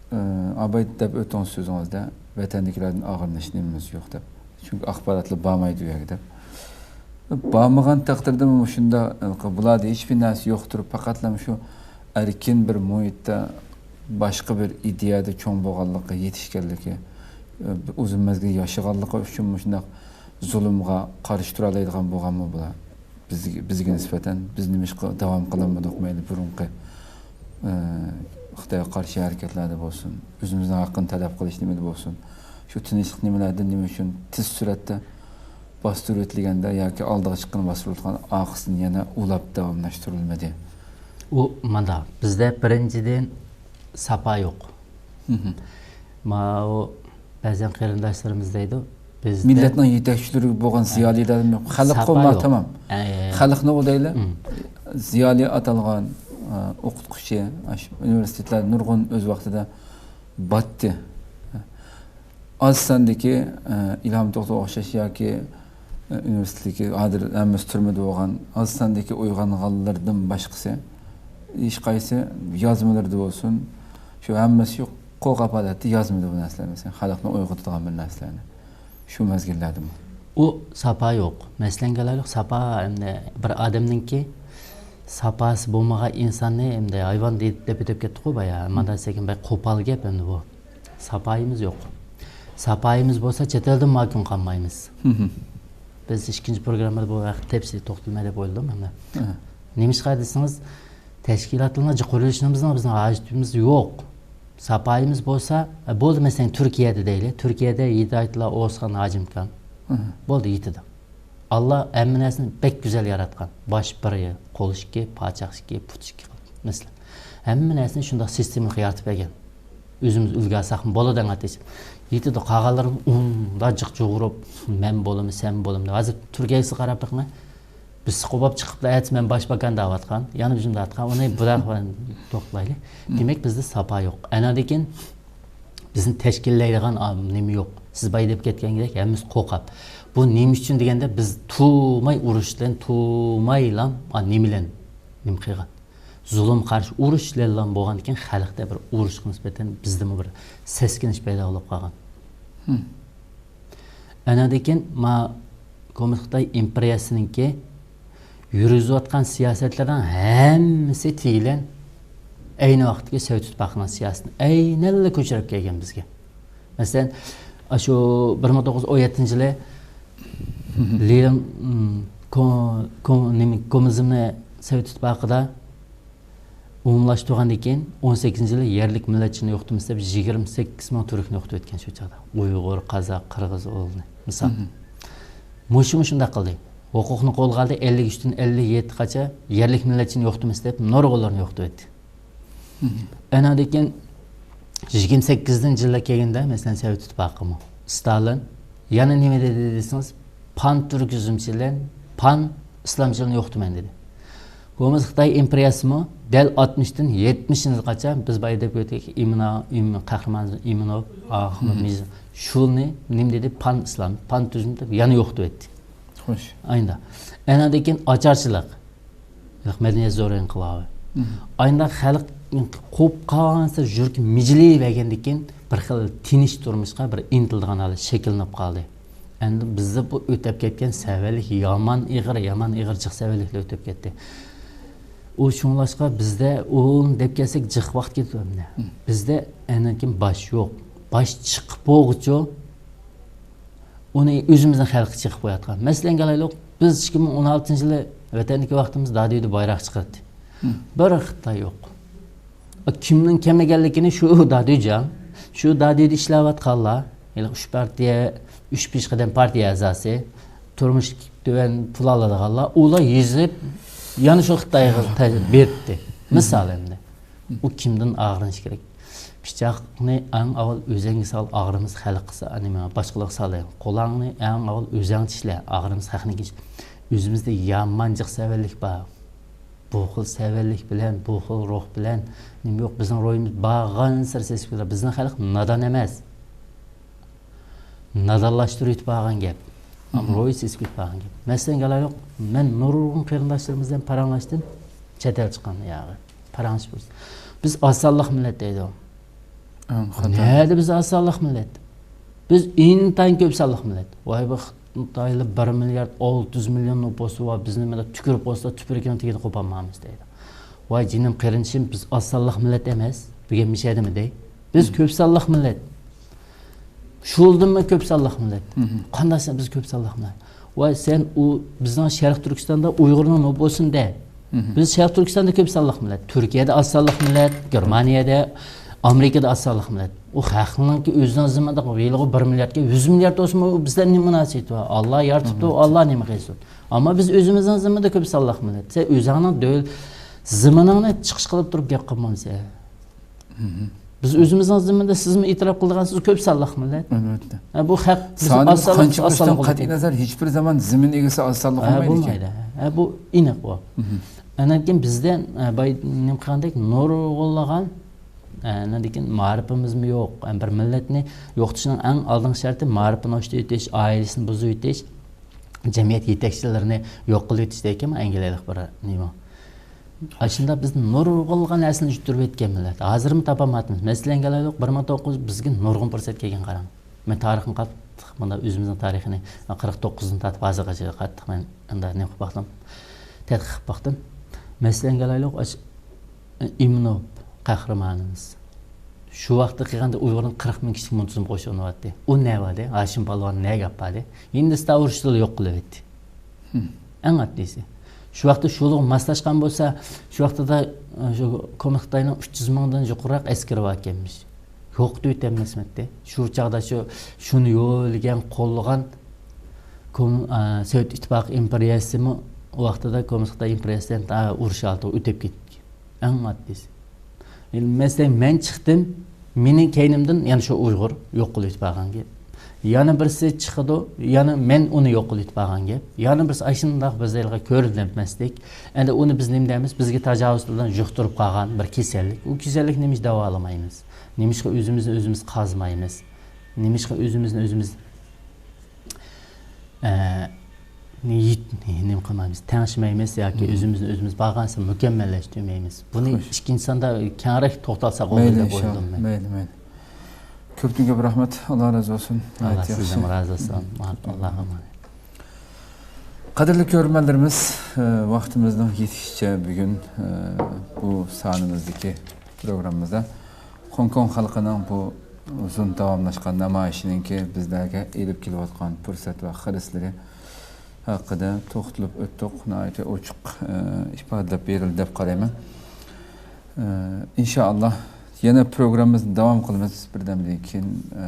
ئە، ئاباي دەپ ئۆتتىڭىز سۆزىڭىزدە، ۋەتەندىكىلەردىن ئاغرىنىش نېمىمىز يوق دەپ. چۈنكى ئاخباراتلار بارمايدۇ ئۇ يەرگە دەپ. بارمىغان تەقدىردىمۇ مۇشۇنداق، ئە، بۇلاردا ھېچبىر نەرسە يوق تۇرۇپ، پەقەتلا شۇ ئەركىن بىر مۇھىتتا باشقا بىر ئىدىيەدە چوڭ بولغانلىقى، يېتىشكەنلىكى، ئۇزۇن مەزگىل ياشىغانلىقى ئۈچۈن مۇشۇنداق زۇلۇمغا قارشى تۇرالايدىغان بولغانمۇ بۇلار؟ بىز، بىزگە نىسبەتەن بىز نېمىشقا داۋام قىلالمىدۇق؟ مەيلى بۇرۇنقى، ئە، خىتايغا قارشى ھەرىكەتلەردە بولسۇن، ئۆزىمىزنىڭ ھەققىنى تەلەپ قىلىش نېمىدە بولسۇن، شۇ تىنچلىق نېمىلەردە نېمە ئۈچۈن تېز سۈرئەتتە باستۇرۇۋېتىلگەندە ياكى ئالدىغا چىققىنى باستۇرۇۋېتىلغان ئارقىسىدىن يەنە ئۇلاپ داۋاملاشتۇرۇلمىدى؟ ئۇ مانداق، بىزدە بىرىنچىدىن ساپا يوق. ماۋۇ بەزەن قېرىنداشلىرىمىز دەيدۇ، بىزدە مىللەتنىڭ يېتەكچىلىرى بولغان زىيالىيلار يوق. خەلق ساپا قوما يوق. تامام. ئە، خەلقنى ئويلايلى. مم. زىيالىي ئاتالغان، ئە، ئوقۇتقۇچى، ئاشۇ ئۇنىۋېرسىتېتلار نۇرغۇن ئۆز ۋاقتىدا باتتى. ئاز ساندىكى، ئە، ئىلھام توختىغا ئوخشاش ياكى، ئە، ئۇنىۋېرسىتېتتىكى ھازىر ھەممىسى تۈرمىدە بولغان ئاز ساندىكى ئويغانغانلىرىدىن باشقىسى، ھېچقايسى يازمىلىرىدا بولسۇن، شۇ ھەممىسى قورقاپ ھالەتتە يازمىدى بۇ نەرسىلەرنى، مەسىلەن، خەلقنى ئويغىتىدىغان بىر نەرسىلەرنى شۇ مەزگىللەردىمۇ. ئۇ ساپا يوق. مەسىلەن، كېلەيلى، ساپا ئەمدى بىر ئادەمنىڭكى ساپاسى بولمىغان ئىنساننى ئەمدى ھايۋان دەپ، دەپ ئۆتۈپ كەتتۇق-قۇ بايا. مانداق دېسەككىن بەك قوپال گەپ ئەمدى بۇ. ساپايىمىز يوق. ساپايىمىز بولسا چەت ئەلدىن ماكۇن قالمايمىز. بىز ئىككىنچى پروگراممىدا بۇ ھەقتە تەپسىلىي توختىلىمەن دەپ ئويلىدىم ئەمدى. نېمىشقا دېسىڭىز، تەشكىلاتلارنىڭ قۇرۇلۇشىنىڭ بىزنىڭ، بىزنىڭ ھاجىتىمىز يوق. ساپايىمىز بولسا، ئە، بولدى، مەسىلەن، تۈركىيەدە دەيلى. تۈركىيەدە ھىدايەتۇللا ئوغۇزخان ھاجىمكان. بولدى، يېتىدۇ. ئاللا ھەممە نەرسىنى بەك گۈزەل ياراتقان. باش بىر، قول ئىككى، پاچاق ئىككى، پۇت ئىككى قىلىپ، مەسىلەن. ھەممە نەرسىنى شۇنداق سىستېمىلىق يارىتىپ بەرگەن. ئۆزىمىز ئۈلگە ئالساقمۇ بولىدۇ، ئەڭ ئاتىسى. يېتىدۇ، قالغانلىرى ئۇنداق جىق جۇغۇرۇپ، مەن بولىمەن، سەن بولىمەن. ھازىر تۈركىيەگە قاراپ بېقىڭ. بىز قوباپ چىقىپلا، ئەتىسى مەن باش باكان دەۋاتقان، يەنە بىزنى دەۋاتقان، ئۇنى بۇدا توختىلايلى. دېمەك، بىزدە ساپا يوق. ئەنەدىكىن بىزنى تەشكىللەيدىغان نېمە يوق. سىز بايا دەپ كەتكەندەك، ھەممىسى قورقاپ. بۇ نېمە ئۈچۈن دېگەندە، بىز تۇرماي ئۇرۇش بىلەن، تۇرمايلا نېمە بىلەن نېمە قىلغان؟ زۇلۇم قارشى ئۇرۇش بىلەن بولغاندىكىن، خەلقتە بىر ئۇرۇشقا نىسبەتەن بىزدىمۇ بىر سەسكىنىش پەيدا بولۇپ قالغان. ئەنەدىكىن ما كوممۇنىست خىتاي ئىمپېرىيەسىنىڭكى يۈرگۈزۈۋاتقان سىياسەتلىرىنىڭ ھەممىسى تېگىلەن ئەينى ۋاقىتتىكى سوۋېت ئىتتىپاقىنىڭ سىياسىتىنى ئەينەنلا كۆچۈرۈپ كەلگەن بىزگە. مەسىلەن، ئاشۇ بىر مىڭ توققۇز يۈز ئون يەتتىنچى يىلى لېنىن، كو-، كو-، نېمە، كوممۇنىزمنى سوۋېت ئىتتىپاقىدا ئومۇملاشتۇرغاندىن كېيىن، ئون سەككىزىنچى يىلى يەرلىك مىللەتچىلىكنى يوقىتىمىز دەپ، يىگىرمە سەككىز مىڭ تۈركنى يوقىتىۋەتكەن شۇ چاغدا. ئۇيغۇر، قازاق، قىرغىز ئوغلىنى، مىسال. مۇشۇمۇ شۇنداق قىلدى. ھوقۇقنى قولغا ئالدى، ئەللىك ئۈچتىن ئەللىك يەتتىگىچە يەرلىك مىللەتچىنى يوقىتىمىز دەپ، نۇرغۇنلىرىنى يوقىتىۋەتتى. ئەنەدىن كېيىن يىگىرمە سەككىزىنچى يىللار كەلگەندە، مەسىلەن، سوۋېت ئىتتىپاقىمۇ، ستالىن يەنە نېمە دېدى دېسىڭىز، پان تۈركىزمچى بىلەن پان ئىسلامچىلارنى يوقىتىمەن دېدى. كوممۇنىست خىتاي ئىمپېرىيەسىمۇ دەل ئاتمىشتىن يەتمىشىنچى يىلغىچە، بىز بايا دەپ ئۆتتۇق، ئىمىنا-، ئىم-، قەھرىمان ئىمىنوف، ئاخۇن مىرزا، شۇلنى نېمە دېدى؟ پان ئىسلام، پان تۈزۈم دەپ يەنە يوقىتىۋەتتى. خوش. ئايندا. ئەنەدىن كېيىن ئاچارچىلىق. مەدەنىيەت زور ئىنقىلابى. ئايندا خەلق قوپقانسا يۈرىكى مىجىلىۋەرگەندىن كېيىن بىر خىل تىنچ تۇرمۇشقا بىر ئىنتىلىدىغان ھالەت شەكىللىنىپ قالدى. ئەمدى بىزدە بۇ ئۆتۈپ كەتكەن سەۋەنلىك يامان ئېغىر، يامان ئېغىر جىق سەۋەنلىكلەر ئۆتۈپ كەتتى. ئۇ شۇڭلاشقا بىزدە ئۇنى دەپ كەلسەك جىق ۋاقىت كېتىدۇ ئەمدى. بىزدە ئاندىن كېيىن باش يوق. باش چىقىپ بولغۇچە ئۇنى ئۆزىمىزنىڭ خەلقى چىقىپ قويۇۋاتقان. مەسىلەن، ئالايلۇق، بىز ئىككى مىڭ ئون ئالتىنچى يىلى ۋەتەندىكى ۋاقتىمىزدا دادۈيدە بايراق چىقاردى. بىر خىتاي يوق. كىمنىڭ كەم ئىكەنلىكىنى شۇ دادۈيجان، شۇ دادۈيدە ئىشلەۋاتقانلار، ھېلىقى ئۈچ پارتىيە، ئۈچ پېشقەدەم پارتىيە ئەزاسى، تۇرمۇش تۆۋەن پۇل ئالىدىغانلار، ئۇلار يېزىپ، يەنە شۇ خىتايغا تە-، بېرىپتى. مىسال ئەمدى. ئۇ كىمدىن ئاغرىنىش كېرەك؟ پىچاقنى ئەڭ ئاۋۋال ئۆزەڭگە سال، ئاغرىمىسا خەلققە سال، نېمە، باشقىلارغا سالىڭ. قولاڭنى ئەڭ ئاۋۋال ئۆزەڭ چىشلە، ئاغرىمىسا خەقنىڭكى چىشلە. ئۆزىمىزدە يامان جىق سەۋەنلىك بار. بۇ خىل سەۋەنلىك بىلەن، بۇ خىل روھ بىلەن نېمە يوق، بىزنىڭ روھىمىز بارغانسېرى سېسىپ كېتىدۇ. بىزنىڭ خەلق نادان ئەمەس. نادانلاشتۇرۇۋېتىپ بارغان گەپ. ئەمما روھى سېسىپ كېتىپ بارغان گەپ. مەسىلەن، ئالايلۇق، مەن نۇرغۇن قېرىنداشلىرىمىز بىلەن پاراڭلاشتىم، چەت ئەل چىققان ياغى. پاراڭلىشىپ كۆرسە. بىز ئاز سانلىق مىللەت دەيدۇ. ئەڭ خاتا. نەدە بىز ئاز سانلىق مىللەت؟ بىز ئىنتايىن كۆپ سانلىق مىللەت. ۋاي، بۇ خىتايلار بىر مىليارد ئالتە يۈز مىليون نوپۇسى بار، بىزنى مانا تۈكۈرۈپ قويسا، تۈپرىكىنىڭ تېگىدە قوپالمايمىز دەيدۇ. ۋاي جېنىم قېرىندىشىم، بىز ئاز سانلىق مىللەت ئەمەس. بۈگۈن مىشەدىمۇ دەي. بىز كۆپ سانلىق مىللەت. شۇلدىنمۇ كۆپ سانلىق مىللەت. قانداق سەن بىز كۆپ سانلىق مىللەت؟ ۋاي سەن ئۇ بىزنىڭ شەرقىي تۈركىستاندا ئۇيغۇرنىڭ نوپۇسىنى دە. بىز شەرقىي تۈركىستاندا كۆپ سانلىق مىللەت. تۈركىيەدە ئاز سانلىق مىللەت، گېرمانىيەدە، ئامېرىكىدا ئاز سانلىق مىللەت. ئۇ خەقنىڭكى ئۆزىنىڭ زېمىنىدا ھېلىغۇ بىر مىلياردكە، يۈز مىليارد بولسىمۇ، ئۇ بىزدە نېمە مۇناسىۋىتى بار؟ ئاللا يارىتىپتۇ، ئاللا نېمە قىلسۇن؟ ئەمما بىز ئۆزىمىزنىڭ زېمىنىدا كۆپ سانلىق مىللەت. سەن ئۆزۈڭنىڭ دۆل-، زېمىنىڭنى چىقىش قىلىپ تۇرۇپ گەپ قىلمامسەن. بىز ئۆزىمىزنىڭ زېمىنىدا سىزمۇ ئېتىراپ قىلىدىغانسىز، كۆپ سانلىق مىللەت. ئەلۋەتتە. ھە، بۇ خەق بىز سانىمىز ئاز سانلىق، قانچە ئاز بولسا سانلىق قەتئىي نەزەر، ھېچ بىر زامان زېمىن ئىگىسى ئاز سانلىق ھە، بولمايدىكەن. بولمايدۇ. ھە، بۇ ئېنىق بۇ. ئاندىن كېيىن بىزدە، ھە، باي نېمە قىلغاندەك نۇرغۇنلىغان، ھە، ئاندىن كېيىن مائارىپىمىزمۇ يوق. ھە، بىر مىللەتنى يوقىتىشنىڭ ئەڭ ئالدىنقى شەرتى مائارىپىنى ئوشتۇرۇۋېتىش، ئائىلىسىنى بۇزۇۋېتىش، جەمئىيەت يېتەكچىلىرىنى يوق قىلىۋېتىش دېگەن ئەنگلىيەلىك بىر نېمە. ئاشۇنداق بىز نۇرغۇنلىغان نەرسىنى يۈتتۈرۈۋەتكەن مىللەت. ھازىرمۇ تاپالمايۋاتىمىز. مەسىلەن، ئالايلۇق، بىر مىڭ توققۇز يۈز، بىزگە نۇرغۇن پۇرسەت كەلگەن، قاراڭ. مەن تارىخنى قاتتىق، مۇنداق ئۆزىمىزنىڭ تارىخىنى قىرىق توققۇزدىن تارتىپ ھازىرغىچە قاتتىق مەن ئۇنداق نېمە قىلىپ باقتىم، تەتقىق قىلىپ باقتىم. مەسىلەن، ئالايلۇق، ئاش-، ئىمىنوف قەھرىمانىمىز. شۇ ۋاقىتتا قىلغاندا ئۇيغۇرنىڭ قىرىق مىڭ كىشىلىك مۇنتىزىم قوشۇنى بار ئىدى. ئۇ نە بار ئىدى؟ ھاشىم پالۋان نە گەپ بار ئىدى؟ ھىندىستان ئۇرۇشىدا يوق قىلىۋەتتى. ئەڭ ئاددىيسى. شۇ ۋاقىتتا شۇلارغا ماسلاشقان بولسا، شۇ ۋاقتىدا، ئە، شۇ كوممۇنىست خىتاينىڭ ئۈچ يۈز مىڭدىن يۇقىرىراق ئەسكىرى بار ئىكەنمىش. يوق دېيىۋېتەلمەسمىدى. شۇ چاغدا شۇ، شۇنى يوللىغان، قوللىغان كوم-، ئە، سوۋېت ئىتتىپاقى ئىمپېرىيەسىمۇ ئۇ ۋاقتىدا كوممۇنىست خىتاي ئىمپېرىيەسىدىن، ئە، ئۇرۇش ھالىتىگە ئۆتۈپ كەتكەن. ئەڭ ئاددىيسى. مەسىلەن، مەن چىقتىم، مېنىڭ كەينىمدىن يەنە شۇ ئۇيغۇر يوق قىلىۋېتىپ بارغان گەپ. يەنە بىرسى چىقىدۇ، يەنە مەن ئۇنى يوق قىلىۋېتىپ بارغان گەپ. يەنە بىرسى ئاشۇنداق بىز ھېلىقى كۆرۈنمەسلىك. ئەمدى ئۇنى بىز نېمە دەيمىز؟ بىزگە تاجاۋۇزچىلار يۇقتۇرۇپ قالغان بىر كېسەللىك. ئۇ كېسەللىكنى نېمىشقا داۋالىمايمىز؟ نېمىشقا ئۆزىمىزنى ئۆزىمىز قازمايمىز؟ نېمىشقا ئۆزىمىزنى ئۆزىمىز ئە، نى-، يىت-، نېمە قىلمايمىز، تەڭشىمەيمىز ياكى ئۆزىمىزنى ئۆزىمىز بارغانسېرى مۇكەممەللەشتۈرمەيمىز. بۇنى ئىككىنچى ساندا كەڭرەك توختالساق بولىدۇ دەپ ئويلىدىم مەن. مەيلى، مەيلى. كۆپتىن كۆپ رەھمەت. ئاللا رازى بولسۇن. ئاللا سىزدىن رازى بولسۇن. ئاللاغا ئامانەت. قەدىرلىك كۆرۈرمەنلىرىمىز، ئە، ۋاقتىمىزنىڭ يېتىشىچە بۈگۈن، ئە، بۇ سانىمىزدىكى پروگراممىمىزدا خوڭكوڭ خەلقىنىڭ بۇ ئۇزۇن داۋاملاشقان نامايىشىنىڭكى بىزلەرگە ئېلىپ كېلىۋاتقان پۇرسەت ۋە خىرىسلىرى ھەققىدە توختىلىپ ئۆتتۇق. ناھايىتى ئوچۇق، ئە، ئىپادىلەپ بېرىلدى دەپ قارايمەن. ئە، ئىنشائاللا يەنە پروگراممىمىزنى داۋام قىلىمىز. بىردەمدىن كېيىن، ئە،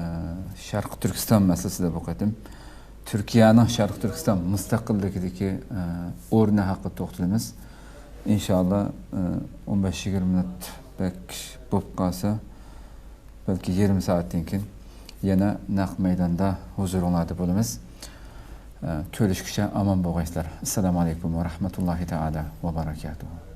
شەرقىي تۈركىستان مەسىلىسىدە بۇ قېتىم تۈركىيەنىڭ شەرقىي تۈركىستان مۇستەقىللىكىدىكى، ئە، ئورنى ھەققىدە توختىلىمىز. ئىنشائاللا، ئە، ئون بەش يىگىرمە مىنۇت بەك بولۇپ قالسا، بەلكى يېرىم سائەتتىن كېيىن يەنە نەق مەيداندا ھۇزۇرۇڭلاردا بولىمىز. ئە، كۆرۈشكىچە ئامان بولغايسىلەر. ئەسسالامۇ ئەلەيكۇم ۋە رەھمەتۇللاھى تائالا ۋە بەرەكاتۇھۇ.